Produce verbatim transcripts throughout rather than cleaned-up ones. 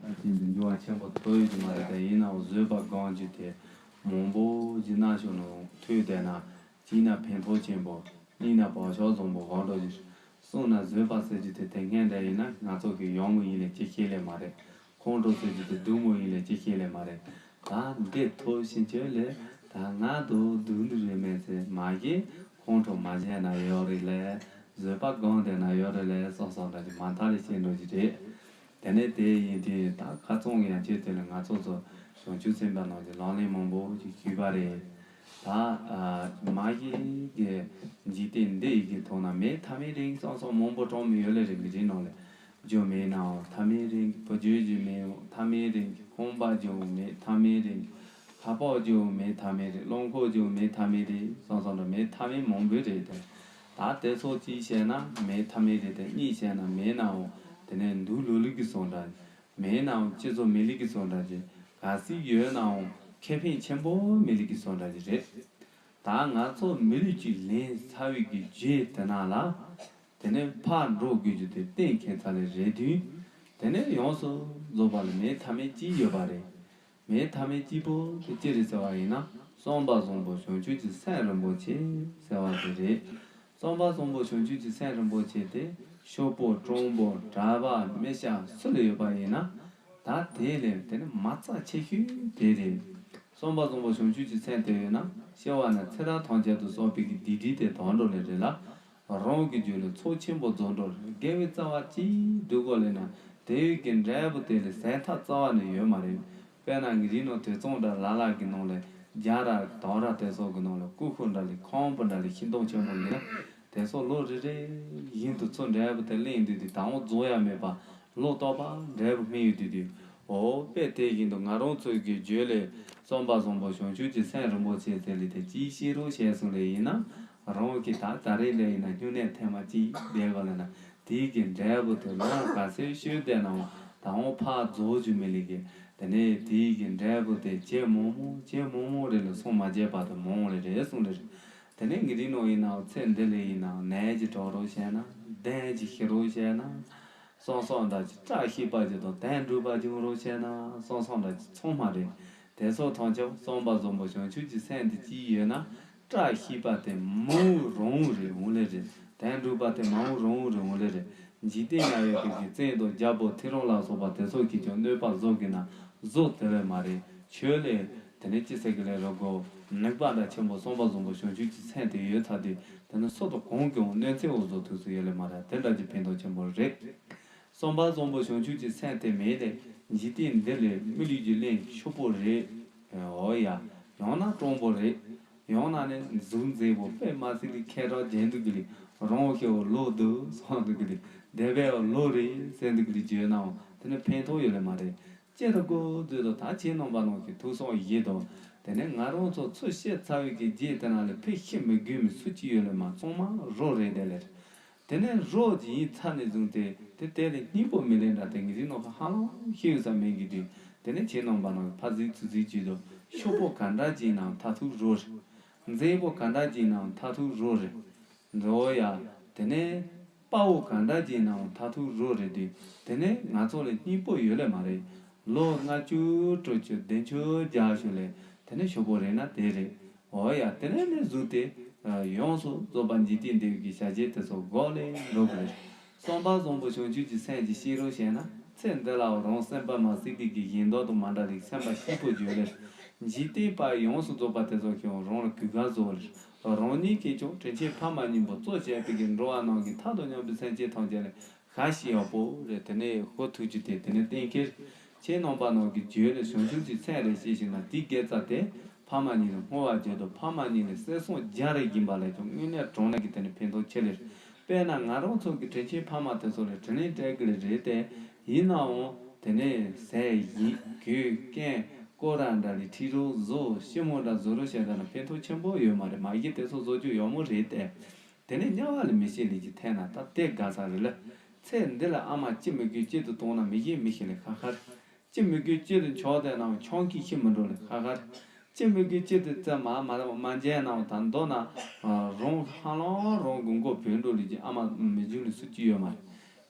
ད་ཅི་འདི་འབྱུང་བ་ཆེན་པོ་ཐོབ་ཡོད་ཀྱི་མ་རེད། ད་ཡིན་ནའང་བཟོད་པ་སྒོམ་རྒྱུ་དེ་མང་པོ་ཅིག་གནང་ཤོག་ནང་ཐོས་བསྡད་ན། གཅིག་ན་ཕན་ཐོགས་ཆེན་པོ། གཉིས་ན་བག་ཆགས་བཟང་པོ་སྒོམ་འགྲོ་རྒྱུ། གསུམ་ན་བཟོད་པ་ཟེར་རྒྱུ་དེ་དེ་སྔོན་འདྲ་ཡིན་ན་ང་ཚོ་གི་ཡོང་མི་ཡིན་ལས་ཅི་ཤེས་ལས་མ་རེད། ཁོང་ཁྲོ་ཟེར་རྒྱུ་དེ་སྡུག་མོ་ཡིན་ལས་ཅི་ཤེས་ལས་མ་རེད། ད་འདི་ཐོབ་ཕྱིན་ཆད་ལས་ད་ང་དུ་སྡུག་འདི་རེད་མེད་ཚེ་མ་གཞི་ཁོང་ཁྲོ་མ་བྱས་ན་ཡོད་རེད་ལས། བཟོད་པ་སྒོམ་བསྡད་ན་ཡོད་རེད་ལས་སོགས་སོགས་འདྲ་ཅིག་མ་མཐའ་ལས་བཤད་འགྲོ་རྒྱུ་རེད། དེ་ནས་དེ་ཡིན་དུས་ད་ཁ་ཚོན་ཡང་ཆེད་དེ་ལ་ང་ཚོ་ཚོ་བྱང་ཆུབ་སེམས་དཔའ་རྣམས་ཀྱི་ལག་ལེན་མང་པོ་ཞིག་ཞུས་པ་རེད། ད་ཨ་མ་གཞི་གི་འཇིག་རྟེན་འདི་ཡི་གི་ཐོག་ན་མེད་ཐ་མའི་རིགས་སོགས་སོགས་མང་པོ་བགྲངས་མི་ཡོད་ལེ་རེད། མི་རིགས་ནང་ལ་རྒྱུ་མེད་ནའང་ཐ་མའི་རིགས། བུ་རྒྱུད་ཀྱི་མེད་ཐ་མའི་རིགས། ཁང་པ་རྒྱུ་མེད་ཐ་མའི་རིགས། ལྷ་པ་རྒྱུ་མེད་ཐ་མའི་རིགས། རླངས་འཁོར་རྒྱུ་མེད་ཐ་མའི་རིགས་སོགས་སོགས་འདྲ་མེད་ཐ་མའི་མང་པོ་རེད་དེ། ད་དེ་ཚོ་གཅིག་བཤད་ན་མེད་ཐ་མའི་རིགས་དེ། གཉིས་བཤད་ན་མེད་ནའང་དེ་ནས་འདུག་ལོ་ལུགས་ཀྱི་བཟོ་འདྲ། མེད་ནའང་སྤྱི་ཚོགས་མི་ལུགས་ཀྱི་བཟོ་འདྲ་ཅིག་གལ་སྲིད་ཡོད་ནའང་ཁེ་ཕན་ཆེན་པོ་མི་ལུགས་ཀྱི་བཟོ་འདྲ་ཅིག་རེད། ད་ང་ཚོ་མི་ལུགས་ཀྱི་ལེན་ཚར་བའི་གི་རྗེས་དེ་ན་ལ། དེ་ནས་ཕར་འགྲོ་དགོས་རྒྱུ་དེ་གཏན་འཁེལ་ཚར་ལེ་རེད་དུས། དེ་ནས་ཡོངས་སུ་རྫོགས་པ་ལ་མེད་ཐ་མའི་གཅིག་ཡོད་པ་རེད། མེད་ཐ་མའི་གཅིག་པོ་དེ་ཅི་རེད་ཟེར་བ་ཡིན་ན་བསམ་པ་བཟང་པོ་བྱང་ཆུབ་ཀྱི་སེམས་རིན་པོ་ཆེ་ཟེར་བ་དེ་རེད། བསམ་པ་བཟང་པོ་བྱང་ཆུབ་ཀྱི་སེམས་རིན་པོ་ཆེ་དེ་ཤོག་བུ་སྤྲང་པོ་གྲྭ་པ་མི་སྐྱ་སུ་ལ་ཡོད་པ་ཡིན་ན། ད་དེ་ལས་དེ་ནི་མ་རྩ་ཆེ་ཤོས་དེ་རེད། བསམ་པ་བཟང་པོ་བྱང་ཆུབ་ཀྱི་སེམས་དེ་ཡོད་ན་སྐྱེ་བ་ནས་ཚེ་རབས་ཐམས་ཅད་དུ་བསགས་པའི་གི་སྡིག་སྒྲིབ་དེ་དག་འགྲོ་ལེ་རེད་ལ། རང་གི་རྒྱུད་ལ་ཚོགས་ཆེན་པོ་རྫོགས་འགྲོ་རེད། དགེ་བའི་རྩ་བ་གཅིག་སྒྲུབ་དགོས་ལེ་ན་དེ་ཡི་གི་འབྲས་བུ་དེ་ལས་ཟད་ཐབས་རྩ་བ་ནས་ཡོད་མ་རེད། དཔེར་ན་ངེད་ཅག་ནང་དུད་ཚང་འདྲ་ལ་ལ་གི་ནང་ལ་རྒྱ་ར་དང་ར་དེ་ཚོ་གི་ནང་ལ་ཀུ་ཤུ་འདྲ་ལ་ཁམ་བུ་འདྲ་ལ་ཤིང་སྡོང་ཆེན་པོ་འདི་ན་དེ་ཚོ་ལོ་རེ་རེ་བཞིན་དུ་ཚོ་འབྲས་བུ་དེ་ལེན་དུས་དེ་དང་པོ་རྫོགས་ཡ་མེད་པ་ལོ་ཏོག་པ་འབྲས་བུ་སྨིན་ཡོད་དུས་དེ། འོ་དཔེ་དེ་བཞིན་དུ་ང་རང་ཚོའི་གི་རྒྱུད་ལས་བསམ་པ་བཟང་པོ་བྱང་ཆུབ་ཀྱི་སེམས་རིན་པོ་ཆེ་དེ་ལས་དེ་ཅིའི་ཕྱིར་རོ་ཞེས་གསུངས་ལེ་ཡིན་ན། རང་གི་ད་ད་རེས་ལས་ཡིན་ན་སྨྱུང་གནས་ཐེངས་མ་གཅིག་བསྡད་པ་ལ་ན་དེའི་གི་འབྲས་བུ་དེ་ལོ་ག་ཚོད་ཤོད་བསྡད་ནའང་ད་འོང་ཕར་རྫོགས་རྒྱུ་མེད་ལེ་གི། དེ་ནས་དེའི་གི་འབྲས་བུ་དེ་ཇེ་མང་མང་ཇེ་མང་མང་རེ་ལ་སོང་མ་རྒྱས་པ་དེ་མང་ལེ་རེད་གསུངས་ལེ་རེད། དེ་ནས་ངེད་ཅག་ནང་ཡིན་ནའང་ཚེ་འདི་ལས་ཡིན་ནའང་ནད་ཀྱིས་དྲག་རོགས་བྱས་ན། གདོན་གྱིས་ཤི་རོགས་བྱས་ན། སོང་སོང་འདྲ་ཅིག་བཀྲ་ཤིས་པ་ཅིག་དང་དོན་འགྲུབ་པ་འབྱུང་རོགས་བྱས་ན་སོང་སོང་འདྲ་ཅིག་ཚང་མ་རེད། དེ་སོགས་ཐམས་ཅད་བསམ་པ་བཟང་པོ་བྱང་ཆུབ་ཀྱི་སེམས་དེ་གཅིག་ཡོད་ན་བཀྲ་ཤིས་པ་དེ་མང་རུང་རེད་འོང་ལེ་རེད། དོན་འགྲུབ་པ་དེ་མང་རུང་རེད་འོང་ལེ་རེད། འཇིག་རྟེན་ན་ཡོད་པའི་གི་བཙན་དང་རྒྱལ་པོ་ཐེའུ་རང་ལ་སོགས་པ་དེ་ཚོ་གིས་ཀྱང་གནོད་པ་བཟོ་གི་ན་བཟོ་དེ་ལས་མ་རེད། ཆོས་ལས་དེ་ནས་ཅི་ཟེར་གི་ལས་རོ་གོ། ནུས་པ་འདྲ་ཆེན་པོ་བསམ་པ་བཟང་པོ་བྱང་ཆུབ་ཀྱི་སེམས་དེ་ཡོད་ཚར་དུས་དེ་ནི་སུ་དང་གང་གིས་གནོད་འཚེ་འོ་བཟོ་ཐུབ་ས་ཡོད་ལེ་མ་རེད། དེ་འདྲ་གྱི་ཕན་ཐོགས་ཆེན་པོ་རེད། བསམ་པ་བཟང་པོ་བྱང་ཆུབ་ཀྱི་སེམས་དེ་མེད་ལས་འཇིག་རྟེན་འདི་ལས་མི་ལུས་ཀྱི་གླེན་ཕྱུག་པོ་རེད། འོ་ཡ། ཡང་ན་སྤྲང་པོ་རེད། ཡང་ན་ནི་གཟུགས་མཛེས་པོ་དཔེ་མ་སྲིད་ལས་ཁྱད་རོག་རྒྱན་འདུག་གི་ལས་རང་ཧེ་བོ་ལོ་འདུག་སོང་འདུག་གི་ལས་དེ་བས་ལོ་རེད་ཟེར་འདུག་གི་ལས་བརྗོད་ནའང་དེ་ནི་ཕན་ཐོགས་ཡོད་ལེ་མ་རེད། ཅེས་ར་གོ་མཛོད་དུ་ད་ཁྱེད་རྣམ་པ་རྣམས་ཀྱི་ཐུགས་བསམ་བཞེས་དང་། དེ་ནས་ང་རང་ཚོ་ཚུར་བཤད་ཚར་བའི་གི་རྗེས་དེ་ན་ལས་ཕེབས་ཤེས་མི་དགོས་མི་སུ་གཅིག་ཡོད་ལེ་མ། ཚང་མ་རོགས་རེད་དེ་ལེ། དེ་ནས་རོགས་ཀྱི་ཡིན་ཚར་ནས་བཟུང་སྟེ་དེ་དེ་ལས་སྙིང་པོ་མི་ལེན་འདྲ་དེ་ངེད་ཅག་ནང་ཧ་ལམ་ཤེས་ཡོད་ས་མེད་གི་དུས། དེ་ནས་ཁྱེད་རྣམ་པ་རྣམས་ཀྱི་ཕ་གཟིགས་ཚུར་གཟིགས་བྱེད་དུ་ཤོག་བུ་ག་འདྲ་ཅིག་ནང་མཐར་ཐུག་རོགས་རེད། མཛེས་པོ་ག་འདྲ་ཅིག་ནང་མཐར་ཐུག་རོགས་རེད། འགྲོ་ཡ། དེ་ནས་དཔའ་བོ་ག་འདྲ་ཅིག་ནའང་མཐར་ཐུག་རོགས་རེད་དུས། དེ་ནས་ང་ཚོ་ལ་སྙིང་པོ་ཡོད་ལེ་མ་རེད། ལོ་ལྔ་བཅུ་དྲུག་ཅུ་བདུན་ཅུ་བརྒྱ་ཞུ་ལེ། དེ་ནས་ཞོ་པོ་རེད་ན་དེ་རེད། འོ་ཡ། དེ་ནས་ནས་བཟུང་སྟེ་ཡོངས་སུ་རྫོགས་པ་འཇིག་རྟེན་འདི་གི་བྱ་བྱེད་དེ་ཚོ་འགོག་ལེ་འགྲོ་དགོས་རེད། བསམ་པ་བཟང་པོ་བྱང་ཆུབ་ཀྱི་སེམས་ཀྱིས་ཤེས་རོགས་བྱས་ན་ཚེ་འདི་ལའང་རང་སེམས་པ་མ་སྲིད་པའི་གི་གཞན་དག་དང་མ་འདྲ་རིགས་སེམས་པ་སྐྱིད་པོ་བརྗོད་ལེ། འཇིག་རྟེན་པ་ཡོངས་སུ་རྫོགས་པ་དེ་ཚོ་ཀྱང་རང་ལ་གུས་ག་བཟོ་བ་རེད། རང་ཉིད་ཀྱིས་ཀྱང་དྲིན་ཆེན་ཕ་མ་གཉིས་པོ་གཙོ་བྱས་པའི་གི་འགྲོ་བ་རྣམས་ཀྱི་མཐའ་དང་མཉམ་པའི་སེམས་ཅན་ཐམས་ཅད་ལ་ཤ་ཞེན་ཡག་པོ་རེད། དེ་ནས་ཧོ་ཐུག་རྒྱུ་དེ་དེ་ནས་གཏན་འཁེལ། ཁྱེད་རྣམ་པ་རྣམས་ཀྱི་རྒྱུད་ལ་བྱང་ཆུབ་ཀྱི་སེམས་རེ་སྐྱེས་ཤིང་ན་དེའི་དགེ་རྩ་དེ་ཕ་མ་གཉིས་ལ་བསྔོ་བ་བརྗོད་དུ་ཕ་མ་གཉིས་ལ་བསད་གསོད་རྒྱག་རེས་ཡིན་པ་ལས་ཀྱང་དངོས་གནས་དྲང་གནས་ཀྱི་དེ་ནས་ཕན་ཐོགས་ཆེ་ལེ། དཔེར་ན་ང་རང་ཚོ་གི་དྲིན་ཆེན་ཕ་མ་དེ་ཚོ་ལ་དྲིན་ལན་སྤྲད་གི་ལེ་རེད་དེ། ཡིན་ནའང་དེ་ནས་ཟས་ཡིན་གོས་རྐྱེན་སྐོར་ར་འདྲ་ལས་ཁྲིད་རོགས་བཟོ་ཞིབ་མོ་འདྲ་བཟོ་རོགས་བྱས་ད་ན་ཕན་ཐོགས་ཆེན་པོ་ཡོད་མ་རེད། མ་གཞི་དེ་ཚོ་བཟོ་རྒྱུ་ཡག་མོ་རེད་དེ། དེ་ནས་དམྱལ་བ་ལ་མི་ཤེས་ལས་ཀྱི་ཐད་ན་ད་དེ་དགའ་ས་རེད་ལ། ཚེ་འདི་ལ་ཨ་མ་ཅི་མི་དགོས་གཅིག་ཏུ་གཏོང་ན་མི་ཤེས་མི་ཤེས་ལས་ཁ་ཁར། ཅི་མི་དགོས་གཅིག་ཏུ་འཆོག་དེ་ནང་ཆང་གིས་ཤི་མི་འགྲོ་ལས་ཁ་ཁར། ཅི་མི་དགོས་གཅིག་ཏུ་བཙལ་མ་མ་མ་མཇལ་ནང་ད་མདོ་ན་རང་ཧ་ལམ་རང་དགོས་མཁོ་བོད་འགྲོ་ལས་ཀྱི་ཨ་མ་མི་རྒྱུ་ལས་སུ་ཅི་ཡོད་མ་རེད།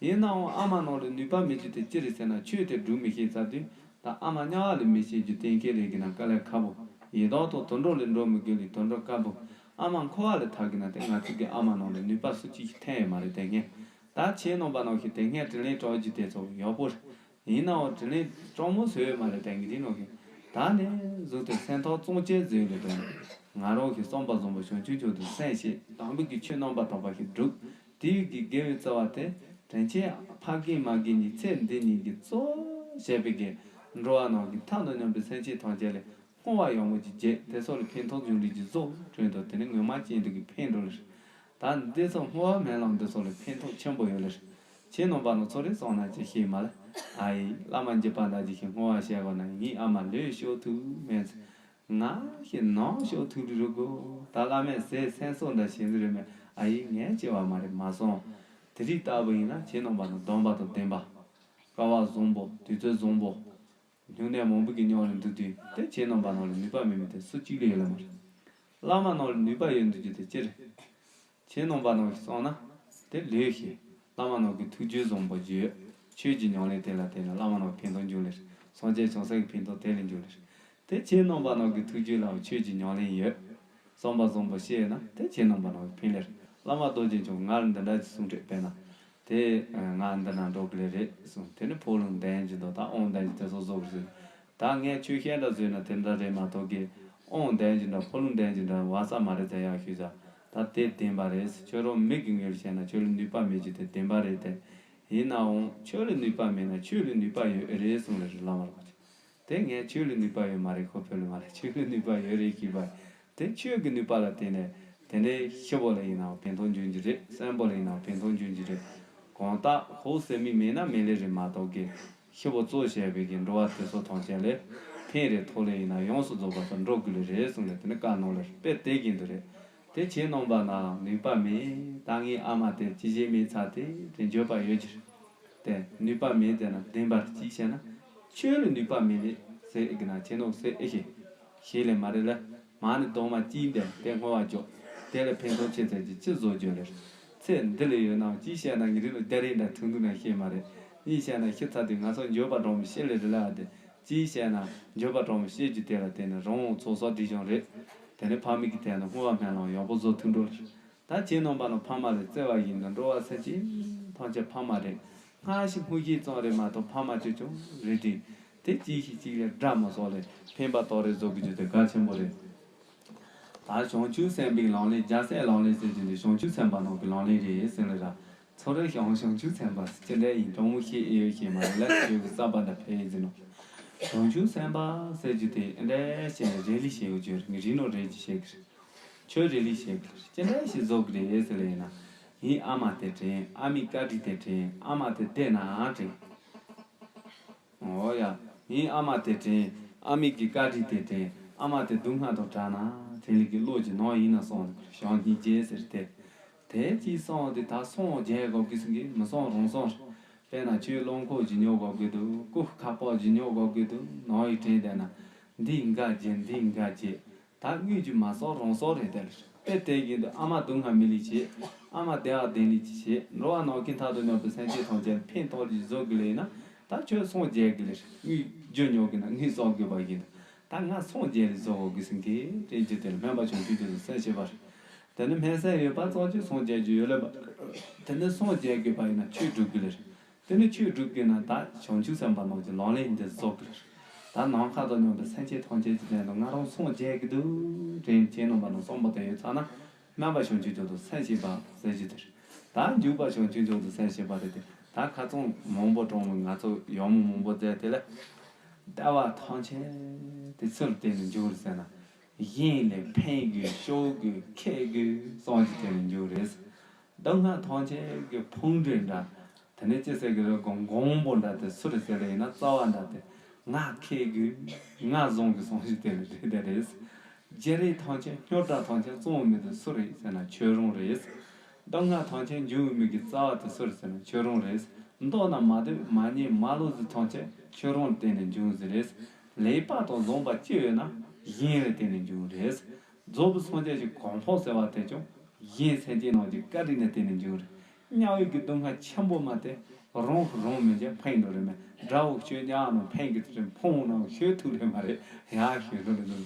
ཡིན་ནའང་ཨ་མ་ནང་ལ་ནུས་པ་མེད་རྒྱུ་དེ་ཅི་རེད་ཟེར་ན། ཆོས་དེ་སྒྲུབ་མི་ཤེས་ཚར་དུས་ད་ཨ་མ་དམྱལ་བ་ལ་མི་སྐྱེ་རྒྱུ་གཏན་འཁེལ་རེད་གི་ན། དཀའ་ལས་ཁག་པོ། ཡི་དྭགས་དང་དུད་འགྲོ་ལ་འགྲོ་མི་དགོས་ལས་དུད་འགྲོ་དཀར་པོ། ཨ་མ་འཁོར་བ་ལས་ཐར་གི་ན་དེ་ང་ཚོ་གི་ཨ་མ་ནང་ལ་ནུས་པ་སུ་གཅིག་ཐོན་ཡོད་མ་རེད། དེ་སྔ་ད་ཁྱེད་རྣམ་པ་ནང་བཞིན་དེ་སྔ་དྲིན་ལན་གྲོགས་རྒྱུ་དེ་ཚོ་ཡག་པོ་རེད། ཡིན་ནའང་དྲིན་ལན་གྲོགས་མོ་བཟོས་ཡོད་མ་རེད། དེ་ངས་དེ་ནང་བཞིན་ད་ནས་བཟུང་སྟེ་སེམས་ཐག་གཙང་བཅད་བཟོས་ལས་དོན་ང་རང་གི་བསམ་པ་བཟང་པོ་བྱང་ཆུབ་མཆོག་ཏུ་སེམས་བསྐྱེད། དམ་པའི་གི་ཆོས་རྣམ་པར་དག་པ་ཞིག་བསྒྲུབ། དེའི་གི་དགེ་བའི་རྩ་བ་དེ་དྲིན་ཆེན་ཕ་རྒན་མ་རྒན་གཉིས་ཚེ་འདི་ཉིད་ཀྱི་གཙོ་བྱས་པའི་གི་འགྲོ་བ་རྣམས་ཀྱི་མཐའ་དང་མཉམ་པའི་སེམས་ཅན་ཐམས་ཅད་ལ་བསྔོ་བ་ཡག་མོ་ཅིག་བྱས། དེ་ཚོ་ལ་ཕན་ཐོགས་འབྱུང་རིགས་ཀྱི་གཟུགས་སྒྲོན་དང་དེ་ནི་ངོ་མ་ཅན་དུ་གི་ཕན་འགྲོ་ལ། ད་འདི་ཚོ་བསྔོ་བ་སྨོན་ལམ་འདི་ཚོ་ལ་ཕན་ཐོགས་ཆེན་པོ་ཡོད་ལ། ཁྱེད་རྣམ་པ་ནང་ཚོ་རེ་སོང་ན་ཅི་ཤེས་མ་ལ། ཨ་ཡི་བླ་མ་འཇིགས་པ་འདྲ་ཅིག་གིས་བསྔོ་བ་བྱས་པ་ན། ངའི་ཨ་མ་ལོས་ཤོར་ཐུབ་མེད། ང་ཞིག་ནང་ཤོག་ཐུག་ལི་རུ་གོ། ད་བླ་མས་ཟས་སེམས་སོགས་འདྲ་བྱེད་ནི་རེད་མེད། ཨ་ཡིག་ངས་བྱེད་བ་མ་རེད་མ་སོང་། དེ་རིགས་ལྟ་བུ་ཡིན་ན་ཁྱེད་རྣམ་པ་ནང་སྡོམ་པ་དང་ལྡན་པ། སྐལ་བ་བཟང་པོ། དུས་ཚོད་བཟང་པོ། སྨྱུང་གནས་མང་པོ་གི་མཉམ་ལ་འདུག་དུས་དེ་ཁྱེད་རྣམ་པ་ནང་ལ་ནུས་པ་མེད་མི་དེ་སུ་གཅིག་ལས་ཡོད་ལ་མ་རེད། བླ་མ་ནང་ལ་ནུས་པ་ཡོད་འདུག་རྒྱུ་དེ་ཅི་རེད། ཁྱེད་རྣམ་པ་ནང་གི་སོང་ན་དེ་ལོས་ཤེས། བླ་མ་ནང་གི་ཐུགས་རྒྱུད་བཟང་པོ་བརྗོད། ཆོས་ཀྱི་ཉམས་ལེན་དེ་ལ་བརྟེན་ནས་བླ་མ་ནང་གི་ཕན་ཐོགས་འབྱུང་ལེ། སངས་རྒྱས་བྱང་སེམས་ཀྱི་ཕན་ཐོགས་དེ་ལས་འབྱུང་ལེ། དེ་ཁྱེད་རྣམ་པ་ནང་གི་ཐུགས་རྒྱུད་ལ་ཆོས་ཀྱི་ཉམས་ལེན་ཡོད། བསམ་པ་བཟང་པོ་ཤེས་ན་དེ་ཁྱེད་རྣམ་པ་ནང་གི་ཕན་ལེ། བླ་མ་རྡོ་རྗེ་འཆང་ང་ལ་འདི་འདྲ་ཅིག་གསུང་དྲེགས་པས་ན། དེ་ང་འདི་ན་འགྲོ་གི་ལེ་རེད་གསུངས། དེ་ནི་ཕོ་ལུང་ལྡན་གྱི་འདུག་ད་དབང་ལྡན་གྱི་དེ་ཚོ་བཟོ་གི་ཟེར། ད་ངས་ཆོས་བཤད་འདྲ་བཟོས་ན་དེ་འདྲ་རེད་མ་གཏོགས་ཀྱི། དབང་ལྡན་གྱི་འདྲ་ཕོ་ལུང་ལྡན་གྱི་འདྲ་བ་ས་མ་རེད་ཟེར་ཡག་ཞུས་ཙང་། ད་དེ་བདེན་པ་རེད། ཁྱོད་རང་མི་གི་ངོས་ལ་བཤད་ན་ཁྱོད་ལ་ནུས་པ་མེད་ཀྱི་དེ་བདེན་པ་རེད་དེ། ཡིན་ནའང་ཁྱོད་ལ་ནུས་པ་མེད་ན་ཆོས་ལ་ནུས་པ་ཡོད་རེད་གསུངས་རེད་བླ་མ་ལགས་ཀྱིས། དེ་ངས་ཆོས་ལ་ནུས་པ་ཡོད་མ་རེད། ཁོ་ཕོ་ལུང་མ་རེད། ཆོས་ལ་ནུས་པ་ཡོད་རེད་ཞུས་པ། དེ་ཆོས་ཀྱི་ནུས་པ་ལ་བརྟེན་ནས་དེ་ནས་ཤི་བོ་ལ་ཡིན་ནའང་ཕན་ཐོགས་འབྱུང་གི་རེད། གསོན་པོ་ལ་ཡིན་ནའང་ཕན་ཐོགས་འབྱུང་གི་རེད། གང་ལྟར་ཧོ་ཟེར་མི་མེད་ན་མེད་ལེ་རེད་མ་གཏོགས་ཀྱི། ཤི་བོ་གཙོ་བྱས་པའི་གི་འགྲོ་བ་དེ་ཚོ་ཐམས་ཅད་ལས་ཕན་རེ་ཐོགས་ལེ་ཡིན་ན་ཡོངས་སུ་རྫོགས་པ་སར་འགྲོ་དགོས་ལེ་རེད་གསུངས་ལེ། དེ་ནི་བཀའ་གནང་ལེ་དཔེ་དེ་བཞིན་དུ་རེད། དེ་ཁྱེད་རྣམ་པ་ན་ནུས་པ་མེད། ད་ངའི་ཨ་མ་དེ་ཅི་བྱེད་མེད་ཚར་དེ་དེ་འགྱོད་པ་ཡོད་ཀྱི་རེད། དེ་ནུས་པ་མེད་དེ་ན་བདེན་པར་ཅིག་བཤད་ན་ཁྱོད་ལ་ནུས་པ་མེད་ལེ་ཟེར་ཨེ་གི་ན་ཁྱེད་རྣམ་ཟེར་ཨེ་ཤེས། ཤེས་ལེ་མ་རེད་ལ། མ་ནི་གདོང་མ་ཅིག་འདེམ་དེ་བསྔོ་བ་རྒྱོབ། དེ་ལ་ཕན་ཐོགས་ཆེ་ཚད་ཀྱི་ཅི་བཟོ་རྒྱུ་ལེ། ཚེ་འདི་ལ་ཡོད་ནའང་ཅིག་བཤད་ན་ངེད་རིགས་ལ་རྒྱ་རིགས་འདྲ་ཐུང་ཐུང་ན་ཤེས་མ་རེད། གཉིས་བཤད་ན་ཤི་ཚར་དུས་ང་ཚོ་འགྱོད་པ་གྲོང་མི་ཤེས་ལེ་རེད་ལ་དེ། གཅིག་བཤད་ན་འགྱོད་པ་གྲོང་མི་ཤེས་རྒྱུ་དེ་ལ་བརྟེན་ནས་རང་འོང་ཚོགས་གསོག་སྒྲིབ་སྦྱོང་རེད། དེ་ནས་ཕ་མེས་ཀྱི་དོན་ལ་བསྔོ་བ་སྨོན་ལམ་ཡག་པོ་བཟོ་ཐུབ་འགྲོ་ལེ། ད་ཁྱེད་རྣམ་པ་ནང་ཕ་མ་ལས་བརྩེ་བ་ཡིན་ན་འགྲོ་བ་སེམས་ཅན་ཐམས་ཅད་ཕ་མ་རེད། སྔར་བཞིན་སྔོན་བཞིན་ཙམ་རེད་མ་གཏོགས་ཕ་མ་ཅིག་ཀྱང་རེད་དེ། དེ་གཅིག་ཤིག་གཅིག་ལས་དགྲ་མ་སོགས་ལས་ཕན་པ་ཏོག་རེ་བཟོ་དགོས་རྒྱུ་དེ་གལ་ཆེན་པོ་རེད། ད་བྱང་ཆུབ་སེམས་དཔའི་ལག་ལེན་རྒྱལ་སྲས་ལག་ལེན་ཟེར་རྒྱུ་འདི་བྱང་ཆུབ་སེམས་དཔའ་ནང་གི་ལག་ལེན་རེད་ཟེར་ལེ་ར། ཚོ་རེ་ཞང་བྱང་ཆུབ་སེམས་དཔའ་ཅི་འདྲ་ཡིན་གྲོང་མོ་ཤེས་ཨེ་ཡོད་ཤེས་མ་རེད་ལ་ཁྱོད་ཀྱི་རྩ་བ་འདྲ་ཕེ་ཡིན་ཟིན་ནོ། བྱང་ཆུབ་སེམས་དཔའ་ཟེར་རྒྱུ་དེ་ཨེ་འདྲ་བྱས་ནས་རེ་ལི་བྱེད་ཡོད་རྒྱུ་རེད། ངས་རི་ནོ་རེ་ཅི་བྱེད་ཀྱི་རེད། ཁྱོད་རེ་ལི་བྱེད་ཀྱི་རེད། ཅི་འདྲ་ཞིག་བཟོ་གི་རེད་ཟེར་ལེ་ཡིན་ན། ངའི་ཨ་མ་དེ་དྲན། ཨ་མའི་བཀའ་དྲིན་དེ་དྲན། ཨ་མ་དེ་བསྡད་ན་དྲན། འོ་ཡ། ངའི་ཨ་མ་དེ་དྲན། ཨ་མའི་གི་བཀའ་དྲིན་དེ་དྲན། ཨ་མ་དེ་སྡུག་བསྔལ་དང་བྲལ་ན་དྲན་ལེ་གི་བློ་གི་ནང་ཡིན་ན་སོང་ཞང་སྙིང་རྗེ་ཟེར་ཏེ། དེ་ཅིག་སོང་དེ་ད་སངས་རྒྱས་དགོས་གི་སེང་གེ་མི་སངས་རང་སངས། དཔེར་ན་ཁྱོད་རླངས་འཁོར་གྱི་ཉོ་དགོས་གི་འདུག་སྐུ་ཁ་པར་གྱི་ཉོ་དགོས་གི་འདུག་ནང་ཡི་དྲན་བསྡད་ན། འདི་འགའ་རྗེ་འདི་འགའ་རྗེ། ད་དངུལ་གྱི་མ་སོགས་རང་སོགས་རེད་དེ་ལ། དཔེ་དེ་གི་འདི་ཨ་མ་སྡུག་བསྔལ་མི་ལི་བྱེད། ཨ་མ་བདེ་བ་ལྡན་ལི་ཅི་བྱེད། འགྲོ་བ་ནང་ཁྱིམ་ཐག་ཏུ་ཉོ་པའི་སེམས་ཅན་ཐམས་ཅད་ཕན་ཐོགས་ལི་བཟོ་གི་ལེ་ན། ད་ཁྱོད་སངས་རྒྱས་གི་ལེ། དངུལ་རྒྱུ་ཉོ་གི་ན་དངུལ་གསོག་དགོས་པ་ཡིན། ད་ང་སངས་རྒྱས་ལི་བཟོ་དགོས་གི་སེང་གེ་དྲན་རྒྱུ་དེ་ལ་སྨན་པ་བྱང་ཆུབ་རྒྱ་མཚོ་སེམས་ཤེས་པ་རེད། དེ་ནི་སྨན་སེམས་ཡོད་པ་ཙམ་གྱིས་སངས་རྒྱས་རྒྱུ་ཡོད་ལེ་བ། དེ་ནི་སངས་རྒྱས་དགོས་པ་ཡིན་ན་ཆོས་སྒྲུབ་གི་ལེ། དེ་ནི་ཆོས་སྒྲུབ་དགོས་ན་ད་བྱང་ཆུབ་སེམས་དཔའ་རྣམས་ཀྱི་ལག་ལེན་འདི་བཟོ་དགོས། ད་ནམ་མཁའ་དང་མཉམ་པའི་སེམས་ཅན་ཐམས་ཅད་ཀྱི་དོན་དུ་ང་རང་སངས་རྒྱས་ཀྱི་འདུག་དྲན་ཁྱེད་རྣམ་པ་རྣམས་བསམ་པ་དེ་ཡོད་ཚར་ན། སྨན་པ་བྱང་ཆུབ་མཆོག་ཏུ་སེམས་བསྐྱེད་པ་ཟེར་རྒྱུ་དེ་རེད། ད་འཇུག་པ་བྱང་ཆུབ་མཆོག་ཏུ་སེམས་བསྐྱེད་པ་རེད་དེ། ད་ཁ་ཚང་མང་པོ་གྲོང་མི་ང་ཚོ་ཡག་མོ་མང་པོ་མཛད་དེ་ལ། ལྟ་བ་ཐམས་ཅད་དེ་ཚུར་བལྟས་ནས་འཇུག་རེད་ཟེར་ན། གཞན་ལ་ཕན་དགོས་སྐྱོབ་དགོས་མཁས་དགོས་བསམ་གྱི་དེ་ནས་འཇུག་རེད། སྡུག་བསྔལ་ཐམས་ཅད་ཀྱི་ཕུང་འདྲེ་འདྲ། དེ་ནས་ཅི་ཟེར་གི་རེད། མགོ་མགོ་པོ་འདྲ་དེ་སུ་རེད་ཟེར་ལེ་ཡིན་ན་རྩ་བ་འདྲ་དེ་ང་ཁེ་གི་ང་བཟང་གི་སོང་ཞིག་དེ་རེད་དེ་རེད། བརྗེ་རེས་ཐམས་ཅད་རྙོག་དྲ་ཐམས་ཅད་གཙང་བོ་མི་དེ་སུ་རེད་ཟེར་ན་ཁྱོད་རང་རེད། སྡུག་བསྔལ་ཐམས་ཅད་འབྱུང་བའི་མི་གི་རྩ་བ་དེ་སུ་རེད་ཟེར་ན་ཁྱོད་རང་རེད། མདོར་ན་མ་འདོད་མ་ཉེས་མ་ལོག་ཟིག་ཐམས་ཅད་ཁྱོད་རང་ལ་བརྟེན་ནས་འབྱུང་ཟིག་རེད། ལེགས་པ་དང་བཟང་པ་ཅི་ཡོད་ན་གཞན་ལ་བརྟེན་ནས་འབྱུང་རེད། རྫོགས་པའི་སངས་རྒྱས་ཀྱི་གོ་འཕང་ཟེར་བ་དེ་ཀྱང་གཞན་སེམས་ཅན་རྣམས་ཀྱི་བཀའ་དྲིན་ལ་བརྟེན་ནས་འབྱུང་རེད། དམྱལ་བའི་གི་སྡུག་བསྔལ་ཆེན་པོ་མ་དེ་རང་རང་མི་འཇགས་འཕེན་འགྲོ་རེད་མེད། དགྲ་བོ་ཁྱོད་དམྱལ་ནང་འཕེན་གི་དེ་འཕོང་ནང་ཤོད་ཐུབ་རེད་མ་རེད། ཡར་ཤོད་འགྲོ་རེད་འདུག་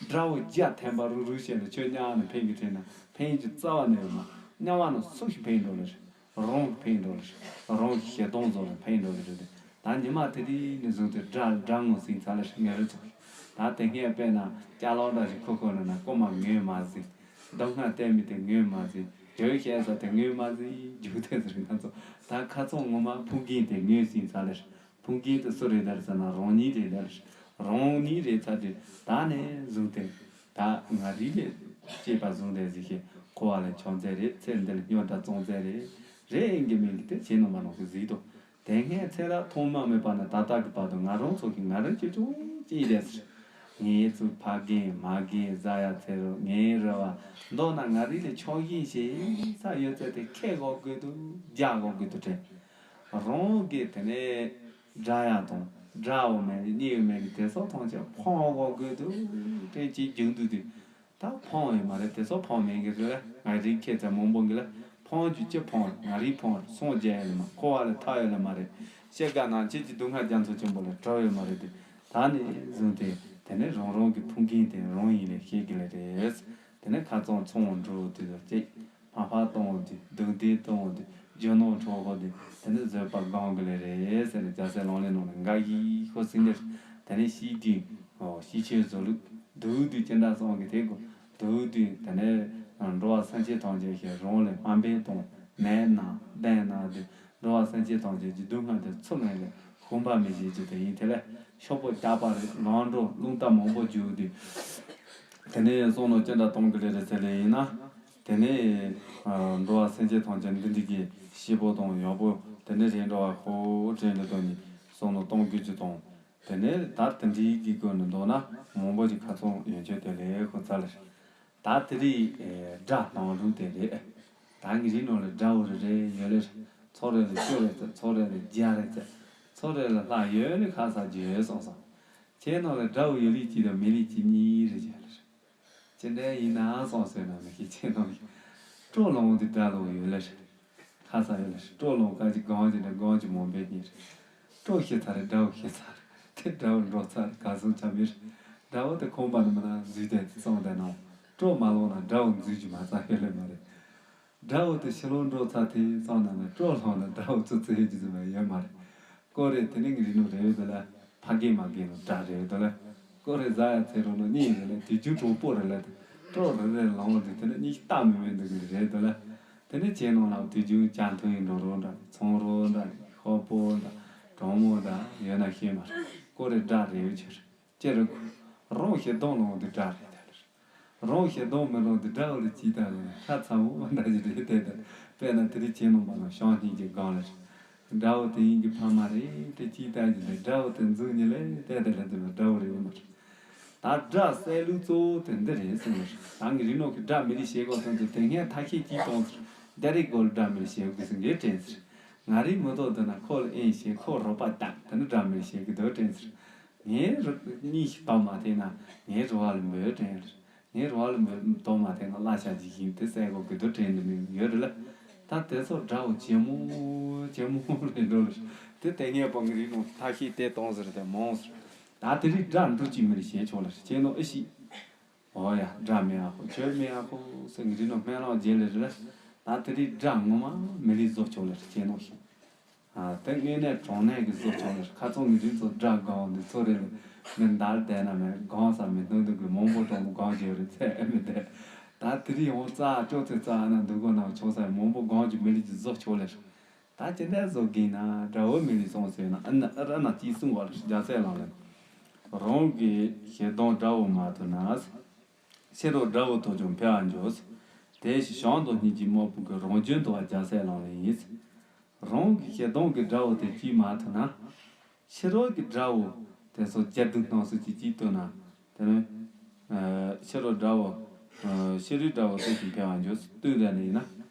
དགྲ་བོ་བརྒྱ་ཐེམ་པ་རུ་རུ་བྱས་ལ་ཁྱོད་དམྱལ་ནང་འཕེན་གི་དྲན་ན་འཕེན་རྒྱུ་རྩ་བ་ནས་ཡོད་མ། དམྱལ་བ་ནང་སུ་ཞིག་འཕེན་འགྲོ་ལེ་རེད། རང་གི་འཕེན་འགྲོ་ལེ་རེད། རང་གི་ཞེ་སྡང་བཟོ་ལ་འཕེན་འགྲོ་ལེ་རེད། ད་ཉི་མ་དེ་དུས་ནས་བཟུང་སྟེ་དགྲ་དགྲ་ངོ་ཟིན་ཚར་ལེ་རེད། ངེད་རེ་ཚོ་ད་དེ་སྔས་དཔེར་ན་ཅ་ལག་འདྲ་ཞིག་ཁུར་ཁུར་ལ་ན་རྐུ་མ་ངོས་མ་ཟིན། སྡུག་བསྔལ་བསྟན་མི་དེ་ངོས་མ་ཟིན། གྱོད་བཤད་ས་དེ་ངོས་མ་ཟིན། རྒྱུག་ཐེངས་ཟེར་ང་ཚོ་ད་ཁ་ཚོན་ངོ་མ་ཕུང་རྒྱན་དེ་ངོས་ཟིན་ཚར་ལེ་རེད། ཕུང་རྒྱན་དེ་སུ་རེད་ད་ཟེར་ན་རང་ཉིད་རེད་ད་ལེ་རེད། རང་ཉིད་རེད་ཚར་དུས་ད་ནས་བཟུང་སྟེ་ད་ང་རིག་ལས་སྐྱེས་པ་བཟུང་སྟེ་གཟིགས་ཤིག་འཁོར་བ་ལས་བྱུང་ཚད་རེད། ཚེ་འདི་ལ་སྨྱོ་དགྲ་བཙོང་ཚད་རེད། རེད་ཡིན་གྱི་མིན་གྱི་དེ་བྱས་ནོ་མ་ནོ་གི་གཟིགས་དོ། དེ་སྔའི་ཚེ་རབས་ཐོག་མ་མེད་པ་ནས་ད་ལྟ་གི་བར་དུ་ང་རང་ཚོ་གི་ང་རང་ཅོ་ཅོ་ཅི་རེད་ཟེར། ངའི་ཚུལ་ཕ་རྒན་མ་རྒན་ཟ་ཡ་ཚེ་རོ་ངའི་རེ་བ། མདོར་ན་ང་རིག་ལས་ཆོག་ཤེས་ཤེས་ས་ཡོད་ཚད་དེ་ཁེ་གོ་དགོས་འདུག་རྒྱ་གོ་དགོས་འདུག་དྲན། རང་གི་དེ་ནས་དགྲ་ཡ་དང་དགྲ་བོ་མེད་ནི་གཉིས་ཡོད་མེད་ནི་དེ་སོགས་ཐམས་ཅད་ཕང་གོ་དགོས་འདུག་དྲན་གྱི་རྒྱུག་འདུག་དུས། ད་ཕོངས་ཡོད་མ་རེད། དེ་ཚོ་ཕོངས་མེད་གི་རེད། ང་རིག་ཁྱེད་ཚོ་མང་པོ་གི་ལ་ཕོངས་རྒྱུ་ཅི་ཕོངས་རེད། ང་རིག་ཕོངས་རེད། སངས་རྒྱས་ཡོད་ལ་མ་འཁོར་བ་ལ་ཐར་ཡོད་ལ་མ་རེད། སྐྱེ་རྒ་ན་འཆི་གི་སྡུག་བསྔལ་རྒྱ་མཚོ་ཆེན་པོ་ལ་གྲོལ་ཡོད་མ་རེད་དེ། ད་ནས་བཟུང་སྟེ་དེ་ནས་རང་རང་གི་ཕུང་རྒྱན་དེ་རང་ཡིན་ལས་ཤེས་གི་ལ་རེད། དེ་ནས་ཁ་ཚང་ཚོང་འགྲོ་དུས་ལ་གཅིག་མ་ཕར་གཏོང་དུས་སྡུག་འདི་གཏོང་དུས་རྒྱུ་ནོར་འཕྲོག་གོ་དུས་དེ་ནས་བཟོད་པ་སྒོམ་གི་ལ་རེད་ཟེར་ནས་རྒྱལ་སྲས་ལག་ལེན་ནང་ནས་འགའ་ཞིག་ཤོད་ཟིན་ནས། དེ་ནས་ཤི་དུས་ཤི་ཆོས་བཟོ་ལུགས། སྡུག་དུས་ཅི་འདྲ་སོང་གི་དེ་གོ། སྡུག་དུས་དེ་ནས་འགྲོ་བ་སེམས་ཅན་ཐམས་ཅད་ཀྱི་རང་ལས་དམའ་འབེབས་དང་མེད་ན་བདེན་ན་དུས་འགྲོ་བ་སེམས་ཅན་ཐམས་ཅད་ཀྱི་སྡུག་བསྔལ་དེ་ཚུར་ལེན་ལས་ཤུམ་པ་མི་བྱེད་རྒྱུ་དེ་ཡིན། དེ་ལས་ཤོག་བུ་རྒྱག་པ་རེད། ལམ་འགྲོ་རླུང་རྟ་མང་པོ་རྒྱུག་དུས་དེ་ནས་བསམ་མནོ་ཅི་འདྲ་གཏོང་གི་ལེ་རེད་ཟེར་ལེ་ཡིན་ན། དེ་ནས་འགྲོ་བ་སེམས་ཅན་ཐམས་ཅད་འདི་འདྲ་གི་སྐྱིད་པོ་དང་ཡག་པོ་དེ་འདྲ་རེད་འགྲོ་བ་ཁོ་དྲན་ལེ་དོན་ནི་བསམ་མནོ་གཏོང་དགོས་རྒྱུ་དང་། དེ་ནས་ད་དེ་འདྲའི་གི་སྒོ་ནས་འདོགས་ན་མང་པོ་ཞིག་ཁ་ཚང་ཡོན་ཆོད་དེ་ལས་ཁོ་ཚ་ལེ། ད་དེ་རིགས་དགྲ་སྣང་ལུགས་དེ་རེད། ད་ངའི་རིགས་ནང་ལ་དགྲ་བོ་རེ་རེ་ཡོད་ལེ། ཚོ་རེ་ལ་བཅུ་རེ་ཚ། ཚོ་རེ་ལ་བརྒྱ་རེ་ཚ། ཚོ་རེ་ལ་ལྷག་ཡོད་ལེ། ཁ་ས་བརྗོད་སོང་སོང་། ཁྱེད་ནང་ལ་དགྲ་བོ་ཡོད་ལེ་གཅིག་དང་མེད་ལེ་གཅིག་གཉིས་རེ་ཡོད་ལེ། ཅི་འདྲ་ཡིན་ན་སོང་ཟེར་ན་མི་ཤེས། ཁྱེད་ནང་གི་སྤྲོ་ལོང་དེ་དགྲ་ལོ་ཡོད་ལེ། ཁ་ས་ཡོད་ལ་སྤྲོ་ལོང་ག་ཅིག་གང་ཅིག་ནས་གང་ཅིག་མང་པོའི་གཉིས་རེད། སྤྲོ་ཤི་ཚར་རེད། དགྲ་བོ་ཤི་ཚར་རེད། དེ་དགྲ་བོ་འགྲོ་ཚར་རེད། ག་སུ་ཆ་མི་རེད། དགྲ་བོ་དེ་ཁོམ་པ་ནི་མ་ན་འཛུལ་དེ་དེ་ཙང་དེ་ནང་སྤྲོ་མ་ལོང་ན་དགྲ་བོ་འཛུལ་གྱི་མ་ཚར་ཡོད་ལེ་མ་རེད། དགྲ་བོ་དེ་ཕྱི་ལོགས་འགྲོ་ཚར་དེ་ཙང་ན་ནི་སྤྲོ་ལོང་ན་དགྲ་བོ་ཚུར་ཚུར་ཧེ་གྱི་ཚུར་མ་ཡོད་མ་རེད། ཀོ་རེ་དེ་ནི་ངའི་རིག་ནོ་རེ་ཡོད་དེ་ལ་ཕ་རྒན་མ་རྒན་ནོ་དགྲ་རེ་ཡོད་དེ་ལ། ཀོ་རེ་ཟ་ཡ་ཚེ་རོ་ནོ་གཉིས་རེ་ལ་དུས་རྒྱུན་གྲོགས་པོ་རེ་ལ་དེ་སྤྲོ་རེ་རེ་ལོང་དེ་དེ་ནི་གཉིས་ལྟ་མི་མེད་འདུག་གི་རེད་དེ་ལ། དེ་ནས་ཁྱེད་ནང་ལ་དུས་རྒྱུན་ཅ་མཐུན་འགྲོ་རོགས་འདྲ་ཚོང་རོགས་འདྲ་ཤོག་པོ་འདྲ་གྲོང་མོ་འདྲ་ཡོད་ན་ཤེས་མ་རེད། ཀོ་རེ་དགྲ་རེ་ཡོད་ཆེ་རེད། ཅེ་རེ་ཁུ་རང་ཤེས་སྡོང་ལོང་དུ་དགྲ་རེད་དེ་ལ། རང་ཤེས་སྡོང་མི་ལོང་དུ་དགྲ་བོ་ལ་ཅི་ལྟ་ལ་ཤ་ཚ་མོ་འདྲ་ཞིག་རེད་དེ་ལྟར། དཔེར་ན་དེ་རིང་ཁྱེད་ནང་པ་ལ་ཤང་སྙིང་རྗེ་སྒང་ལ་རེད། དགྲ་བོ་དེ་ཡིན་གྱི་ཕ་མ་རེད་དེ་ཅི་ལྟ་ཞིག་ལ་དགྲ་བོ་དེ་འཛུགས་ཉིད་ལས་དེ་དེ་ལ་དེ་ལ་དགྲ་བོ་རེད་མ་རེད། ད་དགྲ་བསད་ལུགས་གཙོ་བོ་དེ་འདི་རེད་གསུངས་པ་རེད། ད་ངའི་རིག་ནོ་གི་དགྲ་མི་ལས་བྱེད་དགོས་སོང་དུས་དེ་སྔའི་ཐ་ཤལ་གྱིས་གཏོང་ཟེར། འདི་རིགས་སྒོ་ལ་དགྲ་མི་ལས་བྱེད་དགོས་ཟེར་འགའི་དྲན་ཟེར། ང་རིག་མི་ཐོག་འདི་ན་ཁོ་ལ་ཨེ་བྱེད་ཁོ་རོགས་པ་བཏང་དེ་ནི་དགྲ་མི་ལས་བྱེད་གི་འདུག་དྲན་ཟེར། ངའི་རུ་གཉིས་ཤིག་བཏང་མ་ཐེག་ན་ངའི་རུ་བ་ལ་འབོད་དྲན་ཟེར། ངའི་རུ་བ་ལ་འབོད་བཏང་མ་ཐེག་ན་གླ་ཆ་ཇི་བཞིན་དེ་བསད་དགོས་གི་འདུག་དྲན་འདི་མི་ཡོད་རེད་ལ། ད་དེ་ཚོ་དགྲ་བོ་ཇེ་མོ་ཇེ་མོ་རེད་འགྲོ་ལ། དེ་དེ་སྔའི་པོ་ངའི་རིག་ནོ་ཐ་ཤལ་དེ་གཏོང་ཟེར་དེ་མོ་ཟེར། ད་དེ་རིགས་དགྲ་འདུ་ཅི་མི་རིགས་བྱེད་ཆོག་ལ་ཁྱེད་ནོ་ཨེ་ཤི། འོ་ཡ་དགྲ་མེད་ཨ་ཁོ་ཁྱོད་མེད་ཨ་ཁོ་ཟེར་ངི་རི་ནོ་སྨན་ལོག་རྗེས་ལེ་རེ་ལ། ད་དེ་རིགས་དགྲ་ངོ་མ་མི་རིགས་བཟོ་ཆོག་ལེ་ཁྱེད་ནོ་ཤི། ཨ་དེ་དངོས་གནས་གྲོང་གནས་ཀྱི་བཟོ་ཆོག་ལེ་ཁ་ཚོ་ངི་རི་ཚོ་དགྲ་གང་འདི་ཚོ་རེ་ལེ་མི་འདར་བསྡད་ན་མེད་གང་ས་མི་སྣོན་འདུག་གི་མང་པོ་གྲོང་མོ་གང་བྱེད་རེ་ཚད་ཨེ་མི་བསྡད། ད་དེ་རིགས་འོང་རྩ་ཅོག་ཚེ་རྩ་ཨ་ན་འདུག་གོ་ན་ཆོག་ས་མང་པོ་གང་གི་མི་རིགས་ཀྱི་བཟོ་ཆོག་ལེ། ད་ཅི་འདྲ་བཟོ་གིན་ན་དགྲ་བོ་མི་ལུས་སོང་ཟེར་ན་ཨ་ན་ཨ་ར་ན་ཅི་གསུང་བ་རྒྱ་སྲས་ལག་ལེན། རང་གི་ཞེ་སྡང་དགྲ་བོ་མ་ཐུལ་ན། ཕྱི་རོལ་དགྲ་བོ་ཐོབ་ཀྱང་འཕེལ་བར་འགྱུར། དེ་བཞིན་བྱང་དང་སྙིང་རྗེའི་དམག་དཔུང་གིས། རང་རྒྱུད་འདུལ་བ་རྒྱལ་སྲས་ལག་ལེན་ཡིན། རང་གི་ཞེ་སྡང་གི་དགྲ་བོ་དེ་གཅིག་མ་ཐུལ་ན། ཕྱི་རོལ་གྱི་དགྲ་བོ་དེ་ཚོ་རྒྱ་སྡུག་སྣང་སྲིད་ཀྱི་གཅིག་བཏོན་ན། དེ་ནི་ཕྱི་རོལ་དགྲ་བོ་ཕྱི་རོལ་དགྲ་བོ་དེ་བཞིན་འཕེལ་བར་འགྱུར། བསྟུན་ཏེ་ནི་ཡིན་ན་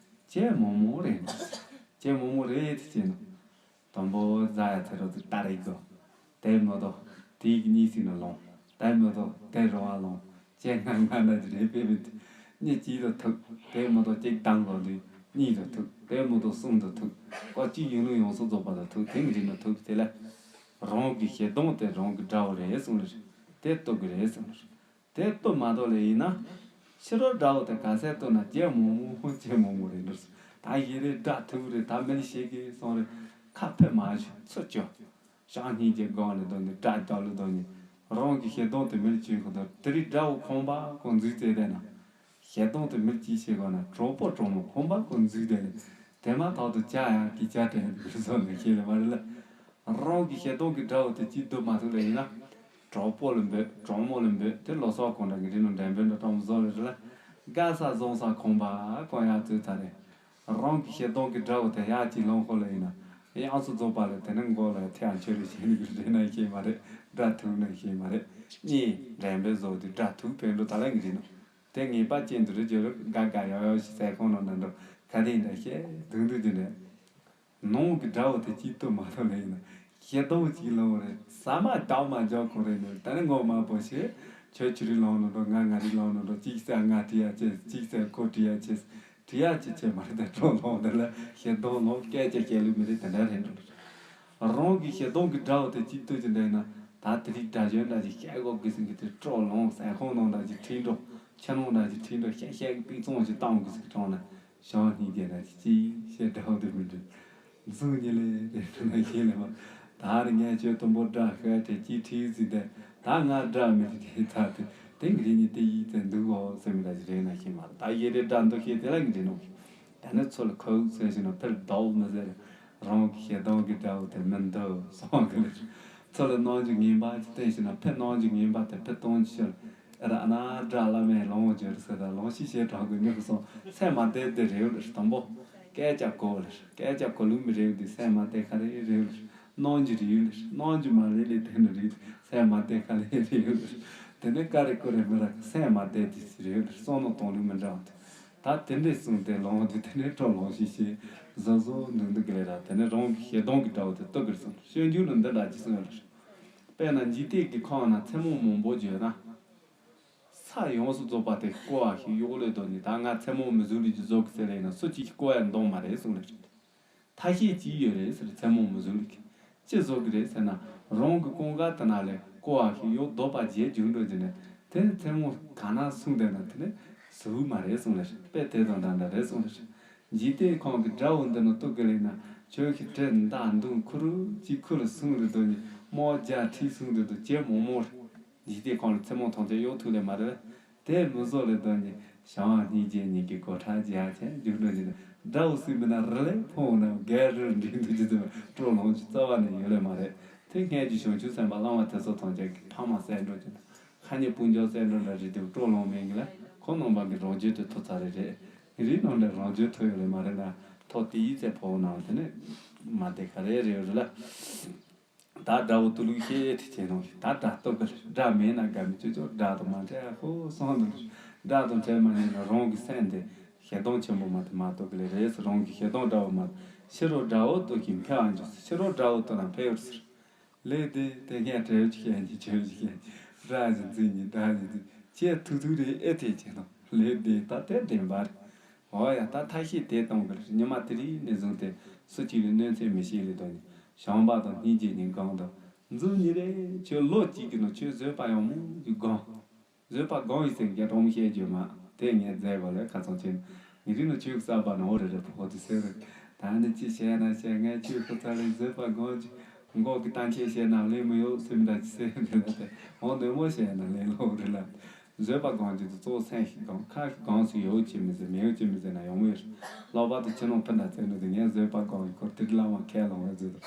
ཇེ་མང་མང་རེད། ཇེ་མང་མང་རེད་དེ་བྱས་ན། དང་པོ་རྫ་ཡ་ཚེ་རོགས་ཚོ་ལྟ་རེ་དགོས། དེ་མ་གཏོགས་དེའི་གཉིས་ཟིན་ན་ལོང་། དེ་མ་གཏོགས་དེ་རོ་བ་ལོང་། ཅེ་ང་ང་ན་ཅི་རེད་པས་མི་ཐུབ། གཉིས་གཅིག་ཏུ་ཐུབ། དེ་མ་གཏོགས་གཅིག་བཏང་དགོས་དུས་གཉིས་ཏུ་ཐུབ། དེ་མོ་དང་གསུམ་དུ་ཐུག། སྐོར་གཅིག་ཡུན་རིང་ཡོངས་སུ་རྫོགས་པ་དུ་ཐུག། དེ་མི་འདྲ་ན་ཐུག་དེ་ལ། རང་གི་ཞེ་སྡང་དེ་རང་གི་དགྲ་བོ་རེད་གསུངས་ལ། དེ་གཏུག་གི་རེད་གསུངས་ལ། དེ་གཏུག་མ་གཏོགས་ལས་ཡིན་ན། ཕྱི་རོལ་དགྲ་བོ་དེ་ག་ཚད་གཏུག་ན་ཇེ་མང་མང་ཇེ་མང་མང་རེད་འགྲོ། ད་ཡིན་རེད་དགྲ་ཐུག་རེད། ད་མི་ལ་ཞེད་གི་སོང་རེད། ཁ་ཕེབས་མ་བྱུང་ཚུར་སྐྱོ། བྱང་སྙིང་རྗེ་སྒང་ལ་སྡོད་ནས་དགྲ་རྒྱབ་ལ་སྡོད་ནས། རང་གི་ཞེ་སྡང་དེ་མི་ལ་བྱེད་ཁོ་ཐག་དེ་རིང་དགྲ་བོ་ཁང་པ་ཁོ་འཛུལ་ཚེ་བསྡད་ན། ཞེ་སྡང་དེ་མི་ལ་ཅི་བྱེད་གོ་ན། གྲོགས་པོ་གྲོགས་མོ་ཁང་པ་ཁོ་འཛུལ་བསྡད་ནས། དེ་མ་ཐག་ཏུ་ཇ་ཡང་གི་ཇ་དྲན་གི་སོང་ནས་ཤེས་ལ་མ་རེད་ལ། རང་གི་ཞེ་སྡང་གི་དགྲ་བོ་དེ་ཅི་གཏུག་མ་ཐུབ་ལ་ཡིན་ན། གྲོགས་པོ་ལ་འབོད། གྲོགས་མོ་ལ་འབོད། དེ་ལོ་སོགས་གང་འདྲ་གི་རིགས་ནང་འདྲ་འབོད་འདྲ་གྲོགས་མོ་བཟོ་ལ་རེད་ལ། དགའ་ས་བཟང་ས་ཁང་པ་ཁོ་ཡང་ཚུད་ཚར་རེད། རང་གི་ཞེ་སྡང་གི་དགྲ་བོ་དེ་ཡར་ཅིག་ལངས་ཁོ་ལ་ཡིན་ན། ཡང་སུ་རྫོགས་པ་ལ་དེ་ནི་མགོ་ལ་ཐེ་ཡང་ཆོད་རེ་བྱེད་ནི་གི་རེད་ན་ཤེས་མ་རེད། དགྲ་ཐུག་ན་ཤེས་མ་རེད། གཉིས་འགྲན་པའི་བཟོ་དུས་དགྲ་ཐུག་ཕན་འགྲོ་ད་ལ་གི་རེད་ནོ། དེ་ངེས་པ་ཅན་དུ་རེ་བྱོས་རུ་དགའ་དགའ་ཡོ་ཡོ་ཞིག་ཟས་ཁོང་ནང་ན་འགྲོ་ག་དེ་འདྲ་ཤེས་དུང་དུ་ཅི་འདྲ། ནང་གི་དགྲ་བོ་དེ་གཅིག་ཏུ་མ་ཐོན་ལ་ཡིན་ན། ཞེ་སྡང་གཅིག་ལངས་རེད། ཟ་མ་དག་མ་འཇོག་ཁོ་རེ་ནོ། ད་ནི་ངོ་མ་པོ་ཞེས། ཁྱོད་ཁྱི་རི་ལངས་ནོ་འགྲོ། ང་ང་རི་ལངས་ནོ་འགྲོ། གཅིག་ཟེར་ང་བྲི་ཡ་ཆེ། གཅིག་ཟེར་ཁོ་བྲི་ཡ་ཆེ། བྲི་ཡ་ཆེ་ཆེ་མ་རེད། ད་གྲོགས་ལངས་དེ་ལ་ཞེ་སྡང་ལངས་སྐད་ཆ་བཤད་ལུགས་མི་རེད། དེ་འདྲ་རེད་འགྲོ། རང་གི་ཞེ་སྡང་གི་དགྲ་བོ་དེ་གཅིག་ལྟོས་ཀྱི་འདྲ་ཡིན་ན། ད་དེ་རིགས་དགྲ་གཞན་འདྲ་ཞིག་བཤད་དགོས་གི་ཟིན་གི་དེ་གྲོགས་ལངས་ཟས་ཁང་ནང་འདྲ་ཞིག་ཁྲིད་འགྲོ། ཕྱི་ནང་འདྲ་ཞིག་ཁྲིད་འགྲོ། བཤད་བཤད་གི་པིག་ཙོང་ཞིག་བཏང་གི་ཟིན་གི་གྲོང་ན། བྱང་སྙིང་རྗེ་ན་ཅི་ཞེས་དགྲ་བོ་དེ་མི་འདྲ། མཚུངས་ཉིད་ལས་རེ་འདྲ་ན་ཤེས་ལེ་བ། ད་རེ་ངས་ཁྱོད་དུམ་བུ་དགྲ་ཤ་དྲེ་ཅི་ཁྲིད་ཟིན་ཏེ། ད་ང་དགྲ་མི་དྲེ་ད་དེ་དེ་ངི་རེ་ཉིད་དེ་ཡིད་ཚེ་འདུག་གོ་ཟེར་མི་འདྲ་ཞིག་རེད་ན་ཤེས་མ་རེད། ད་ཡེ་རེ་དགྲ་འདུ་ཤེས་དེ་ལ་ངི་རེ་ནོ། ད་ནི་ཚུར་ལ་ཁོག་ཟེར་ཞིག་ན་ཕེར་ཟློག་མི་ཟེར། རང་གི་ཞེ་སྡང་གི་དགྲ་བོ་དེ་མི་འདུག་སོང་གི་ལེ། ཚུར་ལ་རྣམ་འགྱུར་ངན་པ་ཅིག་བསྟན་ཞིག་ན་ཕེར་རྣམ་འགྱུར་ངན་པ་དེ་ཕེར་གཏོང་ཅི་ཤར། ཨེ་ར་ཨ་ན་དགྲ་བླ་མས་ལོང་བརྗོད་ཟེར། ད་ལོང་ཤི་ཤེས་དྲག་གི་ནུ་གི་སོང་སེམས་མ་བདེ་བདེ་རེ་ཡོད་ལེ། དང་པོ་སྐད་ཆ་གོ་ལེ། སྐད་ཆ་གོ་ལུགས་མི་རེ་ཡོད་དེ་སེམས་མ་བདེ་ཁ་རེ་རེ་ཡོད་ལེ། རྣམ་འགྱུར་རེ་ཡོད་ལེ། རྣམ་འགྱུར་མ་རེ་ལེ་དེ་ནི་རེ་སེམས་མ་བདེ་ཁ་རེ་རེ་ཡོད་ལེ། དེ་ནི་ཀ་རེ་ཀོ་རེ་མི་རག་སེམས་མ་བདེ་དེ་རེ་ཡོད་ལེ། བསམ་བློ་གཏོང་ལུགས་མི་འདྲ་བ་དེ། ད་དེ་འདྲས་གསུངས་ཏེ་ལོང་དུས་དེ་ནས་གྲོགས་ལོང་ཤི་ཤི་བཟོ་བཟོ་འདུག་འདུག་གི་ལས་ར། དེ་ནས་རང་གི་ཞེ་སྡང་གི་དགྲ་བོ་དེ་གཏུག་གིར་སོང་། སྤྱོད་འཇུག་ལ་འདི་འདྲ་ཅིག་གསུངས་ཡོད་ལ། དཔེར་ན་འཇིག་རྟེན་གྱི་ཁམས་ན་མཚན་མོ་མང་པོ་བརྗོད་ན། ས་ཡོངས་སུ་རྫོགས་པ་དེ་བསྐོར་བ་ཞིག་གཡོག་ལས་དོ་ནི་ད་ང་མཚན་མོ་མི་བཟོ་ལུས་ཀྱི་བཟོ་གི་ཟེར་ལས་ན་སུ་གཅིག་བསྐོར་ཡ་འདོང་མ་རེད་གསུངས་ལ། ཐ་ཤལ་གཅིག་ཡོད་རེད་ཟེར། མཚན་མོ་མི་བཟོ་ལུགས་ཀྱི་ཅི་བཟོ་གི་རེད་ཟེར་ན། རང་གི་ཀུན་དགའ་དེ་ན་ལས་བསྐོར་བ་ཞིག་གཡོག་ལྡོག་པ་བརྗེད་རྒྱུ་འགྲོ་རྒྱུ་ནས་དེ་མཚན་མོ་ག་ན་སོང་བསྡད་ན་དེ་ནི་ཟུག་མ་རེད་གསུངས་ལེ། དཔེ་དེ་དང་འདྲ་འདྲ་རེད་གསུངས་ལེ། འཇིག་རྟེན་ཁམས་ཀྱི་དགྲ་བོ་འདི་ནི་གཏུག་གི་ལས་ན་ཁྱོད་ཀྱི་དྲན་མདའ་མདུང་ཁུ་རུ་གཅིག་ཁུ་ལ་སོང་རེད་དོ་ནི། དམག་རྒྱག་ཁྲིད་སོང་རེད་དོ་ཇེ་མང་མང་རེད། འཇིག་རྟེན་ཁམས་ལ་མཚན་མོ་ཐམས་ཅད་གཡོག་ཐུག་ལས་མ་རེད། དེ་མི་བཟོ་ལས་དོན་གྱི་བྱང་སྙིང་རྗེ་ཉིད་ཀྱི་གོ་ཁྲ་རྒྱ་ཆེན་རྒྱུ་འགྲོ་ནི་དགྲ་བོ་སྲིད་མི་ན་རི་ལས་ཕོངས་ན་རྒལ་རི་འདྲེན་དུ་ཅི་ཙམ་སྤྲོ་ལོང་ཅི་རྩ་བ་ནས་ཡོད་ལས་མ་རེད། དེ་སྔས་ཀྱི་བྱང་ཆུབ་སེམས་དཔའ་བླ་མ་དེ་ཚོ་ཐམས་ཅད་ཀྱི་ཕ་མ་གསལ་འགྲོ་ཅི་ན་ཁ་ཉེ་སྤུན་མཆེད་གསལ་འགྲོ་འདྲ་རེད་དེ་སྤྲོ་ལོང་མེད་གི་ལ་ཁོ་རྣམ་པ་གི་རང་རྒྱུད་དུ་ཐོབ་ཚར་རེད་རེད། ངེད་རིགས་རྣམས་ལས་རང་རྒྱུད་ཐོབ་ཡོད་ལས་མ་རེད་ན་ཐོབ་དེ་ཡིད་ཚད་ཕོག་ནའང་དེ་ནས་མ་བདེ་ག་རེ་རེད་ཡོད་རེད་ལ། ད་དགྲ་བོ་དུ་ལུག་ཤེས་ཏེ་བྱས་ནོ། ད་དགྲ་ལྟོ་གི་དགྲ་མེད་ན་དགའ་མི་ཅོ་ཅོ་དགྲ་དང་མ་འཕྲད་ཧོ་སོང་དུ་དགྲ་དང་འཕྲད་མ་ཉན་ན་རང་གི་སེམས་དེ་ཞེ་སྡང་ཆེན་པོ་མ་དེ་མ་གཏོགས་གི་ལས་རེད། རང་གི་ཞེ་སྡང་དགྲ་བོ་མ་ཕྱི་རོལ་དགྲ་བོ་ལྟོ་ཞིག་འཕེལ་བ་འཇུག་ཕྱི་རོལ་དགྲ་བོ་ལྟོ་ན་འཕེལ་ཡོད་ཟེར། ལས་དེ་དེ་སྔས་བྲལ་ཅིག་བཤད་ཉིན་ཆོས་ཅིག་བཤད་དགྲ་ཞིག་འཛིན་ཉིན་དགྲ་ཞིག་འཛིན་ཁྱེད་ཐུག་ཐུག་རེད་ཨེ་ཐེ་བྱས་ནོ། ལས་དེ་ད་དེ་བདེན་པ་རེད། འོ་ཡ་ད་ཐ་ཤལ་དེ་གཏོང་གི་རེད། ཉི་མ་དེ་རིང་ནས་བཟུང་སྟེ་སུ་གཅིག་ལ་གནོད་འཚེ་མི་བྱེད་ལེ་དོ་ནི་བྱམས་པ་དང་སྙིང་རྗེ་ནི་གང་དང་འཛུམ་ཉི་རེ་ཁྱོད་ལོ་གཅིག་གི་ནང་ཁྱོད་བཟོད་པ་ཡང་མོ་ཡི་གང་བཟོད་པ་གང་ཡི་ཟེར་རྒྱ་གྲོང་བཤད་རྒྱུ་མ་དེ་ངས་མཛད་དགོས་ལས་ཁ་ཚང་ཆེན་ངེད་རིགས་ནང་ཁྱོད་གསར་པ་ནང་འོ་རེ་རེ་ཕོག་དུ་ཟེར་རེད། ད་ནི་ཅི་བྱས་ན་བྱས་ངས་ཁྱོད་ཁོ་ཚ་ལས་བཟོད་པ་གང་ཅི་མགོ་གི་གཏམ་ཆེ་བཤད་ན་ལེ་མི་ཡོད་སེམས་ད་ཅི་ཟེར་རེད་ལ་དེ་འོ་ནོད་མོ་བཤད་ན་ལེ་ལོ་རེད་ལ། བཟོད་པ་གང་ཅི་དུ་གཙོ་སེམས་ཤིག་གང་ཁ་ཤིག་གང་སུ་ཡོད་ཅི་མི་ཟེར་མི་ཡོད་ཅི་མི་ཟེར་ན་ཡོང་མི་རེད། ལོག་པ་དུ་ཕྱི་ནང་ཕུ་འདྲ་བཙལ་ནི་དུ་ངས་བཟོད་པ་གང་ཡི་འཁོར་དེ་བླ་མ་ཁས་ལོང་བའི་བཟོད་དུ་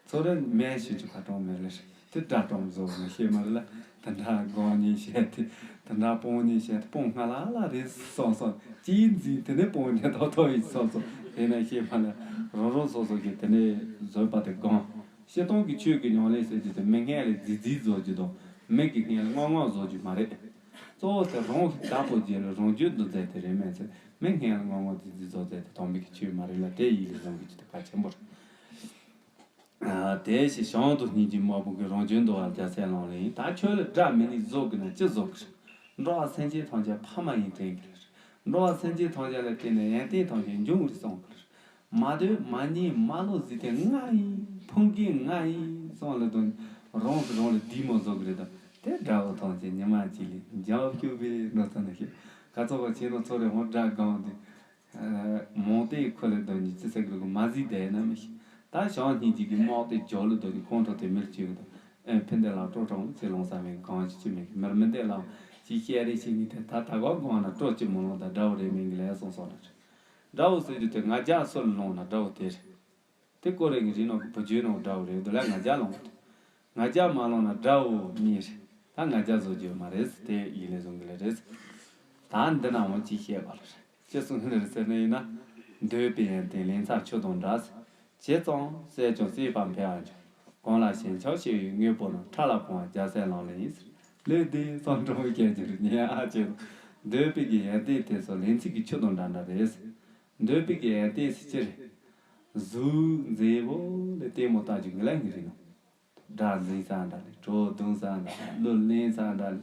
ཚོ་རེ་མེད་ཞུ་ཅི་ཁ་གྲོང་མེད་ལེ་རེད། དེ་དགྲ་གྲོང་བཟོ་ནི་ཤེས་མ་རེད་ལ། དེ་འདྲ་གང་ཉིད་བཤད་དེ་དེ་འདྲ་སྤོང་ཉིད་བཤད་དེ་སྤོང་སྔ་ལ་ལ་རེད་སོང་སོང་ཅི་འཛིན་དེ་ནས་སྤོང་ཉིད་ཐོག་ཐོག་ཡིན་སོང་སོང་དེ་ནས་ཤེས་མ་ལ་རོ་རོ་སོ་སོ་གི་དེ་ནས་བཟོད་པ་དེ་གང་། སྤྱིར་བཏང་གི་ཆོས་ཀྱི་ཉམས་ལེན་ཟེར་རྒྱུ་དེ་མི་སྔོན་ལ་རྫིག་རྫིག་བཟོ་རྒྱུ་དང་མི་གི་སྔོན་ལ་སྔོན་སྔོན་བཟོ་རྒྱུ་མ་རེད། གཙོ་བོ་དེ་རང་གི་བདག་པོ་རྗེས་ལ་རང་རྒྱུད་འདུ་མཛད་དེ་རེད་མེད་ཚེ་མི་སྔོན་ལ་སྔོན་སྔོན་རྫིག་རྫིག་བཟོ་མཛད་དེ་དམ་པའི་གི་ཆོས་མ་རེད་ལ་དེ་ཡིད་ལ་བཟུང་གི་ཆེད་དུ་གལ་ཆེན་པོ་རེད། དེ་ཞེས་བྱང་དུ་སྙིང་རྗེ་སྨྲ་བོ་གི་རང་རྒྱུད་འདུལ་བ་རྒྱལ་སྲས་ལག་ལེན་ཡིན། ད་ཁྱོད་ལ་དགྲ་མི་ནི་བཟོ་གི་ན་ཅི་བཟོ་གི་རེད། འགྲོ་བ་སེམས་ཅན་ཐམས་ཅད་ཕ་མ་ཡིན་དྲན་གི་རེད། འགྲོ་བ་སེམས་ཅན་ཐམས་ཅད་ལ་བརྟེན་ནས་ཡོན་ཏན་ཐམས་ཅད་འབྱུང་བར་གསུངས་གི་རེད། མ་འདོད་མ་ཉན་མ་བློ་གཟིགས་ཏེ་ང་ཡིན་ཕུང་གི་ང་ཡིན་གསུངས་ལ་དོན་རང་གི་རང་ལ་བདེ་མོ་བཟོ་གི་རེད་དོ། དེ་དགྲ་བོ་ཐམས་ཅད་ཉི་མ་གཅིག་ལས་འཇོམས་སྐྱོབ་པའི་འགྲོ་ཐབས་ནི་ཤེས། ཁ་ཚོ་བ་ཆེན་མོ་ཚོ་རེ་འོང་དགྲ་སྒང་དེ། མོང་དེའི་ཁུ་ལ་དོན་གྱི་ཅི་ཟེར་གི་རེད་གོ་མ་གཟིགས་བསྡད་ན་མི་ཤེས། ད་ཞང་སྙིང་རྗེ་གི་དམག་དེ་ཇོ་ལ་དོན་གྱི་ཁོང་ཁྲོ་དེ་མིར་བཅུག་གི་དང་། ཨེ་ཕན་བདེ་ལ་སྤྲོ་གྲོང་ཅི་ལོང་ས་མེད་གང་ཅི་ཅི་མེད་གི་མིར་མི་བདེ་ལ་ཅི་བཤད་རེ་བྱེད་ནི་དེ་ད་ད་ག་སྒང་ན་སྤྲོ་ཅི་མོ་ལོང་ད་དགྲ་བོ་རེ་མིན་གི་ལས་སོང་སོང་ལ་རེད། དགྲ་བོ་ཟེར་རྒྱུ་དེ་ང་རྒྱལ་སུ་ལ་ལོང་ན་དགྲ་བོ་དེ་རེད། དེ་སྐོར་རེ་གི་རི་ནང་གི་བུ་རྒྱུད་ནང་དགྲ་བོ་རེད་འདུག་ལ་ང་རྒྱལ་ལོང་དུ། ང་རྒྱལ་མ་ལོང་ན་དགྲ་བོ་གཉིས་རེད། ད་ང་རྒྱལ་བཟོ་རྒྱུ་མ་རེད་དེ་ཡིན་ལས་བཟུང་གི་ལས་རེད། ད་འདི་ན་འོང་ཅིག་བཤད་པ་ལ་རེད། ཅི་གསུང་གི་རེད་ཟེར་ན་ཡིན་ན། འདོད་པའི་ཡོན་ཏན་ལན་ཚྭ་ཆུ་དང་འདྲ། ཇི་ཙམ་བསད་ཀྱང་སྲིད་པ་འཕེལ་བར་འགྱུར། གང་ལ་ཞེན་ཆགས་ཆེ་བའི་དངོས་པོ་རྣམས། ཕྲ་ལ་སྤོང་བ་རྒྱལ་སྲས་ལག་ལེན་ཡིན་ཟེར། ལུས་འདི་གསང་གྲོང་བའི་སྐད་ཅིག་རེད་ཉན་ཨ་ཅེ། འདོད་པའི་གི་ཡོན་ཏན་དེ་ཚོ་ལན་ཚྭ་གི་ཆུ་དང་འདྲ་འདྲ་རེད། འདོད་པའི་གི་ཡོན་ཏན་ཟེར་ཅི་རེད། གཟུགས་མཛེས་པོ་ལས་ལྟད་མོ་ལྟ་རྒྱུ་གི་ལ་ངེས་རེད་ནོ། སྒྲ་འཛིན་ས་འདྲ་ལས་བྲོ་བརྡུང་ས་འདྲ་ལས་གླུ་ལེན་ས་འདྲ་ལས།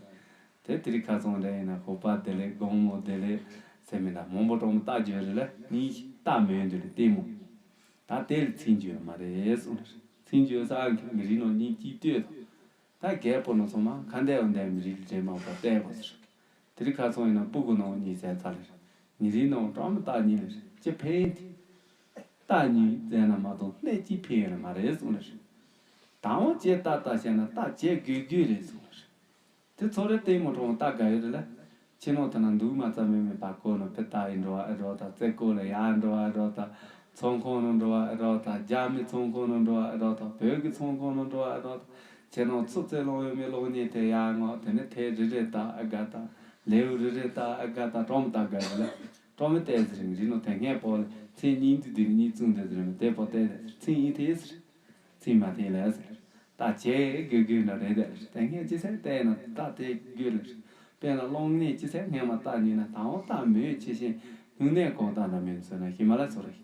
དེ་དེ་རིང་ཁ་སང་འདྲ་ཡིན་ན་ཁོག་པ་དེ་ལས་དགོང་མོ་དེ་ལས་ཟེར་མི་འདྲ་མང་པོ་གྲོགས་མོ་ལྟ་རྒྱུ་རེད་ལ་ནི་ལྟ་མོས་འདུག་ལས་ལྟད་མོ། ད་དེ་ལ་ཚིག་འཇུག་མ་རེད་གསུངས་ལ་ཚིག་འཇུག་ས་གི་མི་རིགས་ནང་གཉིས་གཅིག་ལྟོས་དང་། ད་རྒད་པོ་ནང་ཚང་མ་ཁ་འདས་འོ་འདས་མི་རིགས་འདྲེས་མ་བ་བལྟས་པ་ཟེར། དེ་རིང་ཁ་སང་ཡིན་ན་སྤུ་གུ་ནང་གཉིས་ཟས་ཚ་ལེར། ཉིན་རེའི་ནང་གྲོགས་མོ་ལྟ་གཉིས་ལེར་ཅི་ཕན་ཏེ། ལྟ་གཉིས་བཙལ་ན་མ་གཏོགས་སྣེ་གཅིག་ཕན་ཡོད་ལ་མ་རེད་གསུངས་ལེར། དང་བོ་ཅེ་ལྟ་ལྟ་བྱས་ན་ལྟ་བྱེད་དགོས་དགོས་རེད་གསུངས་ལེར། དེ་ཚོ་རེ་ལྟད་མོ་གྲོགས་མོ་ལྟ་དགའ་ཡོད་རེད་ལ། ཕྱི་ནང་དེ་ན་འདུག་མ་ཙམ་མེད་མེད་པ་ཀོ་ནང་ཕེ་ལྟ་ཡི་འགྲོ་བ་ཨེ་འགྲོ་དང་རྩེ་ཀོ་ལ་ཡར་འགྲོ་བ་ཨེ་འགྲོ་དང་། ཚོང་ཁང་ནང་འགྲོ་བ་ཨེ་འགྲོ་དང་རྒྱ་མི་ཚོང་ཁང་ནང་འགྲོ་བ་ཨེ་འགྲོ་དང་བོད་ཀྱི་ཚོང་ཁང་ནང་འགྲོ་བ་ཨེ་འགྲོ་དང་། ཁྱེད་རང་ཚོ་རྩེ་ལོང་ཡོད་མེད་གློག་བརྙན་དེ་ཡར་ངོ་དེ་ནས་དེ་རེ་རེ་ལྟ་ཨ་དགའ་དང་ལེའུ་རེ་རེ་ལྟ་ཨ་དགའ་དང་གྲོགས་མོ་ལྟ་དགའ་རེད་ལ། གྲོགས་མོ་བལྟས་ཟེར་རིང་རིང་ནང་དེ་སྔས་པོ་ལ་མཚན་སྙིང་དུ་དེ་གཉིས་བཙུན་དེ་ཟེར་མི་དེ་པོ་བལྟས་ཟེར་མཚན་ཡིན་དེ་ཟེར། མཚན་མ་དེ་ལ་ཟེར། ལྟ་བྱེད་དགོས་དགོས་འདྲ་རེད་དེ་ལྟ་མཁན་ཅི་ཟེར་བལྟས་ན་ལྟ་དེ་དགོས་ལ་ཟེར། དཔེར་ན་གློག་བརྙན་ཅི་ཟེར་སྔས་མ་ལྟ་ཉིན་ན་དང་བོ་ལྟ་མོས་ཆེ་ཞིང་སྨྱུང་གནས་གང་ལྟ་འདྲ་མིན་ཟེར་ན་ཤི་མ་ལ་ཚོར་རེད།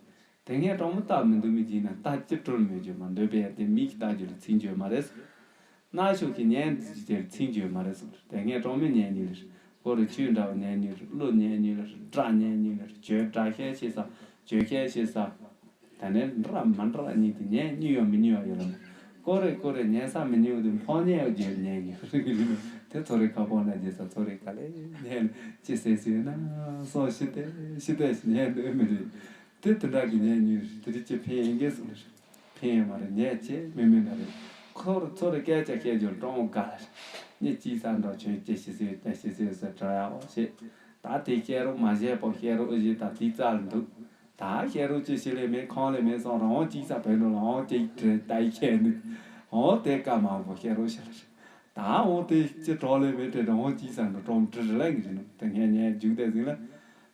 དེ་སྔས་གྲོགས་མོ་ལྟ་མི་འདུག་མི་བྱིན་ན་ལྟ་ཅི་སྤྲོར་མོས་རྒྱུ་མ་འདོད་པའི་ཡ་དེ་མིག་གིས་ལྟ་རྒྱུ་ལ་ཚིག་འཇོག་མ་རེད་ཟེར། རྣ་ཤོག་གི་ཉན་རྒྱུ་དེར་ཚིག་འཇོག་མ་རེད་ཟེར། དེ་སྔས་གྲོགས་མོ་ཉན་ཉིན་ལ་ཀོ་རེ་ཆོས་འདྲ་བ་ཉན་ཉིན་ལ་གླུ་ཉན་ཉིན་ལ་སྒྲ་ཉན་ཉིན་ལ་བརྗོད་སྒྲ་བཤད་ཤེས་ས་བརྗོད་བཤད་ཤེས་ས། ད་ནས་འདྲ་མ་འདྲ་གཉིས་དེ་ཉན་མྱོང་ཡོད་མི་མྱོང་ཡོད་ལ། ཀོ་རེ་ཀོ་རེ་ཉན་ས་མི་ཉན་དུ་ཕོ་ཉན་ཡོད་རྒྱུ་ཉན་ཉིན་དེ་ཚོ་རེ་ཁ་པོ་ན་རྒྱལ་ས་ཚོ་རེ་ག་ལེ་ཉན་ལ་ཅི་ཟེར་ཟེར་ན་སོ་ཤི་ཏེ་ཤི་ཏེ་ཤི་ཉན་འདོད་མི་རེད། དེ་དེ་འདྲ་གི་ཉན་ཉུལ་དེ་རིགས་ཀྱི་ཕན་ཡིན་གྱི་སོང་རེད། ཕན་ཡོད་མ་རེད་ཉན་བྱེད་མི་མིན་འདྲ་རེད། ཁོར་ཚོ་རེ་སྐད་ཆ་བཤད་རྒྱུར་གྲོང་དགའ་ལ་རེད། ཉེ་གཅིག་ས་འགྲོ་ཆོས་ཅི་ཞིག་ཟེར་ཅི་ཞིག་ཟེར་ཟེར་དྲ་ཡག་བཤད། ད་དེ་བཤད་རོགས་མ་བཤད་པོ་བཤད་རོགས་ཨུ་ཞེ་ད་དེ་རྩ་ལ་འདུག་ད་བཤད་རོགས་ཅི་ཞིག་ལས་མེད་ཁང་ལས་མེད་སོང་རང་དབང་གཅིག་ས་བོད་འགྲོ་ལ་འོང་གཅིག་དྲི་ད་ཡི་བཤད་འདུག་འོང་དེ་སྐད་མང་པོ་བཤད་རོགས་ཞིག་ལ་རེད། ད་འོང་དེ་ཅི་གྲོགས་ལས་མེད་དྲི་རང་དབང་གཅིག་ས་འགྲོ་གྲོང་དྲི་རི་ལ་ངེས་རེད་ནོ་དེ་ངས་ཉན་རྒྱུག་དེ་ཟིན་ལ།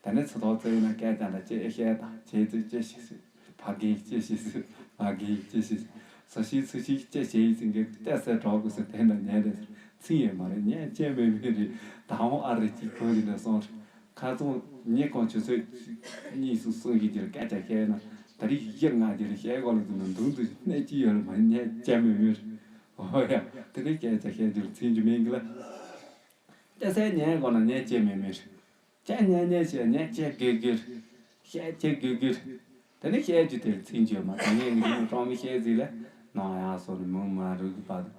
ད་ནི་ཚོ་ཐོག་ཚོ་ཡིན་ན་སྐད་ཀྱང་འདྲ་ཅེས་བཤད་དང་བྱེད་ཚུལ་ཅེས་ཤེས་སྲིད། ཕ་གིའི་ཅེས་ཤེས་སྲིད། ཕ་གིའི་ཅེས་ཤེས་སྲིད། སོ་ཤིག་སུ་ཤིག་ཅེས་བྱེད་ཡིན་ཟིན་གི་བལྟས་སེ་གྲོགས་དགོས་སུ་དེ་འདྲ་ཉན་རེད་ཟེར་ཚིག་ཡོད་མ་རེད་ཉན་ཅེས་མེད་མེད་རེད། ད་འོང་ཨ་རི་གཅིག་གོ་རི་འདྲ་སོང་རེད། ཁ་ཚོང་ཉེ་གང་ཆུ་ཚོད་གཉིས་སུ་སོང་གི་རྒྱུར་སྐད་ཆ་བཤད་ན་ད་རིག་ཡིག་ང་རྒྱུར་བཤད་གོ་ལ་དུ་ན་འདུག་འདུག་གནས་ཅི་ཡོད་ལ་མ་ཉན་ཅེས་མེད་མེད་རེད། ཨོ་ཡ་དེ་རིག་སྐད་ཆ་བཤད་རྒྱུར་ཚིག་རྒྱུ་མེད་གི་ལ། བལྟས་སེ་ཉན་གོ་ན་ཉན་ཅེས་མེད་མེད་རེད། ཅེས་ཉན་ཉན་བྱས་ཉན་ཅེས་དགོས་དགོས། བཤད་ཅེས་དགོས་དགོས། དེ་ནི་བཤད་རྒྱུ་དེར་ཚིག་འཇོག་མ་དང་ངས་ངའི་རིགས་གྲོང་མི་བཤད་ཟིག་ལ་ནང་ཡང་སོང་ནས་མུ་མ་རུ་གི་བར་དུ།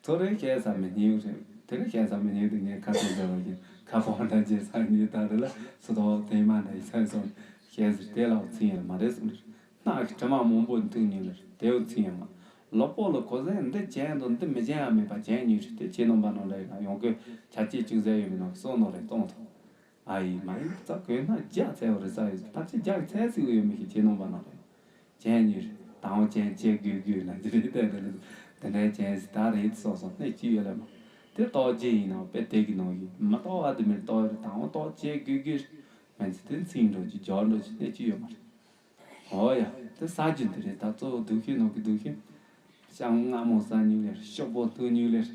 ཚོ་རེ་བཤད་ས་མི་ཉན་རེད། དེ་ནི་བཤད་ས་མི་ཉན་དུ་ངས་ཁ་ཚོན་ཟེར་བ་ཡིན་ཁ་པོ་འདྲ་བྱེད་ས་ཉིད་ད་རེ་ལ་སུ་དོག་དེ་མ་འདྲ་ཡི་ས་སོང་བཤད་ཟིག་དེ་ལ་ཚིག་ཡིན་མ་རེད་སོང་རེད། སྣག་གི་དྲི་མ་མང་པོ་འཐུང་ཉིན་ལ་དེའུ་ཚིག་ཡིན་མ། ལོག་པོ་ལ་གོ་ཟན་འདི་ཅན་དང་འདི་མི་ཅན་ཡང་མེད་པ་ཅན་ཉུལ་རེད་དེ་ཁྱེད་རྣམ་པ་ནང་ལ་ཡོང་གི་ཆ་ཅེས་ཅུང་ཟད་ཡོད་མི་ནང་གསོག་ནོ་རེད་གཏོང་ཐོང་། ཨ་ཡི་མ་ཡི་རྩ་གོས་སྣ་རྒྱ་ཚལ་བ་རེད་ས་ཡོད་ཕལ་ཆེར་རྒྱ་གི་ཚལ་སྲིད་ཡོད་མི་ཤེས་ཁྱེད་རྣམ་པ་ནང་ལ་ཡོང་ཅན་ཉུལ་རེད་དང་བ་ཅན་ཅེས་དགོས་དགོས་ལ་འདི་རེད་དེ་དེ་རེད་དེ་འདྲའི་ཅན་ཟི་ད་རེད་སོགས་སོགས་སྣེ་གཅིག་ཡོད་ལ་མ་དེ་རྟོགས་ཅན་ཡིན་ནའང་དཔེ་དེ་གི་ནང་ཡིན་མ་རྟོགས་བ་དེ་མིན་རྟོགས་ཡོད་རེད་དང་བ་རྟོགས་ཅེས་དགོས་དགོས་རེད་མ་ཚི་དེ་ཚིག་འགྲོ་རྒྱུ་སྦྱོར་འགྲོ་རྒྱུ་སྣེ་གཅིག་ཡོད་མ་རེད། ཨོ་ཡ། དེ་ཟ་རྒྱུ་འདི་རེད་ད་གཙོ་བོ་སྡུག་ཤོས་ནང་གི་སྡུག་ཤོས། ཤ་མངར་མོ་ཟ་ཉུལ་ལེར་ཤོག་པོ་འཐུང་ཉུལ་ལེར།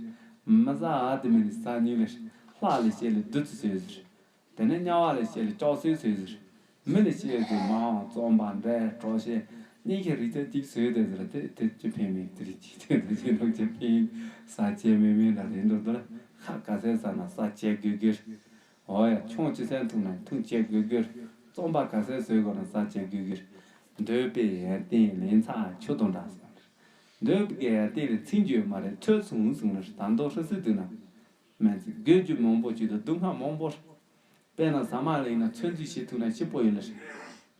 མི་ཟ་ཨ་དེ་མི་ནི་ཟ་ཉུལ་ལེར། ལྷ་ལ་བཤད་ལེ་བདུད་རྩི་ཟོས་ཟེར། དེ་ནས་དམྱལ་བ་ལ་བཤད་ལེ་ལྕགས་སྲེག་ཟོས་ཟེར། མི་ལ་བཤད་དེ་མ་འོང་རྩོམ་པ་འདྲ་གྲོ་ཞེས་གཉིས་ཀྱི་རིགས་ཚད་གཅིག་ཟོས་དེ་ཟེར་དེ་དེ་ཅི་ཕན་མིན་དེ་རིགས་ཅིག་དེ་དེ་ཅི་ལོག་ཅི་ཕན་ས་ཅེ་མེ་མེ་འདྲ་རེད་འདུག་དེ་ལ་ཁ་ག་ཟས་ཟ་ན་ས་ཅེ་དགོས་དགོས། འོ་ཡ་ཆུང་ཅི་ཟན་འཐུང་ན་འཐུང་བྱེད་དགོས་དགོས། རྩོམ་པ་ག་ཟས་བཟོས་དགོས་ན་ཟ་བྱེད་དགོས་དགོས། འདོད་པའི་ཡོན་ཏན་ལན་ཚྭ་ཆུ་དང་འདྲ་གསུངས་ལ། འདོད་པའི་ཡོན་ཏན་ལ་ཚིག་བརྗོད་མ་རེད། ཐོས་སོང་གསུངས་ལ། ད་དུང་ཧྲི་སི་དུས་ན། སྨན་ཚིག་དགོས་རྒྱུ་མང་པོ་ཅིག་དང་སྡུག་བསྔལ་མང་པོ་རེད། དཔེར་ན་ཟ་མ་ལ་ཡིན་ན་ཚོད་འཛིན་བྱེད་ཐུབ་ན་སྐྱིད་པོ་ཡོད་ལ་རེད།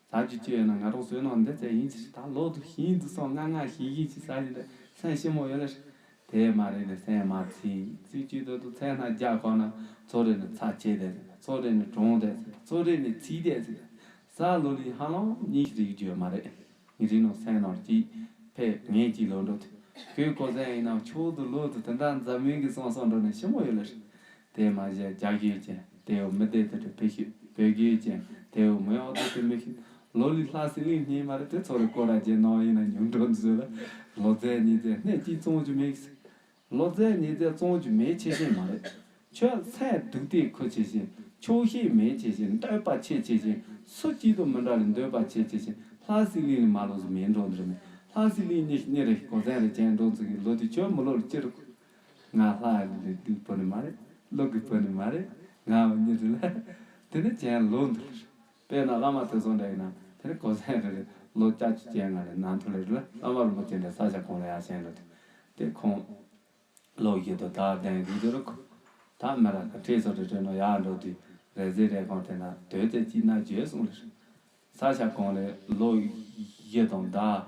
ཟ་རྒྱུ་ཅི་ཡོད་ན་ང་རང་བཟོས་ནང་འདི་ཚད་ཡིན་ཅི་ད་ལོ་དུ་ཤིན་ཏུ་སོང་ང་ང་ཤིང་ཤིང་ཅི་ཟ་ཡིན་ད་སེམས་ཞིམ་མོ་ཡོད་ལ་རེད། དེ་མ་རེད་ནས་སེམས་མ་ཚིག་ཚིག་ཅི་དུ་དུ་ཚད་ན་རྒྱ་གོ་ན་ཚོ་རེ་ནས་ཚ་ཆེ་དེ་ཚོ་རེ་ནས་གྲོང་དེ་ཚོ་རེ་ནས་ཚིག་དེ་ཟ་ལོ་ལི་ཧ་ལམ་གཉིས་རིག་རྒྱུ་མ་རེད། ངས་རིག་ནོ་སེམས་ནོར་གྱིས་ཕེབས་ངེས་ཀྱི་ལོ་འགྲོ་དུས་ཁོས་གོ་ས་ཡིན་ན་ཆོག་ཏུ་ལོ་དུ་དེ་འདྲ་འཛམ་གླིང་གི་སོང་སོང་འགྲོ་ནས་ཞིམ་མོ་ཡོད་ལ་རེད། དེ་མ་གཞི་རྒྱ་གཞས་ཅན་དེའུ་མི་བདེ་དེ་དུ་ཕི་ཤུ་བོད་གཞས་ཅན་དེའུ་མི་ཡོག་དེ་དུ་མི་ཤུ་ལོ་ལི་ལྷ་སི་ལི་ཉིན་མ་རེད་དེ་ཚོ་རེ་ཀོ་ར་རྗེ་ནང་ཡིན་ན་ཉུང་འགྲོ་འཛུལ་ལ་ལོ་ཚད་ཉིན་ཚད་སྣེ་གཅིག་བཙོང་རྒྱུ་མེད་ཟེར། ལོ་ཚད་ཉིན་ཚད་བཙོང་རྒྱུ་མེད་ཆེ་ཤེས་མ་རེད། ཁྱོད་སེམས་སྡུག་དེ་ཁུ་ཆེ་ཤེས་ཆོག་ཤེས་མེད་ཆེ་ཤེས་འདོད་པ་ཆེ་ཆེ་ཤེས་སུ་གཅིག་ཏུ་མི་འདྲ་བའི་འདོད་པ་ཆེ་ཆེ་ཤེས་ལྷ་སི་ལི་ལི་མ་ལོ་ཟི་མེད་འགྲོ་འདི་རེད་མེད་ལྷ་སི་ལི་ཉི་ཉི་རེ་གོ་ཚད་རེ་ཅན་འགྲོ་ཚུགས་ཀྱི་ལོ་དུས་ཁྱོད་མི་ལོ་ལ་ཅི་རུ། ང་ལྷ་ཡི་ལུས་སྡུག་པོ་ནི་མ་རེད། བློ་གི་པོ་ནི་མ་རེད། ང་འོ་ཉི་རེད་ལ། དེ་ནི་ཅན་ལོ་འདི་ལ། དཔེར་ན་བླ་མ་དེ་ཚོ་འདྲ་ཡིན་ན་དེ་ནི་གོ་ཚད་རེ་རེ་ལོ་བཅུ་གཅིག་ཅན་ང་ལས་ནང་དུ་ལས་རེད་ལ་བླ་མ་རིན་པོ་ཆེ་འདྲ་ས་ཆ་གང་ལ་ཡར་ཞེན་འགྲོ་དེ། དེ་ཁོང་ལོ་བཞི་དང་ཟླ་བདུན་གྱི་དུས་རུ་ཁོ། ད་མི་ར་ཁ་ཁྲེས་སོ་རེ་རེ་ནོ་ཡར་འགྲོ་དུས་རེ་ཟེ་རེ་གང་དེ་ན་དོལ་ཚེ་གཅིག་ན་བརྗོད་གསུངས་ལ། ས་ཆ་གང་ལས་ལོ་བཞི་དང་ཟླ་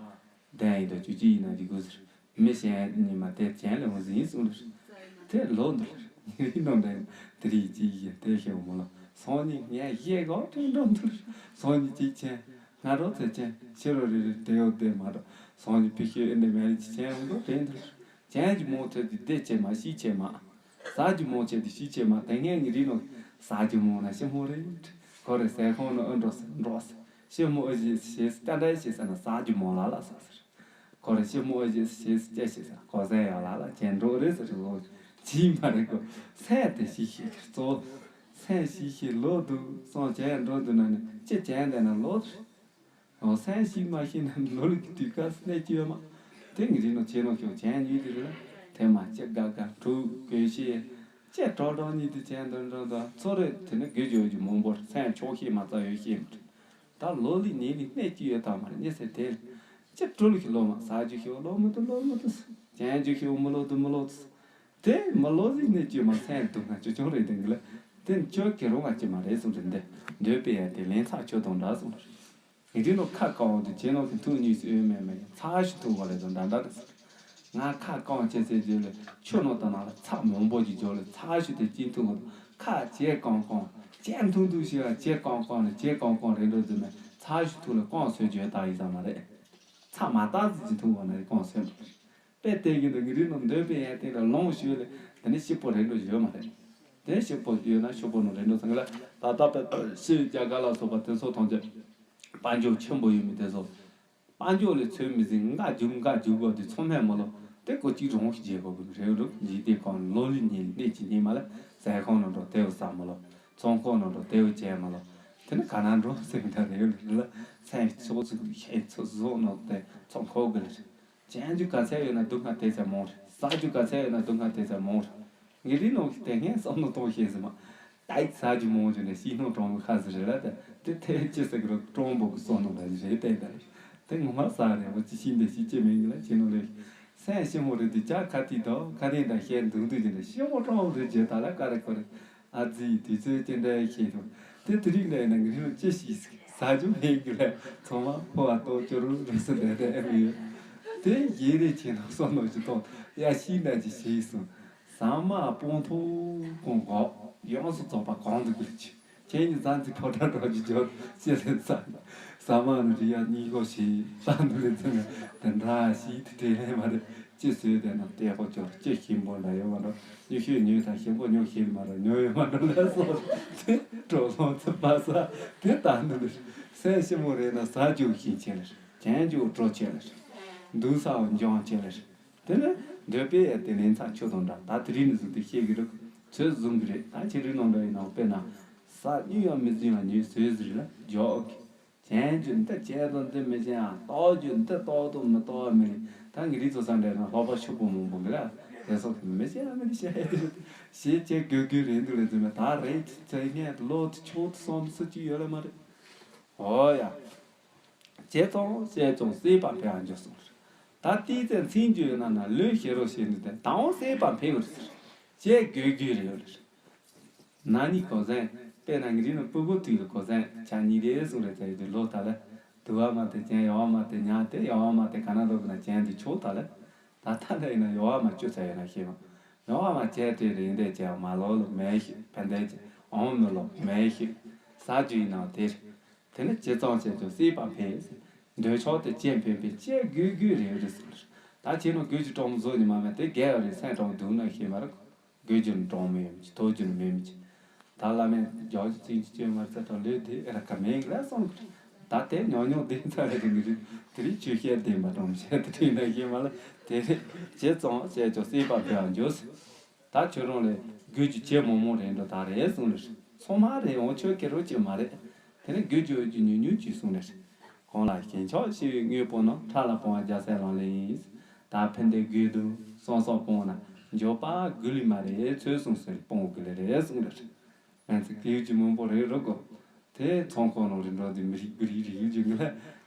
བདུན་ཡིན་དང་བཅུ་གཅིག་ཡིན་ན་འཇིག་དགོས་ཟེར། མི་གཞན་ཉི་མ་དེ་གྱེན་ལས་འོང་ཟིན་གསུངས་ལ། དེ་ལོ་འདི་ལ་ཉི་རིག་ནང་འདྲ་དེ་རིག་ཅིག་ཡིན་དེ་ཤེས་མོ་ལ་སང་ཉིན་ངས་བཞེས་གོ་དྲན་འགྲོ་འདུག་སང་ཉིན་གཅིག་ཆེན་ང་རོ་ཚེ་ཆེན་ཕྱི་རོ་རེ་རེ་དེ་ཡོད་དེ་མ་རོ་སང་ཉིན་ཕི་ཤོད་ཨེ་འདྲ་མེ་རི་ཅིག་ཆེན་འོང་འདུག་དྲན་འདུག་ཅན་གྱི་མོ་ཐོད་དེ་བདེ་ཆེ་མ་ཤི་ཆེ་མ། ཟ་རྒྱུ་མང་ཆེ་དེ་ཤི་ཆེ་མ་དེ་ངས་ངི་རིག་ནོ། ཟ་རྒྱུ་མང་ན་ཤི་མོ་རེད། ཁོ་རེ་ཟས་ཁང་ནང་ཨ་འགྲོ་ཟེར་འགྲོ་ཟེར། ཤི་མོ་ཨ་ཞེས་ཞེས་སྐད་འདྲ་ཞེས་ཟེར་ན་ཟ་རྒྱུ་མང་ལ་ལ་ཟ་ཟེར། ཁོ་རེ་ཤི་མོ་ཨ་ཞེས་ཞེས་སྐད་ཞེས་ཟེར་གོ་ཟས་ཡོད་ལ་ལ་ཅན་འགྲོ་རེད་ཟེར་ལོ། ཅི་མ་རེད་གོ། སེམས་དེ་ཤི་ཤི་གཙོ། སེམས་ཤི་ཤི་ལོ་འདུག་སོང་ཅན་འགྲོ་འདུག་ན་ནི་ཅི་ཅན་དེ་ན་ལོ། འོ་སེམས་ཤིག་མ་ཤེས་ན་ལོ་ལུག་གི་དུས་སྐབས་སུ་གནས་ཀྱི་ཡོད་མ། དེ་ངས་རིག་ནོ་བྱས་ནོ་ཤོག་གྱན་ཉུལ་གྱི་རེད་ལ། དེ་མ་ཅི་དགའ་དགའ་འཁྲུག་དགོས་ཤེས། ཅི་གྲོགས་གྲོགས་གཉིས་དུ་བྱས་འདོན་འདོན་དང་ཚོ་རེ་དེ་ནི་དགོས་རྒྱུ་ཡོད་རྒྱུ་མང་པོར་སེམས་ཆོག་ཤེས་མ་རྩ་ཡོད་ཤེས་མ་རེད། ད་ལོ་ལི་ཉིན་ལི་གནས་ཀྱི་ཡོད་དམ་མ་རེད་ཉེ་སེ་དེ་ལ། ཅི་སྤྲུལ་གྱི་ལོ་མ་ཟ་རྒྱུ་ཤོག་ལོ་མི་འདུག་ལོ་མི་འདུག་གྱན་རྒྱུ་ཤོག་མི་ལོ་འདུག་མི་ལོ་འདུག་དེ་མི་ལོ་ལི་གནས་ཀྱི་མ་སེམས་སྡུག་ན་ཅི་ཆུང་རེད་དེ་གི་ལ། དེ་ནི་ཁྱོད་ཀྱི་རུང་བ་ཅི་མ་རེད་གསུངས་རེད་འདི། འདོད་པའི་ཡ་དེ་ལན་ཚྭ་ཁྱོད་དང་འདྲ་གསུངས་རེད། ངས་དེ་ནོ་ཁ་བཀང་དུ་བྱས་ནོ་གི་ཐུགས་གཉིས་སུ་ཡོད་མེད་མེད་ཚ་ཞིག་ཐུག་བ་ལས་དང་འདྲ་འདྲ་རེད། ང་ཁ་བཀང་བྱས་ཚེ་རྗེས་ལས་ཆུ་ནང་དུ་ནང་ལ་ཚྭ་མང་པོ་ཞིག་འཇོག་ལས་ཚ་ཞིག་དེ་ཅིན་ཐུག་གོ་ཁ་ཇེ་བཀང་བཀང་ཇེ་ཐུང་ཐུང་ཞིག་ལ་ཇེ་བཀང་བཀང་ནས་ཇེ་བཀང་བཀང་རེ་འགྲོ་དུས་ནས་ཚ་ཞིག་ཐུག་ལ་བཀང་སོས་བརྗོད་དག་ཡིན་ས་མ་རེད། ཚྭ་མ་བཏགས་ཟིན་ཅིན་ཐུག་གོ་ན་རེ་བཀང་སོས་འགྲོ་རེད། དཔེ་དེ་བཞིན་དུ་ངེད་རིགས་ནང་འདོད་པའི་ཡན་ཏན་ལ་ལོངས་སྤྱོད་ལས་དེ་ནི་སྐྱིད་པོ་རེད་འགྲོ་ཡོད་མ་རེད། དེ་སྐྱིད་པོ་ཡོད་ན་ཕྱུག་པོ་ནང་རེད་འགྲོ་ཚང་གི་ལ་ད་ལྟ་དཔེ་ཤེས་རྒྱ་གར་ལ་སོགས་པ་དེ་ཚོ་ཐམས་ཅད་དཔལ་འབྱོར་ཆེན་པོ་ཡོད་མི་དེ་ཚོ་དཔལ་འབྱོར་ལས་ཚོད་མི་ཟིན་འགའ་རྒྱུག་འགའ་རྒྱུག་དགོས་དུས་ཚང་མས་མི་ལོ་དེ་ཀོ་གཅིག་རོང་ཞིག་བརྗེ་དགོས་གི་རེད་འགྲོ་འཇིག་རྟེན་ཁོང་ལོ་ལི་ཉིན་གནས་ཀྱི་ཉིན་མ་ལ་ཟས་ཁང་ནང་འགྲོ་དེའུ་ཟ་མི་ལོ་ཚོང་ཁང་ནང་འགྲོ་དེའུ་བྱས་མི་ལོ་དེ་ནི་ག་ན་འགྲོ་ཟེར་གི་འདྲ་རེད་ལ་སེམས་ཚོགས་ཚོགས་ཤེས་ཚོགས་བཟོ་ནོ་དེ་ཚོང་ཁོག་གི་ལ་རེད། ཅན་རྒྱུ་ག་ཚད་ཡོད་ན་སྡུག་བསྔལ་དེ་ཚད་མང་རེད། ཟ་རྒྱུ་ག་ཚད་ཡོད་ན་སྡུག་བསྔལ་དེ་ཚད་མང་རེད། ངེད་རིགས་ནང་གི་དེ་སྔས་བསམ་བློ་གཏོང་ཤེས་ཟིན་མ། ད་ཟ་རྒྱུ་མང་རྒྱུ་ནས་ཤི་སྣང་གྲོང་གི་ཁ་ཟིག་རེད་ལ་དེ་དེ་ཐད་ཅི་ཟེར་གི་རོ་གྲོང་པོ་གི་བསམ་བློ་འདྲ་ཞིག་རེད་བལྟས་ད་རེད། དེ་ངོ་མ་ཟ་རེད་འོ་ཅི་ཤི་འདི་ཤི་ཅི་མིན་གི་ལ་ཅི་ནོ་ལེ། སེམས་ཤི་མོ་རེད་དེ་ཅག་ཁ་ཐིག་དོ་ཁ་ཐིག་འདྲ་བཤད་འདུག་འདུག་ཅི་འདྲ་ཤི་མོ་གྲོང་རེད་ཅེ་ད་ལ་ཀ་རེ་ཀོ་རེད། ཨ་ཙི་དུས་ཚོད་ཅི་འདྲ་ཤེས་ཐུབ། དེ་དེ་རིང་ལས་ན་ངེད་རང་ཅི་ཞིག་ཟ་རྒྱུ་མེད་གི་ལས་ཚང་མ་ཕོ་བ་ལྟོ་སྐྱོ་རུ་རེ་སུ་ལས་དེ་ཨེ་མི་ཡོད། དེ་ཡེ་རེ་ཆེ་ན་སོ་ནོ་ཅི་ཏོ་ཡ་ཤི་ན་ཅི་ཤེས་སོང་། ཟ་མ་སྤོང་ཐུབ་གོང་གོ་ཡོངས་སུ་རྫོགས་པ་གོང་དུ་གྱུར་ཅིག་ཁྱེད་ཉིད་ཙམ་ཚིག་ཕོ་བྲང་འགྲོ་རྒྱུ་འཇོག་ཅི་ལས་ཟ། ཟ་མ་ནི་རི་ཡ་གཉིས་གོ་ཞིག་ལྟ་འདུག་ལས་ཚུན་དེ་འདྲ་ཞིག་དེ་དྲན་ལས་མ་རེད། ཅི་བཟོས་དེ་ན་ལྟད་མོ་སྐྱོར་ཅི་ཞིམ་པོ་འདྲ་ཡོད་མ་འགྲོ། ཉི་ཤུ་ཉོས་དང་ཞིམ་པོ་ཉོ་ཤེས་མ་རེད་ཉོ་ཡོད་མ་འགྲོ་ལ་སོགས་དེ་གྲོགས་ལོང་ཚུ་པ་ས་དེ་ལྟ་འདུག་ལས་སེམས་ཞིམ་པོ་རེད་ན་ཟ་རྒྱུ་ཞིམ་ཆེ་ལས་གྱེན་རྒྱུ་སྤྲོ་ཆེ་ལས་འདུག་ས་འོ་འཇོང་ཆེ་ལས། དེ་ནི་འདོད་པའི་ཡ་དེ་ལན་ཚྭ་ཆུ་དང་འདྲ་ད་དེ་རིང་ནི་གཟུགས་དེ་ཤེས་གི་རེད། ཚོད་བཟུང་གི་རེད་ད་ཁྱེད་རིགས་ནང་འདྲ་ཡིན་ནང་དཔེར་ན་ཟ་སྙིང་ཡང་མི་བཟུང་ཡང་ཉོས་བཟོས་ཟིག་ལ་འཇོག་གི་གྱེན་རྒྱུ་འདི་གྱེན་དང་འདི་མི་གྱེན་ཡང་ལྟོགས་རྒྱུ་འདི་ལྟོགས་དང་མི་ལྟོགས་མི་རིགས་ད་ངེད་རིགས་ཚོ་ས་འདྲ་ན་ལྷོག་པ་ཕྱུག་པོ་མང་པོ་གི་ལ་དེ་སོགས་མི་གྱེན་ཡང་མི་རིགས་ཤ་ཡ་དེ་ཞེས་བྱས་དགོས་དགོས་རེད་འདུག་ལ་འཛིན་མ་ད་རེད་ཚེ་ངས་ལོ་དུ་ཆུང་དུ་སོང་དུ་སུ་གཅིག་ཡོད་ལ་མ་རེད། འོ་ཡ། བྱས་ཙང་བྱས་ཙང་སྲེད་པ་འཕེལ་བར་འགྱུར་གསུངས་རེད། ད་ཏིའི་ཚེ་མཚན་བརྗོད་ན་ན་ལོས་ཤེས་རོགས་བྱས་ནས་དེ་དང་སྲེད་པ་འཕེལ་བར་ཟེར། བྱས་དགོས་དགོས་རེད་ཡོད་རེད། ན་ནི་གོ་ཟན། དཔེར་ན་ངེད་རིགས་ནི་སྤུ་གུ་དུས་ལ་གོ་ཟན་ཆ་གཉིས་རེད་གསུངས་རེད་ཟེར་ཡོད་དུས་ལོ་ད་ལ། དུ་བ་མ་དེ་ཅན་ཡ་བ་མ་དེ་ཉ་དེ་ཡ་བ་མ་དེ་ག་ན་རོ་གི་ན་ཅན་དེ་ཆོག་ད་ལ། ད་ལྟ་འདྲ་ཡིན་ན་ཡ་བ་མ་བཅུ་ཚར་ཡོད་ན་ཤེས་མ། ཡ་བ་མ་ཅན་དེ་རེད་འདས་ཅན་མ་ལོ་ལོ་མེད་ཤེས་ཕན་འདས་ཅན་ཨོང་མི་ལོ་མེད་ཤེས། ས་རྒྱུ་ཡིན་ནའང་དེ་རེད། དེ་ནི་ཇི་ཙམ་བྱས་ཀྱང་སྲེད་པ་འཕེལ། འདོད་ཆགས་དེ་ཅན་འཕེལ་འཕེལ་ཅན་དགོས་དགོས་རེད་རེད་ཟེར། ད་ཁྱེད་རང་དགོས་ཀྱི་གྲོགས་མོ་བཟོ་ཉི་མ་མེད་དེ་རྒས་པ་རེད་སེམས་གྲོགས་སྡུག་ན་ཤེས་མ་རེད། དགོས་རྒྱུ་ནི་གྲོགས་མོ་ཡོད་མི་ཅི་ཐོབ་རྒྱུ་ནི་མེད་མི་ཅི། ད་བླ་མས་རྒྱག་རྒྱུ་ཚིག་གཅིག་བཅོས་མ་རྩ་དང་ལོས་དེ་ར་ཀ་མེད་ལ་སོང་གི། ད་དེ་ཉོག་ཉོག་དེ་ཚ་རེད་གི་རེད། དེ་རིགས་ཆོས་བཤད་བདེན་པ་གྲོགས་མོ་བཤད་དེ་དྲན་ན་ཤེས་མ་ལ་དེ་རེད། ཇི་ཙམ་བྱས་ཀྱང་སྲེད་པ་འཕེལ་བར་འགྱུར། ད་ཁྱོད་རང་ལས་དགོས་རྒྱུ་ཇེ་མང་མང་རེད་འགྲོ་ད་རེད་གསུངས་ལེ། ཚང་མ་རེད་འོང་ཁྱོད་ཀྱི་རོ་ཅི་མ་རེད། དེ་ནས་དགོས་རྒྱུ་འོས་རྒྱུ་ཉུང་ཉུང་ཅིག་གསུངས་ལེ། གང་ལ་ཞེན་ཆགས་ཞི་བའི་དངོས་པོ་རྣམས། ཕྲ་ལ་སྤོང་བ་རྒྱལ་སྲས་ལག་ལེན་ཡིན། ད་ཕན་བདེ་དགོས་འདུག་སོང་སོང་སྤོང་ན་འབྱོར་པ་དགོས་ལི་མ་རེད་ཚོད་གསུངས་ཟེར་སྤོང་དགོས་ལེ་རེད་གསུངས་ལེ། ང་ཚོ་སྐྱེས་ཀྱི་མང་པོ་རེད་རོ་གོ། དེ་ཚོང་ཁང་ནང་རི་འགྲོ་དེ་མི་རིགས་གུ་རིགས་རིགས་ཡུལ་གྱི་ངི་ལ།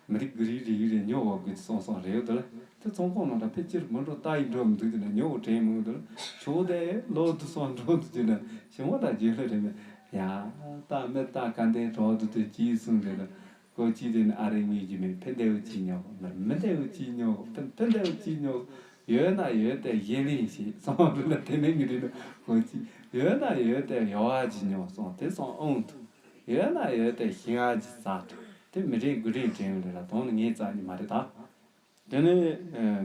མི་རིགས་གུ་རིགས་རིགས་ཡུལ་རེ་ཉོ་བ་དགོས་ཚོང་སོང་རེད་དོ་ལ། དེ་ཚོང་ཁང་ནང་ད་ཕལ་ཆེར་མི་འགྲོ་ལྟ་ཡི་འགྲོ་མི་འདུག་དེ་ན་ཉོ་བ་དྲན་མི་འདུག་ཆོག་དེ་ལོ་དུ་སོང་འགྲོ་དུ་དེ་ན་ཞི་མོ་དང་རྗེས་ལ་རེད་མེད། ཡ། ད་མི་ད་ག་འདྲའི་གྲོགས་དུ་དེ་ཅིའི་གསུང་རེད་ལ། ཀོ་ཅི་དེ་ནི་ཨ་རེ་ངེས་ཀྱི་མེད་ཕན་བདེ་བ་ཅིས་ཉོ་མི་མི་བདེ་བ་ཅིས་ཉོ་ཕན་ཕན་བདེ་བ་ཅིས་ཉོ། ཡོད་ན་ཡོད་དེ་ཡེ་ལིན་ཞིག་སོང་རུ་ལ་དེ་ནི་ངེས་རེད་ལ་ཀོ་ཅི། ཡོད་ན་ཡོད་དེ་ཡོ་བ་ཅིས་ཉོ་སོང་དེ་སོང་ཨང་དུ། ཡོད་ན་ཡོད་དེ་ཤི་ང་ཅི་ཟ་དུ། དེ་མི་རེད་དགུ་རེད་དྲན་ཡོད་རེད་ལ་དོན་ནི་ངའི་རྩ་ཉིད་མ་རེད་ད། དེ་ནི་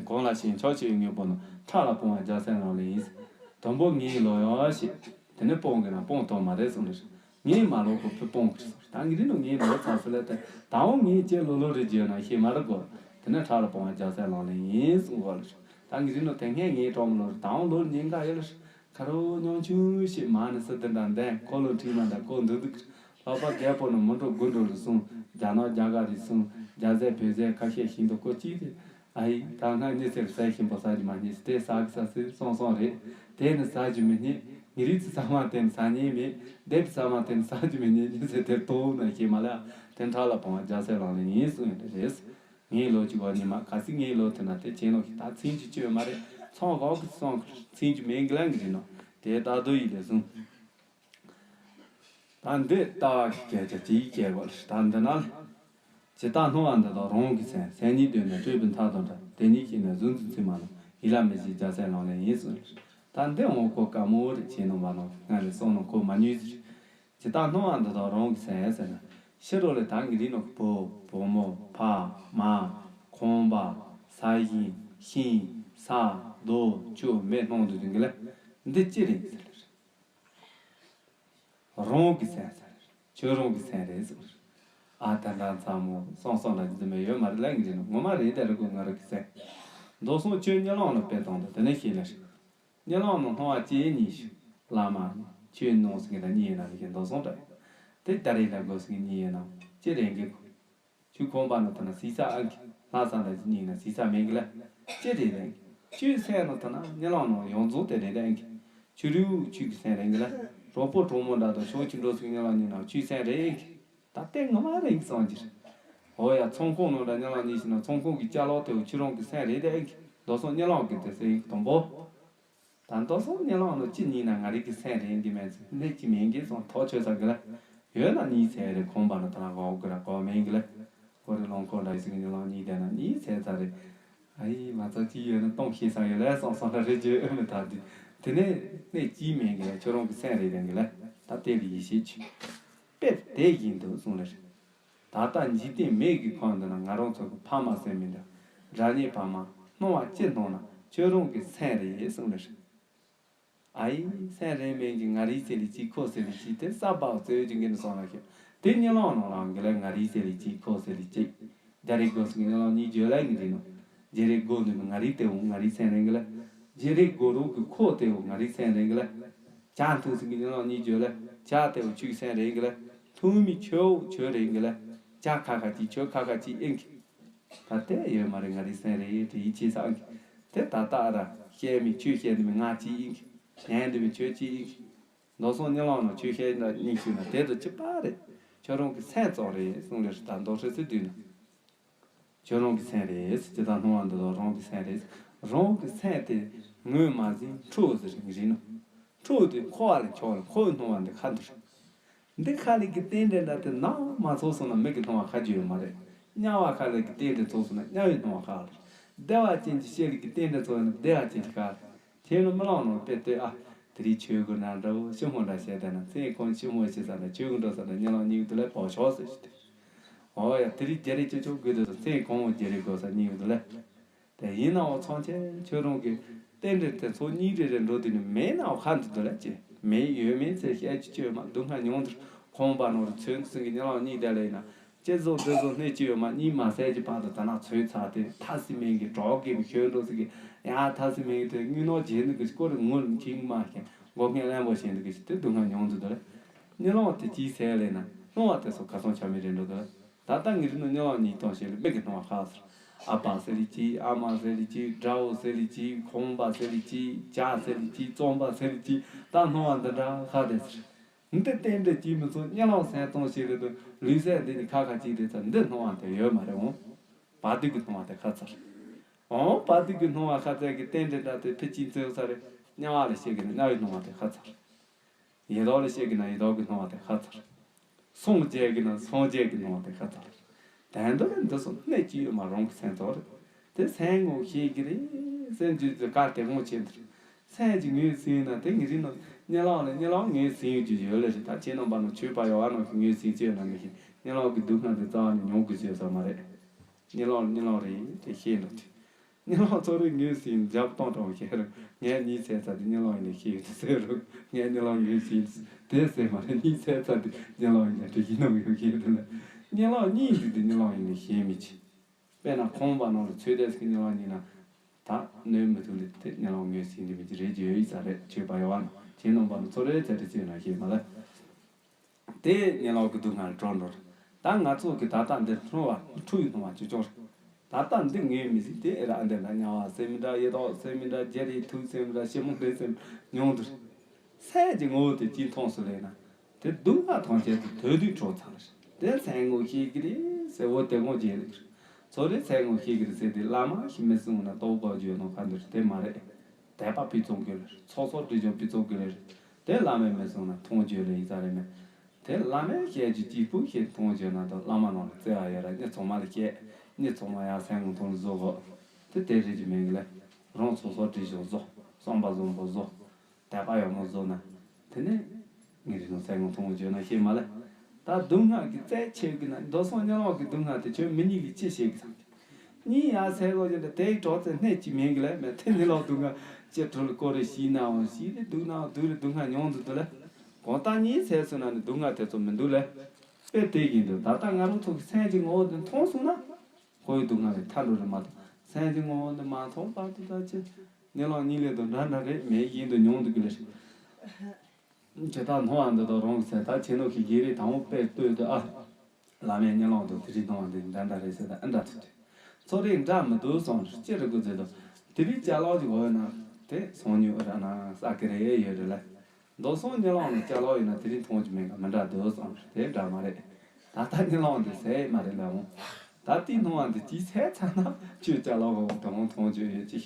གང་ལ་ཞེན་ཆགས་ཆེ་བའི་དངོས་པོ་རྣམས། ཕྲ་ལ་སྤོང་བ་རྒྱལ་སྲས་ལག་ལེན་ཡིན། དང་པོ་ངའི་ལོ་ཡོང་ཞེས། དེ་ནི་སྤོང་གི་ན་སྤོང་ཐུབ་མ་རེད་གསུངས་ནས། ངའི་མ་ལོ་ཁོ་ཕུ་སྤོང་གི་ད་ངི་རི་ནོ་ངའི་ལོ་ཚ་སུ་ལ་དེ་ད་འོང་ངའི་ཅེ་ལོ་ལོ་རེ་རྗེས་ན་ཤེས་མ་རེད་གོ། དེ་ནི་ཕྲ་ལ་སྤོང་བ་རྒྱལ་སྲས་ལག་ལེན་ཡིན་གསུངས་གོ་ལ། ད་ངི་རི་ནོ་དེ་སྔས་ངའི་གྲོགས་མོ་ལོ་རེ་ད་འོང་ལོ་རེ་ཉིན་འགའ་ཡོད་ལ། ཁ་རོ་ཉོང་ཆུང་ཞིག་མ་ནི་སི་དི་འདྲ་འདན་ཁོ་ལོ་ཁྲིད་མ་འདྲ་ཀོ་འདུག་འདུག་ལྷག་པར་རྒད་པོ་ནི་མི་འགྲོ་དགུ་འགྲོ་རུ་སོང་རྒྱ་ནག་རྒྱ་གར་རེ་སོང་རྒྱ་ཟས་བོད་ཟས་ཁ་ཤས་ཤིང་ཏོག་ཀོ་གཅིག་རེད། ཨ་ཡི་ད་སྔ་ཉི་ཟེར་ཟས་ཤིང་པོ་ཟ་རྒྱུ་མ་རྙེད་དེ་ཟ་གི་ཟ་སྲིད་སོང་སོང་རེད། དེ་ནི་ཟ་རྒྱུ་མི་རྙེད། ངེད་རིགས་ཚོ་ཚང་མ་དེ་ནི་ཟ་ཉེས་མེད། སྡེབ་ཚང་མ་དེ་ནི་ཟ་རྒྱུ་མི་རྙེད་ཉི་ཟེར་དེར་ཏོ་ན་ཤེས་མ་ལ་དེ་ཕྲ་ལ་སྤོང་བ་རྒྱལ་སྲས་ལག་ལེན་ཡིན་གསུངས་ཡོད་རེད། ངའི་ལོ་གཅིག་བ་ཉི་མ་ག་སྲིད་ངའི་ལོ་དེ་ན་དེ་ཅན་ལོ་ཞིག་ད་ཚིན་གྱི་བཅོས་མ་རེད་ཚོང་གོག་གི་སོང་གི་ཚིན་གྱི་མེད་གི་ལན་གི་རེད་ནོ་དེ་ད་དུ་ཡིད་ལས་བཟུང་། ད་འདི་ལྟ་བ་གི་སྐད་ཆ་ཅིག་སྐྱེལ་བར་ད་འདི་ན་ལ། ཇི་ལྟར་སྣང་བ་འདི་དག་རང་གི་སེམས་སེམས་ཉིད་དོན་ནི་སྤྲོས་པའི་མཐའ་དང་འདྲ་དེ་ཉིད་ཤེས་ནས་གཟུང་འཛིན་ཚུལ་མ་ལ་ཡིད་ལ་མི་བྱེད་རྒྱལ་སྲས་ལག་ལེན་ཡིན་གསུངས། ད་འདི་འོང་གོ་དཀའ་མོ་རེད་ཁྱེད་རྣམ་པ་ནང་ང་རེ་སོང་ནང་གོ་མ་ཉུལ་ཟེར། ཇི་ལྟར་སྣང་བ་འདི་དག་རང་གི་སེམས་ཟེར་ན། ཕྱི་རོལ་ལས་ད་ངེད་རིགས་ནང་བུ་བུ་མོ་ཕ་མ་ཁང་པ་ས་ཞིང་ཤིང་ས་རྡོ་ཆུ་མེ་སྣང་དུ་འདུག་གི་ལ། འདི་ཅི་རེད་ཟེར་ལ། རང་གི་སེམས་ཟེར་ཁྱོད་རང་གི་སེམས་རེད་ཟེར། ཨ་ད་འདྲ་མཚར་མོ་སོང་སོང་ལ་འཛིན་མེད་ཡོད་མ་རེད་ལ་ངེད་རིགས་ནང་ངོ་མ་རེད་དེ་རེད་གོ་ང་རང་གི་སེམས། མདོ་གསུང་ཆོས་གཉིད་ལམ་ནང་དཔེ་བཏང་དུ་དེ་ནས་ཤེས་ལ་ཤེས། གཉིད་ལམ་ནང་སྣང་བ་ཅི་ཡིན་ཉིད་ཞུ། བླ་མ་ནི་ཆོས་ནང་ཟིན་གྱི་ན་གཉིད་ཡིན་ན་ཟིན་གྱི་མདོ་གསུང་འདྲ། དེ་ལྟར་ཡིན་ན་དགོས་ཟིན་གྱི་གཉིད་ཡིན་ན་ཅི་རེད་གི། ཆུ་ཁོང་པ་ནང་ཐ་ན་སྲིད་ས་ཨང་གི་ལྷ་ས་འདྲ་ཅི་གཉིད་ཡིན་ན་སྲིད་ས་མེད་གི་ལ། ཅི་རེད་རེད་གི། ཆོས་སེམས་ནང་ཐ་ན་གཉིད་ལམ་ནང་ཡོངས་རྫོགས་དེ་རེད་ཨང་གི། ཆུ་རིའུ་ཆུ་གི་སེམས་རེད་གི་ལ། གྲོགས་པོ་གྲོགས་མོ་འདྲ་དང་ཕྱོགས་ཆུ་འགྲོ་ཟིན་གཉིད་ལམ་གཉིད་ན་ཆོས་སེམས་རེད་ཨང་གི། ད་ལྟའི་ངོ་མ་རེད་གསུངས་ཀྱི་རེད། འོ་ཡ་ཚོང་ཁང་ནང་འདྲ་གཉིད་ལམ་གཉིད་ཤིག་ན་ཚོང་ཁང་གི་ཅ་ལག་དེ་བོ་ཁྱོད་རང་གི་སེམས་རེད་དེ་ཨེ་ཀི། མདོ་སོང་གཉིད་ལམ་གི་དེ་སེམས་དང་པོ། ད་མདོ་སོང་གཉིད་ལམ་ནང་ཅི་གཉིད་ན་ང་རིག་གི་སེམས་རེད་འདི་མེད་ཚེ་གནས་ཀྱི་མིན་གྱི་སོང་ཐོག་ཆོད་ས་གི་ལ། ཡོད་ན་གཉིད་སེམས་རེད་ཁོང་པ་ན་ད་ན་གོ་གི་ར་གོ་མིན་གི་ལ། ཁོ་རེ་ལོང་ཁོ་འདྲ་ཡི་སི་གི་གཉིད་ལམ་གཉིད་དེ་ན་གཉིད་སེམས་ཚ་རེད། ཨ་ཡི་མ་ཚ་ཅི་ཡོད་ན་གཏོང་ཤེས་ས་ཡོད་ལ་སོང་སོང་ལ་རེ་བརྗོད་ཨེ་མི་ཐ་དི། དེ་ནས་གནས་ཀྱི་མིན་གི་ལ་ཁྱོད་རང་གི་སེམས་རེད་རེད་གི་ལ། ད་དེ་ལ་ཡིད་ཆེས་ཆུ། དཔེ་དེ་བཞིན་དུ་གསུངས་ལ་རེད། ད་ལྟ་འཇིག་རྟེན་མིག་གི་ཁོང་དུ་ན་ང་རང་ཚོ་གི་ཕ་མ་སེམས་མི་འདྲ། དགྲ་གཉེན་ཕ་མ་སྣང་བ་ཅི་མཐོང་ན་ཁྱོད་རང་གི་སེམས་རེད་གསུངས་ལ་རེད། ཨ་ཡི་སེམས་རེད་མིན་གྱི་ང་རིའི་སེམས་ལས་ཅིག་ཁོ་སེམས་ལས་ཅིག་དེ་ས་བབ་རྩོད་ཀྱི་འགན་སོང་ལ་ཤོད། དེ་གཉིད་ལམ་ནང་ལ་འགི་ལ་ང་རིའི་སེམས་ལས་ཅིག་ཁོ་སེམས་ལས་ཅིག་རྒྱ་རིག་སྒོ་སུ་གཉིད་ལམ་གཉིད་བརྗོད་ལ་ཡིན་དེ་ནོ། རྗེ་རིག་སྒོ་འདི་ནི་ང་རིའི་ལྟེ་བོ་ང་རིའི་སེམས་རེད་གི་ལ། རྗེ་རིག་སྒོ་རོག་གི་ཁོག་ལྟེ་བོ་ང་རིའི་སེམས་རེད་གི་ལ། བྱ་འཐུང་ཟིན་གི་གཉིད་ལམ་གཉིད་བརྗོད་ལ་བྱ་ལྟེ་བོ་ཁྱོད་ཀྱི་སེམས་རེད་གི་ལ། འཐུང་མི་ཁྱོད་ཁྱོད་རེད་གི་ལ། བྱ་ཁ་ཁ་ཅིག་ཁྱོད་ཁ་ཁ་ཅིག་ཨེ་གི། ད་ལྟ་ཡོད་མ་རེད་ང་རིའི་སེམས་རེད་དེ་ཡིད་ཆེས་སང་གི། དེ་ད་ལྟ་ར་བཤད་མི་ཁྱོད་བཤད་འདི་མི་ང་ཅིག་ཨེ་གི། ཉན་འདི་མི་ཁྱོད་ཅིག་ཨེ་གི། མདོ་སོང་གཉིད་ལམ་ནང་ཆོས་བཤད་ན་གཉིད་ཤུགས་ན་དེ་དང་གཅིག་པ་རེད། ཁྱོད་རང་གི་སེམས་ཙམ་རེད་གསུངས་ལེ་ད་མདོ་ཧྲི་སི་དུས་ན། ཁྱོད་རང་གི་སེམས་རེད། ཇི་ལྟར་སྣང་བ་འདི་དག་རང་གི་སེམས་རེད། རང་གི་སེམས་དེ་ངོས་མ་ཟིན་འཁྲུལ་ཟེར་གྱི་རེད་ནོ། འཁྲུལ་དེ་འཁོར་བ་ལ་འཁྱོག་ལ་འཁོར་བའི་སྣང་བ་འདི་ཁ་འདུ་རེད། འདི་ཁ་ལས་ཀྱི་རྟེན་འབྲེལ་འདྲ་དེ་ནང་མ་ཚོགས་སོང་ན་མིག་གི་སྣང་བ་ཁ་རྒྱུ་ཡོད་མ་རེད། དམྱལ་བ་ཁ་ལས་ཀྱི་རྟེན་འབྲེལ་ཚོགས་སོང་ན་དམྱལ་བའི་སྣང་བ་ཁ་རེད། བདེ་བ་ཅན་གྱི་སྤྱོད་ལས་ཀྱི་རྟེན་འབྲེལ་ཚོགས་ཡོད་ན་བདེ་བ་ཅན་གྱི་ཁ་རེད། ཁྱེད་རང་རྨི་ལམ་ནང་དཔེ་ལྟོས་ཨ། དེ་རིང་ཆོས་གོས་འདྲ་འདྲ་བོ་ཞིམ་མོ་འདྲ་བྱས་བསྡད་ན་མཚན་གང་ཞིམ་མོ་ཞིག་ཟ་ན་ཆོས་གོས་འགྲོ་ས་ན་རྨི་ལམ་སྙིང་དུ་ལས་བབས་ཤོག་ཟེར་ཞུ་དེ། འོ་ཡ་དེ་རིང་བརྗེ་རེས་ཅོ་ཅོ་དགོས་དུས་སུ་མཚན་གང་བོ་བརྗེ་རེས་དགོས་ས་སྙིང་དུ་ལས། དེ་ཡིན་ནའང་ཚང་ཆེན་ཁྱོད་རང་གི་རྟེན་འབྲེལ་དེ་ཚོ་གཉིས་རེ་རེ་འགྲོ་དུས་ནི་མེད་ནའང་ཁ་འདུག་དུ་ལས་ཅི་མེད་ཡོད་མེད་ཚེ་བཤད་ཀྱི་བཅོས་མ་སྡུག་བསྔལ་མྱོང་དུ་ཁོང་པ་ནོར་ཚོན་ཚིག་གི་རྨི་ལམ་གཉིས་བསྡད་ལས་ཡིན་ན། ཅི་བཟོ་འདི་བཟོ་སྣེ་གཅིག་ཡོད་མ་གཉིས་མ་ཟད་ཀྱི་བར་དུ་ད་ན་ཚོད་ཚར་ཏེ་ཐ་སི་མིང་གི་གྲོགས་ཀྱི་མི་ཤོད་འགྲོ་ཟིག་གི་ཡང་ཐ་སི་མིང་གི་དེ་དངུལ་ནོར་བརྗེད་འདུག་གི་སྐོར་ངུ་ཁྱིང་མ་ཁྱེད་མགོ་སྔས་གླེན་པོ་བྱེད་འདུག་གི་དེ་སྡུག་བསྔལ་མྱོང་འདུག་དེ་རྨི་ལམ་དེ་གཅིག་ཟད་ལས་ན་སྣང་བ་དེ་ཚོ་ག་སོང་ཆ་མེད་རེད་འགྲོ་དེ་ད་ལྟ་ངེད་རིགས་ནི་རྨི་ལམ་གཉིས་སྟོང་ཞིག་ལ་མིག་གི་སྣང་བ་ཁ་ཟེར། ཨ་ཕ་ཟེར་ལི་གཅིག་ཨ་མ་ཟེར་ལི་གཅིག་དགྲ་བོ་ཟེར་ལི་གཅིག་ཁོང་པ་ཟེར་ལི་གཅིག་བྱ་ཟེར་ལི་གཅིག་བཙོང་པ་ཟེར་ལི་གཅིག་ད་སྣང་བ་འདི་འདྲ་ཁ་དེ་ཟེར། འདི་རྟེན་འབྲེལ་གྱིས་མི་ཚོགས་རྨི་ལམ་སེམས་གཏོང་བྱེད་རེད་དོ། ལུས་སེམས་འདི་ནི་ཁ་ཁ་གཅིག་རེད་ཚར་འདི་སྣང་བ་དེ་ཡོད་མ་རེད་འོང་། བར་དོ་གི་སྣང་བ་དེ་ཁ་ཚར། འོང་བར་དོ་གི་སྣང་བ་ཁ་ཚར་གི་རྟེན་འབྲེལ་འདྲ་དེ་ཕི་གཅིག་འཛིན་ས་རེད། དམྱལ་བ་ལ་བཤད་གི་ན་དམྱལ་བའི་སྣང་བ་དེ་ཁ་ཚར། ཡི་དྭགས་ལ་བཤད་གི་ན་ཡི་དྭགས་ཀྱི་སྣང་བ་དེ་ཁ་ཚར། སངས་རྒྱས་གི་ན་སངས་རྒྱས་ཀྱི་སྣང་བ་དེ་ཁ་ཚར། དོན་དུ་ལ་འདི་སོགས་གནད་ཅི་ཡོད་མ་རང་གི་སེམས་ཚོར་རེད། དེ་སེམས་ངོ་ཤེས་ཀྱི་རེད། སེམས་རྒྱུད་ཀྱི་བཀའ་དེ་དགོངས་ཆེན་དུ། སེམས་ཀྱི་ངོས་ཟིན་ན་དེ་ངེད་རིགས་ནང་རྨི་ལམ་ལ་རྨི་ལམ་ངོས་ཟིན་རྒྱུ་ཡོད་ལེ་རེད། ད་ཁྱེད་རྣམ་པ་ནང་ཆོས་པ་ཡོད་བ་ནང་གི་ངོས་ཟིན་ཅི་ཡོད་ན་མི་ཤེས། རྨི་ལམ་གྱི་སྡུག་བསྔལ་དེ་རྩ་བ་ནས་མྱོང་དགོས་ཅི་ཡོད་ས་མ་རེད། རྨི་ལམ་རྨི་ལམ་རེད་དེ་ཤེས་འདུག་དེ། རྨི་ལམ་ཚོ་རེ་ངོས་ཟིན་རྒྱབ་གཏོང་དྲགས་ཤེས་རུང་ངས་གཉིད་སད་ཚར་དུས་རྨི་ལམ་ཡིན་ལེ་ཤེས་ཡོད་དེ་ཟེར་རུང་ངས་རྨི་ལམ་ངོས་ཟིན་དེ་ཟེར་མ་རེད། གཉིད་སད་ཚར་དུས་རྨི་ལམ་ཡིན་ལེ་དྲི་གི་ནང་ཡོད་ཤེས་དེ་ལ། རྨི་ལམ་གཉིད་འདུག་དུས་རྨི་ལམ་ཡིན་ལེ་ཤེས་མི་ཆེ། དཔེར་ན་ཁང་པ་ནང་ལ་ཚོད་ལྟས་ཀྱི་རྨི་ལམ་ཡིན་ན། ད་གནོད་མི་ཐུབ་ལེ་དེ་རྨི་ལམ་ངོས་ཟིན་དེ་མི་ཆེ་རེད་ཅེས་ཡོད་ཡིན་ས་རེད། ཆོས་པ་ཡོད་བ་ན་ཁྱེད་རྣམ་པ་ནང་ཚོ་རེ་ཚད་དེ་ཚོད་ན་ཤེས་མ་ལ། དེ་རྨི་ལམ་གྱི་སྡུག་བསྔལ་གྲོལ་འགྲོ་རེད། ད་ང་ཚོ་གི་ད་ལྟ་འདིར་འཁྲུལ་བ་འཁྲུལ་བའི་སྣང་བ་ཅི་ཅོག་རེད། ད་ལྟ་འདི་ངོས་མི་ཟིན་དེ་ཨེ་ར་ཨ་འདི་འདྲ་དམྱལ་བ་ཟེར་མི་འདྲ་ཡི་དྭགས་ཟེར་མི་འདྲ་བརྗེ་རེས་ཐུག་ཟེར་མི་འདྲ་ཞིབ་མོ་འདི་ཟེར་མི་མྱོང་འདུག་རེད། སེམས་ཀྱི་ངོ་བོ་དེ་གཅིག་མཐོང་སོང་ལས་ན། དེ་སྡུག་བསྔལ་ཐམས་ཅད་དེ་དོན་དུ་གྲོལ་ཚར་རེད། དེ་སེམས་ངོ་ཤེས་ཀྱི་རེད་ཟེར་བོ་དེ་དགོངས་བྱས་རེད། ཚོ་རེ་སེམས་ངོ་ཤེས་ཀྱི་རེད་ཟེར་དེ་བླ་མ་ཞིག་མི་གསུང་ན་རྟོགས་པ་བརྗོད་ནོ་ག་འདི་རེད་དེ་མ་རེད། དད་པ་ཕུན་ཚོགས་དགོས་ལེ་རེད། ཚོགས་གསོག་སྒྲིབ་སྦྱོང་ཕུན་ཚོགས་དགོས་ལེ་རེད། དེ་བླ་མས་མི་གསུང་ན་མཐོང་བརྗོད་ལེ་ཡིན་ས་རེད་མེད། དེ་བླ་མས་བཤད་རྒྱུ་གཅིག་པུ་བཤད་མཐོང་བརྗོད་ན་དང་བླ་མ་ནང་ལ་བརྩེ་བ་ཡོད་ར་མི་ཚང་མ་ལ་བཤད། མི་ཚང་མ་ཡང་སེམས་ངོ་མཐོང་ལ་བཟོ་དགོས། དེ་དེ་རེད་ཀྱི་མིན་གི་ལེ། རང་ཚོགས་གསོག་སྒྲིབ་སྦྱོང་བཟོ། བསམ་པ་བཟང་པོ་བཟོ། དད་པ་ཡག་མོ་བཟོ་ན། དེ་ནས་ངའི་རིགས་ནང་སེམས་ངོ་མཐོང་བརྗོད་ན་ཤེས་མ་ལེ། ད་སྡུག་བསྔལ་གྱི་རྩད་ཆོད་གི་ན་མདོ་སོང་རྨི་ལམ་གྱི་སྡུག་བསྔལ་དེ་ཁྱོད་མི་གཉིས་ཀྱིས་ཅི་བྱེད་གི་ཚང་གི། གཉིས་ཡར་སེ་གོ་ཅན་དེ་དེའི་གྲོགས་ཚེ་སྣེ་གཅིག་མིན་གི་ལེ་མེད་དེ་རྨི་ལམ་སྡུག་བསྔལ་ཅི་འཕྲོ་ལ་སྐོར་རེ་ཤི་ནའང་ཤི་རེ་སྡུག་ནའང་སྡུག་རེ་སྡུག་བསྔལ་མྱོང་དུ་འདུག་ལེ། གང་ལྟར་གཉིས་སེ་སོང་ན་ནི་སྡུག་བསྔལ་དེ་ཚོ་མི་འདུག་ལེ། དཔེ་དེ་བཞིན་དུ་ད་ལྟ་ང་རང་ཚོ་གི་སེམས་ཀྱི་ངོ་བོ་དེ་མཐོང་སོང་ན། ཁོའི་སྡུག་བསྔལ་ལས་ཐར་འགྲོ་རེད་མ་གཏོགས་སེམས་ཀྱི་ངོ་བོ་འདི་མ་མཐོང་བར་དུ་ད་ཅི། རྨི་ལམ་གཉིས་ལས་དང་འདྲ་འདྲ་རེད་མེད་བཞིན་དུ་མྱོང་འདུག་གི་ལེ། ཇི་ལྟར་སྣང་བ་འདི་དག་རང་གི་སེམས་ད་ཁྱེད་ནོ་ཤི་རྒྱས་རེད་དང་པོ་དཔེ་ལྟོས་དུ་ཨ། བླ་མས་རྨི་ལམ་དང་དེ་རིང་སྣང་བ་འདི་འདྲ་འདྲ་རེད་ཟེར་ད་ཨ་འདྲ་ཐུབ་དུས། ཚོ་རེ་འདྲ་མི་འདུག་སོང་ཅི་རེད་དགོས་ཟེར་དུ། དེ་རིང་ཅ་ལག་ཅིག་འོ་ན་དེ་སང་ཉིན་ཨ་ར་ན་ས་ཀི་རེ་ཡོད་རེད་ལ། མདོ་སོང་རྨི་ལམ་ནང་ཅ་ལག་ཡོད་ན་དེ་རིང་མཐོང་རྒྱུ་མེད་ག་མི་འདྲ་འདུག་བསམ་དེ་འདྲ་མ་རེད། ད་ལྟ་རྨི་ལམ་འདི་ཟད་མ་རེད་ལ་འོང་། ད་ལྟའི་སྣང་བ་འདི་ཅིག་ཟད་ཚར་ན་ཁྱོད་ཅ་ལག་འོ་དང་མཐོང་རྒྱུ་ཡོད་ཅིག་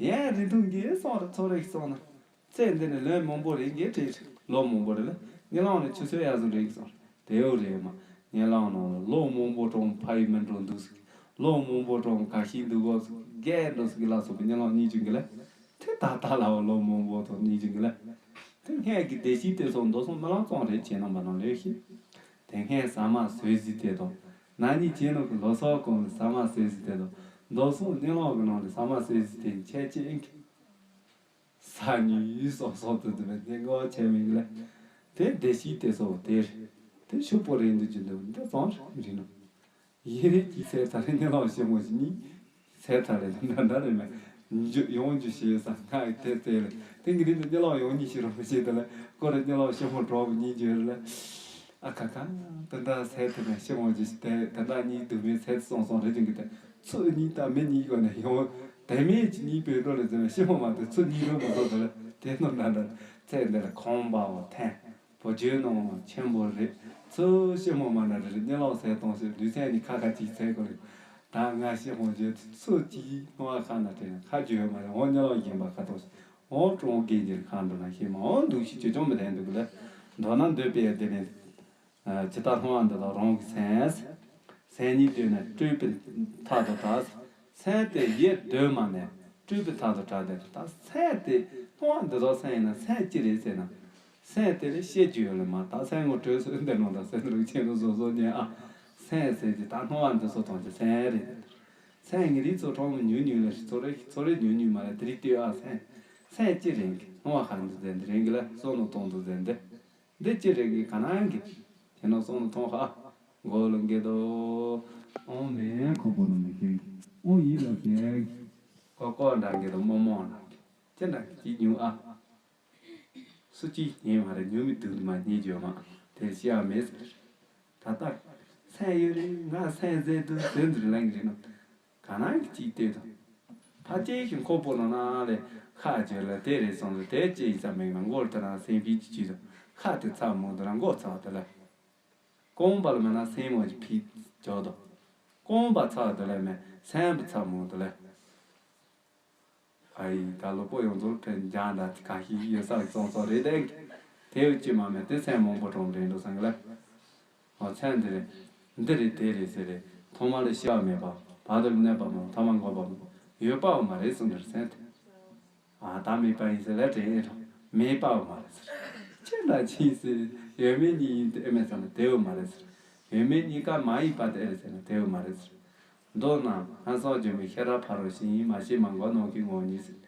ཡང་རིང་ཐུང་གིས་སོང་ར་ཚོ་རེ་སོང་ན། ཚེ་འདི་ནི་ལོ་མང་པོ་རེད་ངས་བྲིས་ལོ་མང་པོ་རེད་ལ་རྨི་ལམ་ནི་ཆུ་ཚོད་ཡར་སོང་རེད་སོང་དེའུ་རེད་མ་རྨི་ལམ་ནང་ལ་ལོ་མང་པོ་གྲོང་ཕ་ཡི་མི་འགྲོ་འདུག་ཟིག་ལོ་མང་པོ་གྲོང་ག་ཤིང་འདུག་གོ་ཟིག་རྒས་འགྲོ་ཟིག་ལ་སོགས་པའི་རྨི་ལམ་གཉིས་བྱུང་གི་ལ། དེ་ད་ལྟ་ལའོ་ལོ་མང་པོ་དང་གཉིས་ཀྱི་ལ། དེ་སྔས་ཀྱི་བདེ་སྐྱིད་དེ་སོགས་མདོ་སོང་རྨི་ལམ་ཙམ་རེད་ཁྱེད་རྣམ་པ་ནང་ལོས་ཤེས། དེ་སྔས་ཟ་མ་ཟོས་ཟིག་དེ་དང་། ན་ནིང་ཁྱེད་རྣམ་གྱི་ལོ་སོགས་གོང་ལ་ཟ་མ་ཟོས་ཟིག་དེ་དང་། མདོ་སོང་རྨི་ལམ་གྱི་ནང་ལ་ཟ་མ་ཟོས་ཟིག་དེ་ཁྱད་ཅི་ཨེ་གི། ཟ་ཉུལ་སོགས་སོགས་དུ་དུ་བས་དེ་ངོ་ཆེ་མིན་ལ། དེ་བདེ་སྐྱིད་དེ་སོགས་དེ་རེད། དེ་ཕྱུག་པོ་རེད་འདུག་ཅི་འདུག་འདི་ཙམ་རེད་རིན་ནོ། ཡིན་རེད་ཀྱི་ཟས་ཚར་རེད་རྨི་ལམ་ཞིབ་མོ་ཞིག་གཉིས། ཟས་ཚར་རེད་འདྲ་འདྲ་རེད་མེད། འཇུ་ཡོང་འཇུ་ཞེས་ས་ང་ཡི་དེ་ཚེ་ལ་དེ་ངེད་རིང་དུ་རྨི་ལམ་ཡོང་གཉིས་ཤིག་རོགས་མི་བྱེད་དེ་ལ་ཀོ་རེ་རྨི་ལམ་ཞིབ་མོ་གྲོགས་པོ་གཉིས་འཇུ་རེད་ལ། ཨ་ཁ་ཁ། དེ་འདྲ་ཟས་དེ་ནས་ཞིབ་མོ་ཞིག་དེ་དེ་འདྲ་གཉིས་དུ་མའི་ཟས་སོང་སོང་རེད་ཅིང་གི་དེ་ཚུ་གཉིས་དང་མི་གཉིས་གོ་ནས་ཡོང་དེ་མེད་ཀྱི་གཉིས་པའི་འགྲོ་ལ་ཟེར་བ་ཞིབ་མོ་མ་དེ་ཚུ་གཉིས་རོགས་མི་བཟོ་དེ་ལ་དེ་ནོ་འདྲ་འདྲ་ཚེ་འདི་ལ་ཁོང་པའོ་ཐན། བུ་རྒྱུད་ནང་ཆེན་པོ་རེད། ཚུལ་ཞིབ་མོ་མ་ན་རེ་རེ་རྨི་ལམ་ཟས་གཏོང་ཟེར་ལུས་ཚན་ནི་ཁ་ཁ་ཅིག་ཟས་དགོས་རེད། ད་ང་ཤི་ཧོང་ཇེ་སུ་ཅི་ནོ་ཁ་ན་ཏེ་ཁ་ཇོ་མ་རེ་ཧོང་ཉ་ལོ་ཡིན་པ་ཁ་ཏོ་ཧོང་ཀྲོང་གེ་ཉེར་ཁ་འདུག་ན་ཤི་མ་ཧོང་འདུག་ཤི་ཅོ་ཅོ་མི་ལྡན་འདུག་ལ། མདོར་ན་འདོད་པའི་དེ་ནི་ཇི་ལྟར་སྣང་བ་འདི་དག་རང་གི་སེམས། སེམས་ཉིད་དུ་ནི་སྤྲུལ་པའི་མཐའ་དང་བྲལ། སེམས་དེ་ཡེ་གདོད་མ་ནས་སྤྲུལ་པའི་མཐའ་དང་བྲལ་ཏེ། ད་སེམས་དེ་སྣང་བ་འདི་དག་སེམས་ཡིན་ན་སེམས་ཅི་རེད་ཟེར་ན། སེམས་དེ་ལས་ཤེས་རྒྱུ་ཡོད་ལ་མ་ད་སེམས་ངོ་སྤྲོད་སུ་འདི་ནང་དང་སེམས་རུ་ཆེན་རུ་བཟོ་བཟོ་ཉན་ཨ། སེམས་ཟེར་གྱི་ད་སྣང་བ་འདི་ཚོ་དང་གྱི་སེམས་རེད། སེམས་ངེ་རིག་ཚོ་གྲོང་མི་ཉུང་ཉུང་ལ་ཚོ་རེ་ཚོ་རེ་ཉུང་ཉུང་མ་ལ་དེ་རིགས་ལྟོས་ཨ། སེམས་སེམས་ཅི་རེད་གི་སྣང་བ་ཧ་འདི་ཟེར་འདི་རེད་གི་ལ་བསམ་བློ་གཏོང་འདུག་ཟེར་འདི། འདི་ཅི་རེད་གི་ག་ནང་གི། དེ་ནང་སོང་ནས་མཐོང་ཧ། མགོ་ལ་འགེལ་དོ། ཨོང་མེན་ཁོ་པོ་ནང་མི་ཤེས། ཨོང་ཡིད་ལ་ཤེས། ཀོ་ཀོ་འདྲ་འགེལ་དོ་མོ་མོ་འདྲ་གི། ཅི་འདྲ་གི་ཅི་ཉུང་ཨ། སུ་ཅི་ཉན་མ་རེད་ཉུང་མི་དུག་མ་ཉེ་འཇོ་མ། དེ་ཤེས་ཨ་མེད། ད་ལྟ། སེམས་ཡོད་རེད་ང་སེམས་ཟེར་དུ་ཟེར་འདིར་ལེན་རེད་ན། ག་ན་གི་ཅིག་ལྟོས་དང་། ཕ་ཅེ་ཞིག་ཁོ་པོ་ནང་ན་ལས་ཁ་བརྗོད་ལ་དེ་རེད་སོང་ལ་དེ་ཅེ་ཡི་ཙམ་མེད་ན་མགོར་དེ་རང་སེམས་པའི་ཅི་ཅི་དང་ཁ་དེ་ཚ་མོ་དེ་རང་མགོ་ཚ་བ་དེ་ལ། རྐང་པ་ལ་མེད་ན་སེམས་མོ་ཅི་ཕི་ཅོག་དང་། རྐང་པ་ཚ་བ་དེ་ལ་མེད་སེམས་པ་ཚ་མོ་དེ་ལ། ཨ་ཡི་ད་ལོ་པོ་ཡོངས་རྫོགས་ཕན་རྒྱང་ད་ག་ཤི་ཡོད་ས་གཙང་ཚོ་རེད་དེ། དེ་བས་ཅི་མ་མེད་དེ་སེམས་མང་པོ་གྲོང་རེད་འགྲོ་སང་ལ། ཨོ་མཚན་འདི་རེད། འདི་རེད་དེ་རེད་ཟེར་རེད། ཐོག་མ་ལ་ཤེས་པ་མེད་པ། བར་དུ་གནས་པ་མང་ཐ་མ་འགོག་པ་མང་ཡོད་པའོ་མ་རེད་གསུངས་འདིར་སེམས་དེ། ཨ་ད་མེད་པ་ཡིན་ཟེར་ལ་དྲན་ཡིན་རོ། མེད་པའོ་མ་རེད་ཟེར། ཅི་འདྲ་ཅི་ཟེར་ཡོད་མེད་གཉིས་ཡིན་དེ་ཨེ་མེད་ཟེར་ན་དེའོ་མ་རེད་ཟེར། ཡོད་མེད་གཉིས་ཀ་མ་ཡིན་པ་དེ་ཨེ་རེད་ཟེར་ན་དེའོ་མ་རེད་ཟེར། མདོར་ན་སྣང་སོགས་སྒྱུ་མའི་ཤེས་རབ་ཕ་རོལ་ཕྱིན་མ་ཤེས་མ་འགོག་ནང་གི་ངོ་གཉིས་ཟེར།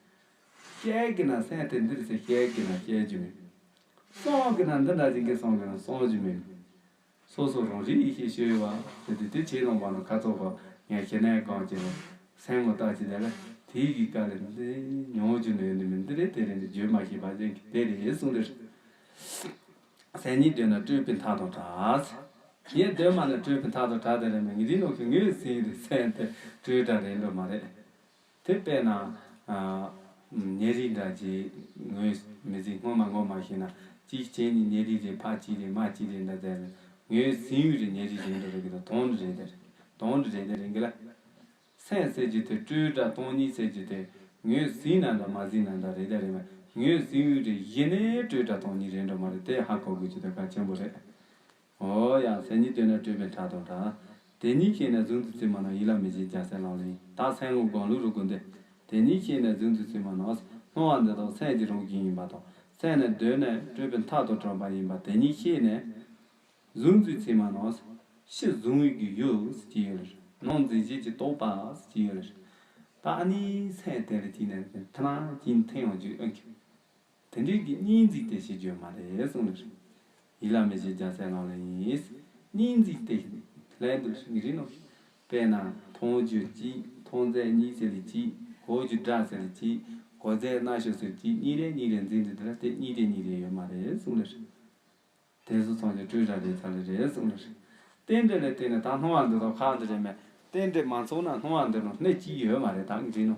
ཤེས་ཀྱི་ན་སེམས་དེ་འདིར་ཟེར་ཤེས་ཀྱི་ན་ཤེས་རྒྱུ་མེད། སོང་གི་ན་འདི་འདྲ་ཅིག་གི་སོང་གི་ན་སོང་རྒྱུ་མེད། སོ་སོ་རང་རིག་ཡེ་ཤེས་ཤེས་པ་ཟེར་ཏེ་དེ་ཆེས་ནང་པ་ན་ཁ་ཚོགས་པ་ངས་ཤེས་ནས་གང་བྱས་ན་སེམས་ངོ་ལྟ་ཅི་དེ་ལ་དེའི་གི་བཀའ་ལས་འདི་མྱོང་རྒྱུ་ནས་འདི་མིན་འདི་རེད་དེ་རེད་འདི་བརྗོད་མ་ཤེས་པ་ཅན་གྱི་དེ་རེད་གསུངས་རེད། སེམས་ཉིད་དེ་ན་སྤྲོས་པའི་མཐའ་དང་བྲལ། ཡེ་གདོད་མ་ནས་སྤྲོས་པའི་མཐའ་དང་བྲལ་དེ་རེད་མ་ངེས་འདི་ནང་གི་ངོས་ཟིན་དེ་སེམས་དེ་སྤྲོས་བྲལ་རེད་འགྲོ་མ་རེད། དེ་དཔེར་ན། ཉེ་རིགས་འདྲ་ཅིག་ངོས་མི་ཟིན་སྔོན་མ་ངོ་མ་ཤེས་ན་གཅིག་བྱས་ནས་ཉེ་རིགས་རེད་ཕ་གཅིག་རེད་མ་གཅིག་རེད་འདྲ་ཟེར་ནས་ངོས་ཟིན་ཡུལ་རེད་ཉེ་རིགས་རེད་འདྲ་རེད་གི་དོན་རེད་དེ་རེད་དོན་རེད་དེ་རེད་གི་ལ། སེམས་ཟེར་རྒྱུ་དེ་སྤྲོས་བྲལ་སྟོང་ཉིད་ཟེར་རྒྱུ་དེ་ངོས་ཟིན་ན་འདྲ་མ་ཟིན་ན་འདྲ་རེད་དེ་རེད་མ་ངོས་ཟིན་ཡུལ་རེད་གཞི་ནས་སྤྲོས་བྲལ་སྟོང་ཉིད་རེད་འགྲོ་མ་རེད་དེ་ཧ་གོ་དགོས་རྒྱུ་དེ་གལ་ཆེན་པོ་རེད། ཨོ་ཡ། སེམས་ཉིད་དོན་ནི་སྤྲོས་པའི་མཐའ་དང་བྲལ། དེ་ཉིད་ཤེས་ནས་གཟུང་འཛིན་ཚུལ་མ་ནོར་ཡིད་ལ་མི་བྱེད་རྒྱལ་སྲས་ལག་ལེན་ཡིན། ད་སེམས་ངོ་སྒོམ་ལུགས་རུ་དགོས་འདི། དེ་ཉིད་ཤེས་ནས་གཟུང་འཛིན་ཚུལ་མ་ནོར། སྣང་བ་འདི་དག་སེམས་ཀྱི་རང་བཞིན་ཡིན་པ་དང་སེམས་ནི་གདོད་ནས་སྤྲོས་པའི་མཐའ་དང་བྲལ་བ་ཡིན་པ་དེ་ཉིད་ཤེས་ནས། གཟུང་འཛིན་ཚུལ་མ་ནོར། ཕྱི་གཟུང་བའི་གི་ཡུལ་ཅི་ཡོད་ལ། སྣང་འཛིན་བྱེད་ཀྱི་རྟོག་པ་ཅི་ཡོད་ལ། ད་ཨ་ནི་སེམས་དེ་ལ་ཅི་ནས་ཐ་ན་ཅི་འཐེན་ཡོང་རྒྱུ་ཨ་ཁྱོད། དེ་འདྲའི་གི་གཉིས་འཛིན་དེ་ཞེས་བརྗོད་མ་རེད་གསུངས་ནས། ཡིད་ལ་མི་བྱེད་རྒྱལ་སྲས་ལག་ལེན་ཡིན། གཉིས་འཛིན་དེ་ལས་འདུག་ངེས་རེད་ནོ། དཔེར་ན་མཐོང་རྒྱུ་གཅིག་མཐོང་རྫས་གཉིས་ཟེར་ལེ་གཅིག་གོ་རྒྱུ་སྒྲ་ཟེར་ལེ་གཅིག་གོ་རྫས་རྣ་ཤེས་ཟེར་གཅིག་གཉིས་རེ་གཉིས་རེ་འཛིན་འདུག་དེ་ལ་དེ་གཉིས་རེ་གཉིས་རེ་ཡོད་མ་རེད་གསུངས་ནས། དེ་ཚོ་ཚང་གི་སྤྲོས་བྲལ་རེད་ཚར་ལེ་རེད་གསུངས་ནས། རྟེན་འབྲེལ་ལ་བརྟེན་ནས་ད་སྣང་བ་འདི་དག་ཁག་འདི་རེད་མེད་རྟེན་འབྲེལ་མ་ཚང་ན་སྣང་བ་འདི་ནང་སྣེ་གཅིག་ཡོད་མ་རེད་ད་འཛིན་ནོ།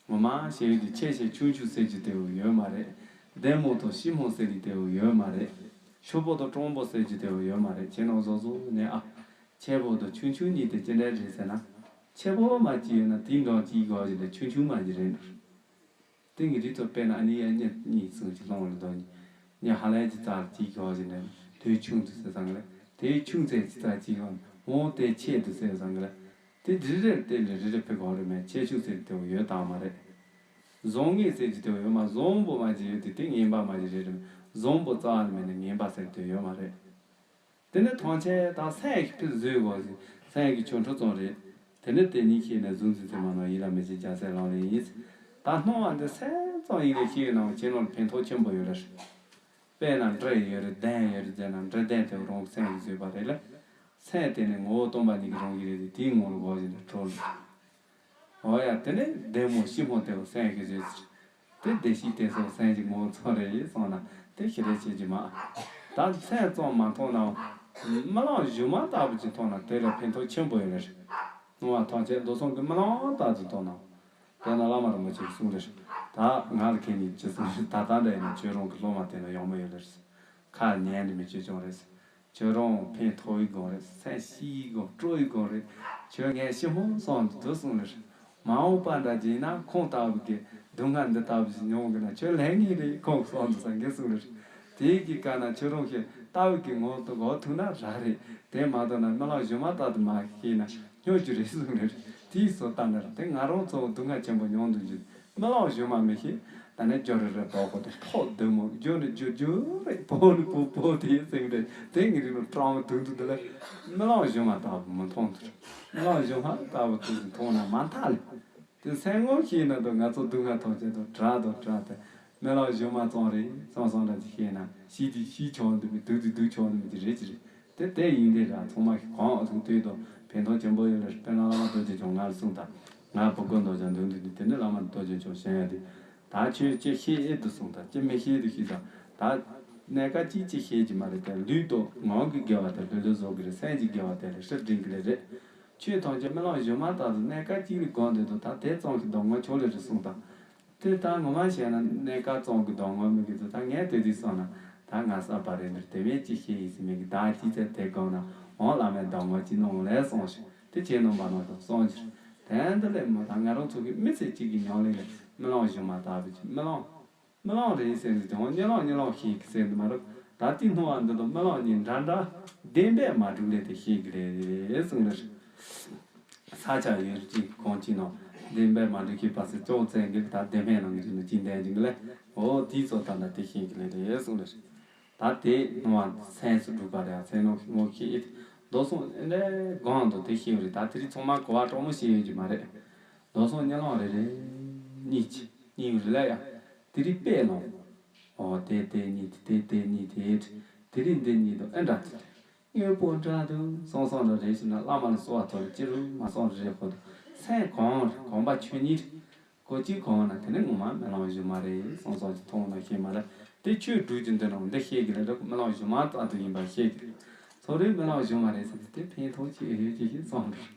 ངོ་མ་ཞེས་ཡོད་དེ་ཆེ་ཞེས་ཆུང་ཆུང་ཟེར་རྒྱུ་དེ་བོ་ཡོད་མ་རེད། ལྡན་མོ་དང་ཤི་མོ་ཟེར་གྱི་དེ་བོ་ཡོད་མ་རེད། ཕྱུག་པོ་དང་སྤྲང་པོ་ཟེར་རྒྱུ་དེ་བོ་ཡོད་མ་རེད་ཁྱེད་རང་བཟོ་བཟོ་ནས་ཨ། ཆེ་བོ་དང་ཆུང་ཆུང་གཉིས་དེ་ཅི་འདྲ་རེད་ཟེར་ན། ཆེ་བོ་མ་གཅིག་ཡོད་ན་དེའི་འགྲམ་གཅིག་དགོས་ཀྱི་འདུག་ཆུང་ཆུང་མ་གཅིག་རེད་འདུག་དེ་གི་རིགས་ཚོ་དཔེར་ན་ཨ་ནི་ཡ་གཉིས་གཉིས་གསུམ་གྱི་སློང་བ་ལ་འདོགས་ནི། ཉ་ཧ་ལས་ཀྱི་རྩ་ལ་གཅིག་གོ་བཞིན་ནས་དེའི་ཆུང་དུ་ཟེར་བཟང་གི་ལ། དེའི་ཆུང་ཚད་ཀྱི་རྩ་གཅིག་གོ་འོང་དེ་ཆེད་དུ་ཟེར་བཟང་གི་ལ། དེ་རི་རེར་བལྟས་ནས་རི་རེ་ཕེ་གོ་རེ་མེད་ཆེ་ཆུང་ཟེར་དེ་བོ་ཡོད་དང་མ་རེད། བཟང་ངན་ཟེར་གྱི་དེ་བོ་ཡོད་མ་བཟང་པོ་མ་གྱི་ཡོད་དེ་དེ་ངན་པ་མ་གྱི་རེད་རེད་བཟང་པོ་རྩ་བ་ནས་མེད་ནས་ངན་པ་ཟེར་དེ་ཡོད་མ་རེད། དེ་ནས་ཐམས་ཅད་དང་སེམས་ཀྱི་ཕི་བཟོས་དགོས་ཟིན་སེམས་ཀྱི་ཆོ་འཕྲུལ་ཙམ་རེད། དེ་ནས་དེ་ཉིད་ཤེས་ནས་གཟུང་འཛིན་ཚུལ་མ་ནོར་ཡིད་ལ་མི་བྱེད་རྒྱལ་སྲས་ལག་ལེན་ཡིན། ད་སྣང་བ་འདི་སེམས་ཙམ་ཡིན་ལས་ཤེས་ཡོད་ན་ཁྱེད་རང་ལ་ཕན་ཐོགས་ཆེན་པོ་ཡོད་རེད། དཔེར་ན་འབྲི་ཡོད་རེད་གདན་ཡོད་རེད་ཟེར་ན་འབྲི་གདན་དེ་རང་གི་སེམས་ཀྱིས་བཟོས་པ་རེད་ལ། སེམས་དེ་ནི་ངོ་བོ་སྟོང་པ་ཉིད་ཀྱི་རང་བཞིན་རེད་དེ་དེའི་ངོ་ལ་དགོས་ཟིན་ནས་གྲོལ་འདུག་འོ་ཡ་དེ་ནི་བདེ་མོ་ཤི་མོ་དེ་བ་སེམས་ཀྱི་བཟོས་ཟེར། དེ་བདེ་སྐྱིད་དེ་སོགས་སེམས་ཀྱི་ངོ་བོ་ཚང་རེད་གསུངས་ན་དེ་ཞི་རེ་བྱེད་ཀྱི་མ། ད་སེམས་ཙམ་མ་མཐོང་ན། རྨི་ལམ་སྒྱུ་མ་ལྟ་བུ་ཅིག་མཐོང་ན་དེ་ལ་ཕན་ཐོགས་ཆེན་པོ་ཡོད་རེད། སྣང་བ་ཐམས་ཅད་མདོ་གསུམ་གྱི་རྨི་ལམ་ལྟ་བུ་མཐོང་ན། དེ་ན་བླ་མ་རིན་པོ་ཆེས་གསུངས་རེད། ད་ང་ལ་ཁེ་ནི་ཅི་གསུངས་རེད་ད་ལྟ་འདྲ་ཡིན་ན་ཁྱོད་རང་གི་སློབ་མ་དེ་ན་ཡག་མོ་ཡོད་རེད། ཁ་ཉན་ནི་མི་ཆོད་ཀྱང་རེད། ཁྱོད་རང་ཕན་ཐོགས་ཡི་གང་རེད། སེམས་ཤི་ཡི་གང་སྤྲོ་ཡི་གང་རེད། ཁྱོད་ངས་ཤི་མོ་སོང་འདུག་གསུངས་ལེ། མ་འོངས་པ་འདྲ་བྱས་ན་ཁོང་ལྟ་བུ་གི་སྡུག་བསྔལ་འདི་ལྟ་བུ་ཞིག་མྱོང་གི་ན་ཁྱོད་ལས་ངན་རེད། ཁོང་སོང་འདུག་ས་འགན་གསུངས་ལེ། དེའི་གི་སྐབས་ན་ཁྱོད་རང་གི་ལྟ་བུ་གི་ངོ་དུ་གོ་ཐུག་ན་ར་རེད། དེ་མ་གཏོགས་ན་རྨི་ལམ་གཞུག་མ་ལྟར་དུ་མ་ཤེས་ན་སྨྱོ་རྒྱུ་རེད་གསུངས་ལེ། དེའི་སོ་ལྟ་ན་ར་དེ་ང་རང་གཙོ་བོ་སྡུག་བསྔལ་ཆེན་པོ་མྱོང་འདུག་རྒྱུ། རྨི་ལམ་གཞུག་མ་མི་ཤེས། ད་ནི་རྒྱུ་རེ་རེ་དོག་གོ་དེ་ཕོག་བདུད་མོ་རྒྱུ་ནི་རྒྱུ་རྒྱུ་རེད། བོ་ནི་བོ་བོ་དེ་སེང་རེད། དེ་ངེད་རིགས་ནི་སྤྲང་བོ་དུང་དུ་འདི་ལ་རྨི་ལམ་གཞུག་མ་ལྟ་བུ་མི་མཐོང་དུ། རྨི་ལམ་གཞུག་མ་ལྟ་བུ་དུང་དུ་མཐོང་ན་མ་མཐའ་ལས། དེ་སེམས་ངོ་ཤེས་ན་དོ་ང་ཚོ་སྡུག་བསྔལ་ཐམས་ཅད་དོ་དྲག་དོ་དྲག་དེ་རྨི་ལམ་གཞུག་མ་ཙམ་རེད། སང་སང་འདྲ་ཅིག་ཤེས་ན་ཤི་དུས་ཤི་ཆོག་འདུག་མི་སྡུག་དུས་སྡུག་ཆོག་འདུག་མི་དེ་རེད་ཅི་རེད། དེ་དེ་ཡིན་དེ་ར་ཚང་མ་གང་ཐུག་དུས་དོ་ཕན་ཐོགས་ཆེན་པོ་ཡོད་ལ་དཔེར་ན་བླ་མ་རྡོ་རྗེ་འཆང་ང་ལ་གསུངས་དང་། ང་བུ་དགོན་རྡོ་རྗེ་འདུག་འདུག་དེ་ནི་བླ་མ་རྡོ་རྗེ་འཆང་ཞེན་ཡ་དེ། ད་ཁྱོད་ཅི་ཤེས་ཨེ་འདུག་གསུངས་དང་། ཅི་མི་ཤེས་འདུག་ཤེས་དང་། ད་གནས་སྐབས་ཅིག་ཅི་ཤེས་ཀྱི་མ་རེད། དེ་ལུས་དང་ངག་གི་དགེ་བ་དེ་ལྷོད་ལྷོད་བཟོ་གི་རེད། སེམས་ཀྱི་དགེ་བ་དེ་ལ་ཧྲིལ་འགྲིག་གི་ལེ་རེད། ཆོས་ཐམས་ཅད་རྨི་ལམ་གཞུག་མ་ལྟར་དུ་གནས་སྐབས་གཅིག་ལ་གང་དེ་དུ་ད་དེ་ཙམ་གྱི་གདམས་ངག་ཆོག་ལེ་རེད་གསུངས་དང་། དེ་ལྟར་ངོ་མ་བྱས་ན་གནས་སྐབས་ཙམ་གྱི་གདམས་ངག་མི་དགོས་དུ། ད་ངས་དེ་དུས་སོང་ན་ད་ང་ས་པ་རེད་འདིར་དེ་བས་ཅི་ཤེས་ཡིན་ཟེར་མི་གི་བདག་ཅི་ཚད་དེ་གང་ན་འོང་བླ་མའི་གདམས་ངག་ཅི་གནང་ལས་གསུངས་ཤིག་དེ་ཁྱེད་རྣམ་པ་རྣམས་ཀྱང་གསུངས་ཤིག་དེ་འདི་ལས་མོ་ད་ང་རང་ཚོ་གི་མི་ཚེ་གཅིག་གི་ཉམས་ལེན་ལས་རྨི་ལམ་གཞུག་མ་ལྟ་བུ་ཅིག་རྨི་ལམ། རྨི་ལམ་རེད་ཟེར་ནས་དེ་འོང་གཉིད་ལམ་གཉིད་ལམ་ཤེས་ཀྱི་ཟེར་ནས་མ་རུ། ད་ལྟའི་སྣང་བ་འདི་དང་རྨི་ལམ་གཉིས་འདྲ་འདྲ་བདེན་པས་མ་གྲུབ་ལས་དེ་ཤེས་ཀྱི་རེད་གསུངས་ལེ། ས་ཆ་ཡོད་ཅིག་གང་ཅིག་ནང་བདེན་པས་མ་གྲུབ་ཤེས་པ་ཟེར་ཅོག་ཙེ་འགེབས་ད་བདེན་པའི་ནང་གི་ནང་ཅིག་འདས་ཅིག་གི་ལས། འོ་དེའི་ཚོ་ད་ལྟ་དེ་ཤེས་ཀྱི་ལས་རེད་གསུངས་ལེ། ད་དེ་སྣང་བ་སེམས་སུ་གྲུབ་པ་རེད། སེམས་ནང་ངོ་ཤེས་ཨེ་མདོ་སོང་ཨེ་འདྲ་གང་དུ་དེ་ཤེས་རེད། ད་དེ་རིང་ཚང་མ་གོ་བ་སྤྲོ་མོ་ཤེས་ཡོད་ཀྱི་མ་རེད། མདོ་སོང་གཉིད་ལམ་རེ་རེ་གཉིས་ཀྱི་གཉིས་རེ་ལ་ཡ་དེ་རིང་དཔེ་ལོང་། འོ་དེ་དེ་གཉིས་དེ་དེ་གཉིས་དེ་དེ་རིང་འདི་གཉིས་དང་ཨེ་འདྲ་དེ་དངོས་པོ་འདྲ་དུ་སོང་སོང་འདྲ་རེ་ཞིག་ན་བླ་མ་ལ་གསོལ་བ་ཐོབ་ལ་ཅི་རུ་མ་སོང་རེ་ཁོ་དུ་སེམས་གང་རེ་གོམས་པ་ཆོས་ཉིད་རེ་གོ་ཅི་གོ་ན་དེ་ནི་ངོ་མ་རྨི་ལམ་གཞུག་མ་རེད། སོང་སོང་ཅི་མཐོང་ན་ཤེས་མ་རེད། དེ་ཆོས་སྒྲུབ་ཀྱི་འདི་རང་འདི་ཤེས་ཀྱི་རེད། རྨི་ལམ་གཞུག་མ་ཙམ་དུ་ཡིན་པ་ཤེས་ཀྱི་རེད། ཚོ་རེ་རྨི་ལམ་གཞུག་མ་རེད་ཟེར་ཏེ་དེ་ཕན་ཐོགས་ཆེ་ཡོད་ཅི་ཞིག་སོང་རེད།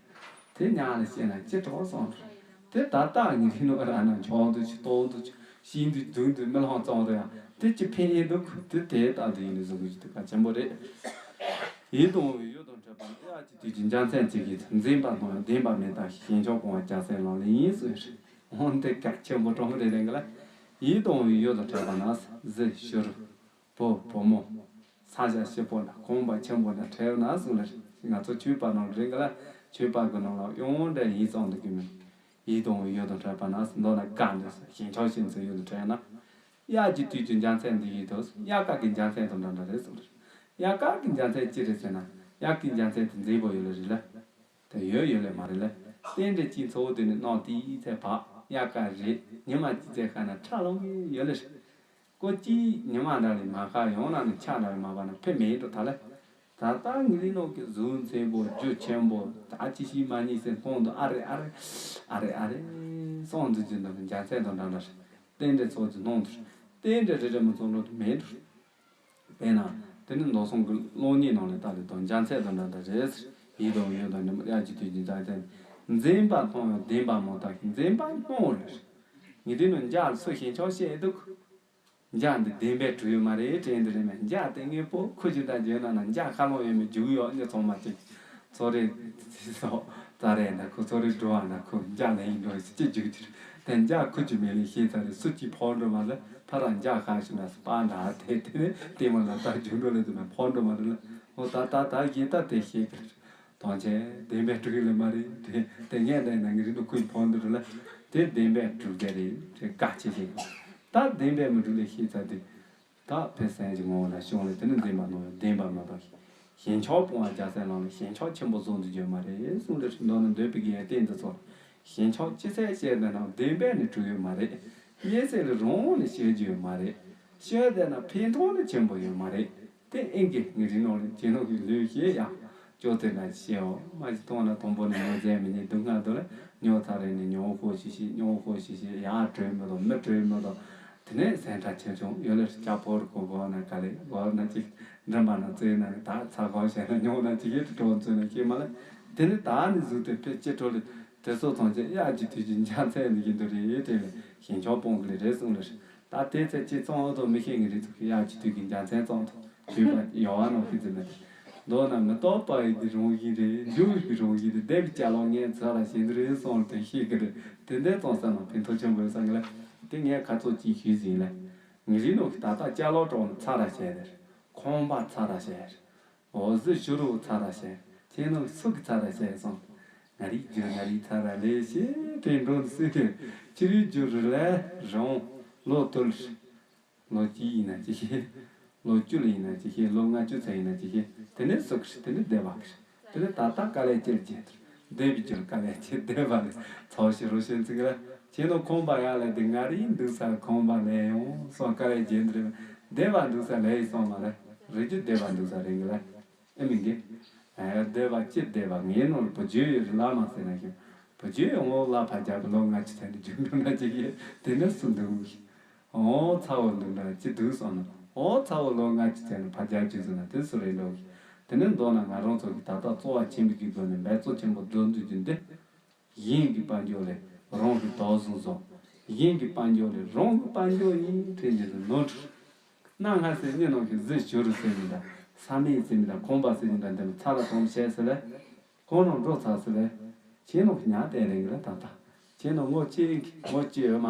དེ་ཉག་ལ་བཤད་ན་ཅི་དྲག་སོང་རེད། དེ་ད་ལྟ་ངས་ཁྱི་ནོར་ར་ན་མཆོག་ཏུ་ཆུ་ཏོག་ཏུ་ཆུ་ཤིན་ཏུ་དུང་དུ་རྨི་ལམ་གཙང་རེད་ཡ། དེ་ཅི་ཕན་ཡིན་འདུག་དེ་དེ་ལྟ་དུ་ཡིན་ནི་བཟོ་གི་ཅི་ཐུབ་པ་ཆེན་པོ་རེད། ཡིད་དུ་འོང་བའི་ཡུལ་དང་འཕྲད་པ་ནི་དབྱར་གྱི་དུས་ཀྱི་འཇའ་ཚོན་གཅིག་གིས་འཛིན་པ་སྣང་ཡང་བདེན་པ་མིན་ལྟ་ཞེས་ཞེན་ཆགས་སྤོང་བ་རྒྱལ་སྲས་ལག་ལེན་ཡིན་གསུངས་རེད། འོན་ཏེ་གལ་ཆེན་པོ་གྲོང་རེ་རེ་འགའ་ལ་ཡིད་དུ་འོང་བའི་ཡུལ་དང་འཕྲད་པ་ན་གཟི་བྱུ་རུ། བུ་བུ་མོ། ས་ཆ་སྐྱིད་པོ་ན་གོམ་པ་ཆེན་པོ་ན་བྲལ་ན་གསུངས་ལ། ང་ཚོ་ཆོས་པ་ནང་རེ་འགའ་ལ་ཆོས་པ་གི་ནང་ལ་གཡོང་འདྲ་ཡིན་ཙང་འདུག་གི་མིན། ཡིད་དུ་འོང་བའི་ཡུལ་དང་འཕྲད་པ་ན་མདོར་ན་དགའ་འདོད་ཞེན་ཆགས་ཞེན་ཚོའི་ཡུལ་དུ་བྲལ་ན། དབྱར་གྱི་དུས་ཀྱི་འཇའ་ཚོན་འདི་ཡིན་དུ་དབྱར་ཁ་གི་འཇའ་ཚོན་དང་འདྲ་འདྲ་རེད་གསུངས་ལ། དབྱར་ཁ་གི་འཇའ་ཚོན་ཅི་རེད་ཟེར་ན་དབྱར་གི་འཇའ་ཚོན་དེ་མཛེས་པོ་ཡོད་ལ་རེད་ལ། དེ་ཡོད་ཡོད་ལེ་མ་རེད་ལེ། རྟེན་འབྲེལ་གྱི་ཚོགས་དེ་ནི་གནམ་དེའི་ཚེ་བག་དབྱར་ཁ་རེད། ཉི་མ་གཅིག་ཚེ་ཁ་ན་ཁྲ་ལོང་གི་ཡོད་ལེ། ཀོ་ཅི་ཉི་མ་འདྲ་ལེ་མ་ཁ་ཡོང་ན་ནི་ཆ་འདྲ་ལེ་མ་བ་ན་ཕེ་མེད་འགྲོ་ད་ལེ། ད་ལྟ་ངི་ལི་ནོ་གི་གཟུགས་མཛེས་པོ་རྒྱུ་ཆེན་པོ་ད་ཅི་ཤི་མ་ཉི་སེ་ཁོང་དུ་ཨ་རེ་ཨ་རེ་ཨ་རེ་ཨ་རེ་སོང་འཛུལ་གྱི་འདུག་འཇའ་ཚོན་དང་འདྲ་འདྲ་རེད། རྟེན་འབྲེལ་ཚོགས་ཀྱི་སྣང་དུ་རྟེན་འབྲེལ་རེ་རེ་མི་ཚོགས་འགྲོ་དུ་མེད་འགྲོ། དཔེར་ན། དེ་ནི་མདོ་སོང་གི་གློག་བརྙན་ནང་ལས་ལྟ་ལས་དང་འཇའ་ཚོན་དང་འདྲ་འདྲ་རེད། ཡིད་དང་ཡུལ་དང་ནི་དབྱར་གྱི་དུས་ཀྱི་འཇའ་ཚོན། འཛིན་པ་མཐོང་ཡང་བདེན་པ་མ་དག་གི་འཛིན་པ་སྣང་རེད། ངས་དེ་ནི་འཇའ་ལ་སུ་ཞེན་ཆགས་བྱེད་འདུག་འཇའ་འདི་བདེན་པས་གྲུབ་ཡོད་མ་རེད་དྲན་འདི་རེད་མེད། འཇའ་དེ་དངོས་པོ་ཁུ་ཅི་འདྲ་བརྗོད་ན་ན་འཇའ་ཁ་ལོང་ཡོད་མེད་རྒྱུག་ཡོད་ནི་ཚང་མ་ཅིག་ཚོ་རེ་སོགས་རྩྭ་རེ་འདྲ་ཁུ་ཚོ་རེ་འགྲོ་བ་འདྲ་ཁུ་འཇའ་ལེན་འགྲོ་ཡི་ཅི་རྒྱུག་ཅི་རེད། དེ་འཇའ་ཁུ་ཅི་མེད་ལེ་ཤེས་ཚར་རེ་སུ་ཅི་ཕོག་འགྲོ་མ་ལེ། ཕ་ར་འཇའ་ཁ་ཞིག་ན་སྤ་འདྲ་དེ་དེ་ནི་ལྟད་མོ་ལ་ལྟ་རྒྱུག་འགྲོ་ལེ་དུ་མེད་ཕོག་འགྲོ་མ་རེད་ལེ། འོ་ད་ད་ད་ཡིན་ད་དེ་ཤེས་གི་རེད། དོན་ཆེན་བདེན་པས་གྲུབ་ཡོད་ལེ་མ་རེད་དེ་དེ་ངས་འདྲ་ཡིན་ན་ངའི་རིགས་ནི་ཁུ་ཡི་ཕོག་འདུག་རེད་ལེ། དེ་བདེན་པས་གྲུབ་གི་རེད་དེ་དགའ་ཆེ་ཤེས་གི་ད་བདེན་པས་མི་གྲུབ་ལེ་ཤེས་ཚར་དེ། ད་ཕན་སེམས་ཀྱི་ངོ་བོ་ལ་ཤོང་ལེ་དེ་ནི་འཛིན་པ་ནོར་བདེན་པ་མ་དག་གི་ཞེན་ཆགས་སྤོང་བ་རྒྱལ་སྲས་ལག་ལེན་ཞེན་ཆགས་ཆེན་པོ་བཟུང་དུ་འཇུག་མ་རེད་གསུངས་ཏེ་མདོར་ན་འདོད་པའི་གི་རྟེན་འདི་ཚོ་ཞེན་ཆགས་ཅི་ཚད་བཤད་བསྡད་ན་བདེན་པས་ནི་གྲུབ་ཡོད་མ་རེད། དམིགས་བསལ་ལ་རང་དབང་ནས་བཤད་རྒྱུ་ཡོད་མ་རེད། བཤད་བསྡད་ན་ཕན་ཐོགས་ནི་ཆེན་པོ་ཡོད་མ་རེད། དེ་ཨེ་གི་ངའི་རིགས་ནང་ལ་ཇེ་ནོ་གི་ལུས་ཤེས་ཡ། ཅོ་ཙེ་ན་ཤེས་འོ་མ་ཞིག་གཏོང་ན་དང་པོ་ནས་ཉོ་རྫས་མི་ཉེ་སྡུག་བསྔལ་དུ་ལ་ཉོ་ཚ་རེ་ནས་ཉོ་ཧོ་ཤི་ཤི་ཉོ་ཧོ་ཤི་ཤི་ཡ་གྲོས་མི་དང་མི་གྲོས་མི་དང་། དེ་ནས་སེམས་ཁྲལ་ཆེ་ཆུང་ཡོད་ལ་ཅག་ཕོར་གོ་གོ་ན་ག་ལེ་གོ་ན་ཅིག་འགྲིམ་པ་ན་རྩེ་ན་ད་ཚ་གོ་བྱས་ན་ཉོ་ན་ཅིག་ཡེ་དུ་གྲོགས་མཚོན་ན་ཤེས་མ་ལ། དེ་ནས་ད་ནི་གཟུགས་དེ་ཕེ་ཅི་གྲོ་ལི་དེ་སོ་ཚང་ཅེ་ཡ་ཇི་དུས་ཀྱི་འཇའ་ཚོན་ནི་ཡིན་དུ་རེད་དེ་ལས་ཞེན་ཆགས་སྤོང་གི་ལེ་རེད་གསུངས་ལེ། ད་དེ་ཚེ་ཅི་གཙང་བོ་དང་མི་ཤེས་ངི་རེད་ཚུགས་ཡ་ཇི་དུས་ཀྱི་འཇའ་ཚོན་གཙང་དུ་ཞུས་པ་ཡོ་བ་ནོ་ཁི་ཙི་མེད། མདོར་ན་མི་རྟག་པ་ཡི་དེ་རང་བཞིན་རེད། འགྱུར་བའི་རང་བཞིན་རེད། འདས་པའི་ཅ་ལག་ངས་ཚར་ར་བྱེད་འདི་རེད་གསུངས་དེ་ཤེས་ཀྱི་རེད། དེ་འདྲའི་གཙང་ས་ནང་ཕན་ཐོགས་ཆེན་པོ་ཡོད་ས་ངས་ལ། དེ་ངས་ཁ་ཚོགས་ཅིག་ཞུས་ཟིན་ལ། ངས་རིག་ནོ་གི་ད་ལྟ་ཅ་ལག་གྲོགས་ནི་ཚར་ར་བྱེད་དེ། ཁང་པ་ཚར་ར་བྱེད། འོ་གཟི་བྱུ་རུ་ཚར་ར་བྱེད། ཁྱེད་ནོ་སུ་གི་ཚར་ར་བྱེད་གསུངས། ང་རིག་རྒྱུ་ང་རིག་ཚར་ར་ལས་ཤེས་དེ་འགྲོ་འདི་སྲིད་དེ། ཕྱི་རིག་རྒྱུ་རུ་ལས་རང་ལོ་དུལ། ལོ་གཅིག་ཡིན་ན་ཅི་ཤེས། ལོ་བཅུ་ལ་ཡིན་ན་ཅི་ཤེས། ལོ་ལྔ་བཅུ་ཚར་ཡིན་ན་ཅི་ཤེས། དེ་ནས་སུ་གི་རེད། དེ་ནས་འདས་པ་གི་རེད། དེ་ནས་ད་ལྟ་དཀའ་ལས་ཁྱེད་ཀྱིས་འདས་པའི་རྒྱུར་དཀའ་ལས་ཁྱེད་འདས་པ་ལས་ཚོགས་ཤིག་རོ་ཤན་ཚིག་ལ། ཁྱེད་ནོ་ཁང་པ་ཡག་ལས་དེ་ང་རིག་འདུག་ས་ཁང་པ་ལས་ཡོང་སོང་དཀའ་ལས་རྒྱན་དུ་རེད། འདས་པ་འདུག་ས་ལས་ཡི་སོང་མ་རེད། རིག་རྒྱུ་འདས་པ་འདུག་ས་རེད་གི་ལ། ཨེ་མི་འགི། ཨེ་འདས་པ་ཅི་འདས་པ་ངའི་ནང་ལ་བུ་རྒྱུད་ཡོད་རེད་ལ་མ་ཟེར་ན་ཞིག་བུ་རྒྱུད་ཡོད་ངོ་ལ་ཕ་རྒྱལ་པོ་ལོ་ལྔ་བཅུ་ཚར་ནས་རྒྱུན་འགྲོ་ན་ཅི་ཡོད་དེ་ནས་སུ་འདུག་འོ་ཚ་བོ་འདུག་འདྲ་ཅི་འདུག་སོང་ན། འོ་ཚ་བོ་ལོ་ལྔ་བཅུ་ཚར་ནས་ཕ་རྒྱལ་རྒྱུ་སོང་ན་དེ་སུ་རེད་ལོ། དེ་ནས་མདོར་ན་ང་རང་ཚོ་གི་ད་ལྟ་གཙོ་བ་ཆེན་པོ་གི་སྒོ་ནས་འབད་རྩོལ་ཆེན་པོ་རྫོགས་འདུག་རྒྱུ་འདི། གཞན་གྱི་དཔལ་འབྱོར་ལས་རང་གི་དོགས་ཟོན་བཟོ། གཞན་གྱི་དཔལ་འབྱོར་ལས་རང་གི་དཔལ་འབྱོར་ཡིན་དྲན་རྒྱུ་དེ་ནོར་འཁྲུལ། གནའ་སྔ་སེ་སྙི་ནང་གི་གཟི་བྱུ་རུ་ཟེར་མི་འདྲ། ས་མེད་ཟེར་མི་འདྲ། ཁང་པ་ཟེར་མི་འདྲ་འདི་ཚར་ལ་གཏོང་བྱས་ཟེར་ལས། ཁོང་རང་འགྲོ་ཚར་ཟེར་ལས། ཁྱེད་ནང་གི་ཉག་དེ་རིང་གི་ལ་ད་ལྟ། ཁྱེད་ནང་ངོ་ཅི་ཡིན་གི་ངོ་ཅི་ཡོད་མ།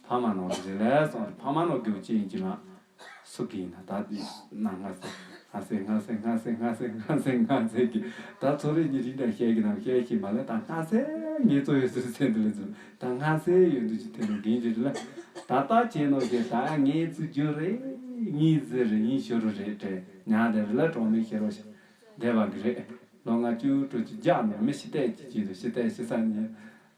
ཕ་མ་ནང་གི་རེད་ལས་སོང་ཕ་མ་ནང་གི་ཅི་ཡིན་གྱི་མ། སུ་གི་ཡིན་ན་ད་དེ་གནའ་སྔ་སེ་སྔ་སེ་སྔ་སེ་སྔ་སེ་སྔ་སེ་སྔ་སེ་གི་ད་ཚོ་རེ་གཉིས་རིགས་འདྲ་བཤད་གི་ན་བཤད་ཤེས་མ་ལས་ད་སྔ་སེ་ངེད་ཚོ་ཡོད་ཟེར་ཟེར་འདི་ལ་ཟེར་ད་སྔ་སེ་ཡོད་འདུག་ཅི་དེ་ནང་གིན་གྱི་རེད་ལ། ད་ལྟ་ཁྱེད་ནང་གི་ད་ངེད་ཚོ་རྒྱུ་རེད། ངེད་ཟེར་རེད། ངེད་ཤོ་རུ་རེད་དྲན་ཉག་དེ་རེད་ལ་གྲོང་མི་ཤེས་རོགས་ཤིག་འདས་པ་གི་རེད། ལོ་ལྔ་བཅུ་དྲུག་ཅུ་བརྒྱ་ནས་མི་ཤི་བལྟས་ཀྱི་ཅི་དུ་ཤི་བལྟས་ཤི་ས་ཉིན་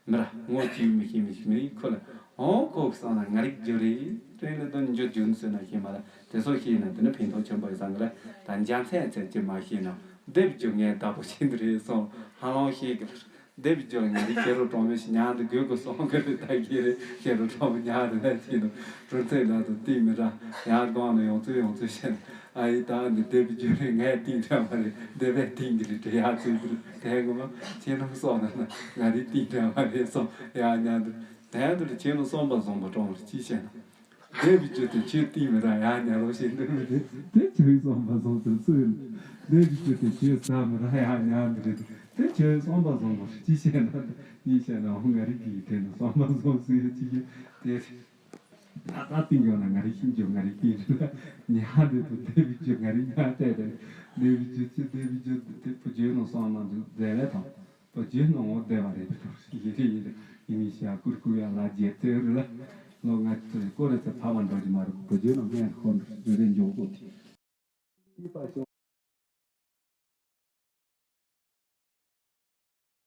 མི་ར་ངོ་ཅི་མི་ཤེས་མི་ཤེས་མི་ཁོ་ལ་ཨོ་ཁོ་གི་སང་ན་ང་རིག་རྒྱུ་རེད་དྲན་ལ་དོན་འཇོ་རྒྱུ་ཟེར་ན་ཤེས་མ་ལ་དེ་སོ་ཤེས་ན་དེ་ནི་ཕན་ཐོགས་ཆེན་པོ་ཡོད་ས་ང་ལ་ད་འཇའ་ཚན་ཚན་ཅི་མ་ཤེས་ན་འདེབས་རྒྱུ་ངའི་བདག་པོ་ཤེས་འདི་རེད་སོང་ཧ་ལོང་ཤེས་གི་ལ། འདེབས་རྒྱུ་ང་རིག་ཁྱེད་རོ་གྲོང་མི་ཤི་ཉག་འདི་དགོས་དགོས་སོང་གི་རེད་ད་གི་རེད་ཁྱེད་རོ་གྲོང་མི་ཉག་འདི་ན་ཤེས་ནོ་གྲོང་ཚན་ལ་དུ་ཏིང་མི་ར་ཡང་སྒང་ནས་ཡོང་ཚུལ་ཡོང་ཚུལ་བཤད་ན། ཨ་ཡི་ད་འདི་སྡེ་བའི་རྒྱུ་རེད། ངས་གཏིང་འདྲ་མ་རེད། སྡེ་བའི་གཏིང་གི་རེད་དྲི་ཡག་ཚུལ་འདི་རེད་དེ་ངོ་མ་ཁྱེད་རང་སོགས་ན་ན་ང་རིག་གཏིང་འདྲ་མ་རེད་སོང་ཡག་ཉག་འདི་དེ་འདི་རེད་ཁྱེད་རང་བསམ་པ་བཟང་པོ་གྲོང་རེད་ཅི་བཤད་ན། སྡེ་བའི་རྒྱུ་དེ་ཁྱེད་གཏིང་མི་ར་ཡག་ཉག་རོགས་བཤད་འདི་མི་རེད་དེ་ཁྱེད་བསམ་པ་བཟང་ཚུལ་སུ་ཡིན། སྡེ་བའི་རྒྱུ་དེ་ཁྱེད་ཟ་མི་ར་ཡག་ཉག་འདི་རེད་དེ་ཁྱེད་བསམ་པ་བཟང་པོ་རེད་ཅི་བཤད་ན་ད་གཉིས་བཤད་ན་འོ་ང་རིག་གི་དྲན་ན་བསམ་པ་བཟང་སུ་ཡོད་ཅི་ཡོད་དེ། ད་ལྟ་གཏིང་ཡོད་ན་ང་རིག་ཤིན་རྒྱུ་ང་རིག་གཏིང་རེད་ལ། ཉག་འདི་དུ་སྡེ་བའི་རྒྱུ་ང་རིག་ཉག་སྤྲད་རེད། སྡེ་བའི་རྒྱུ་ཅི་སྡེ་བའི་རྒྱུ་འདི་དེ་བུ་རྒྱུད་ནང་སོང་ན་འདི་མཛད་ལས་དང་། བུ་རྒྱུད་ནང་ངོ་བདེ་བ་རེད་དུ་ཡིན་རེད་ཡིན་རེད་ཡིན་མི་ཤ་ཀུར་ཀུ་ཡ་ལ་རྒྱལ་ཚེ་རེད་ལ། ལོ་ལྔ་བཅུ་ཀོ་རེ་ཚེ་ཕ་མ་འགྲོ་རྒྱུ་མ་རེད་བུ་རྒྱུད་ནང་ངས་ཁོ་འདི་རེ་འཇོག་དགོས་དེ།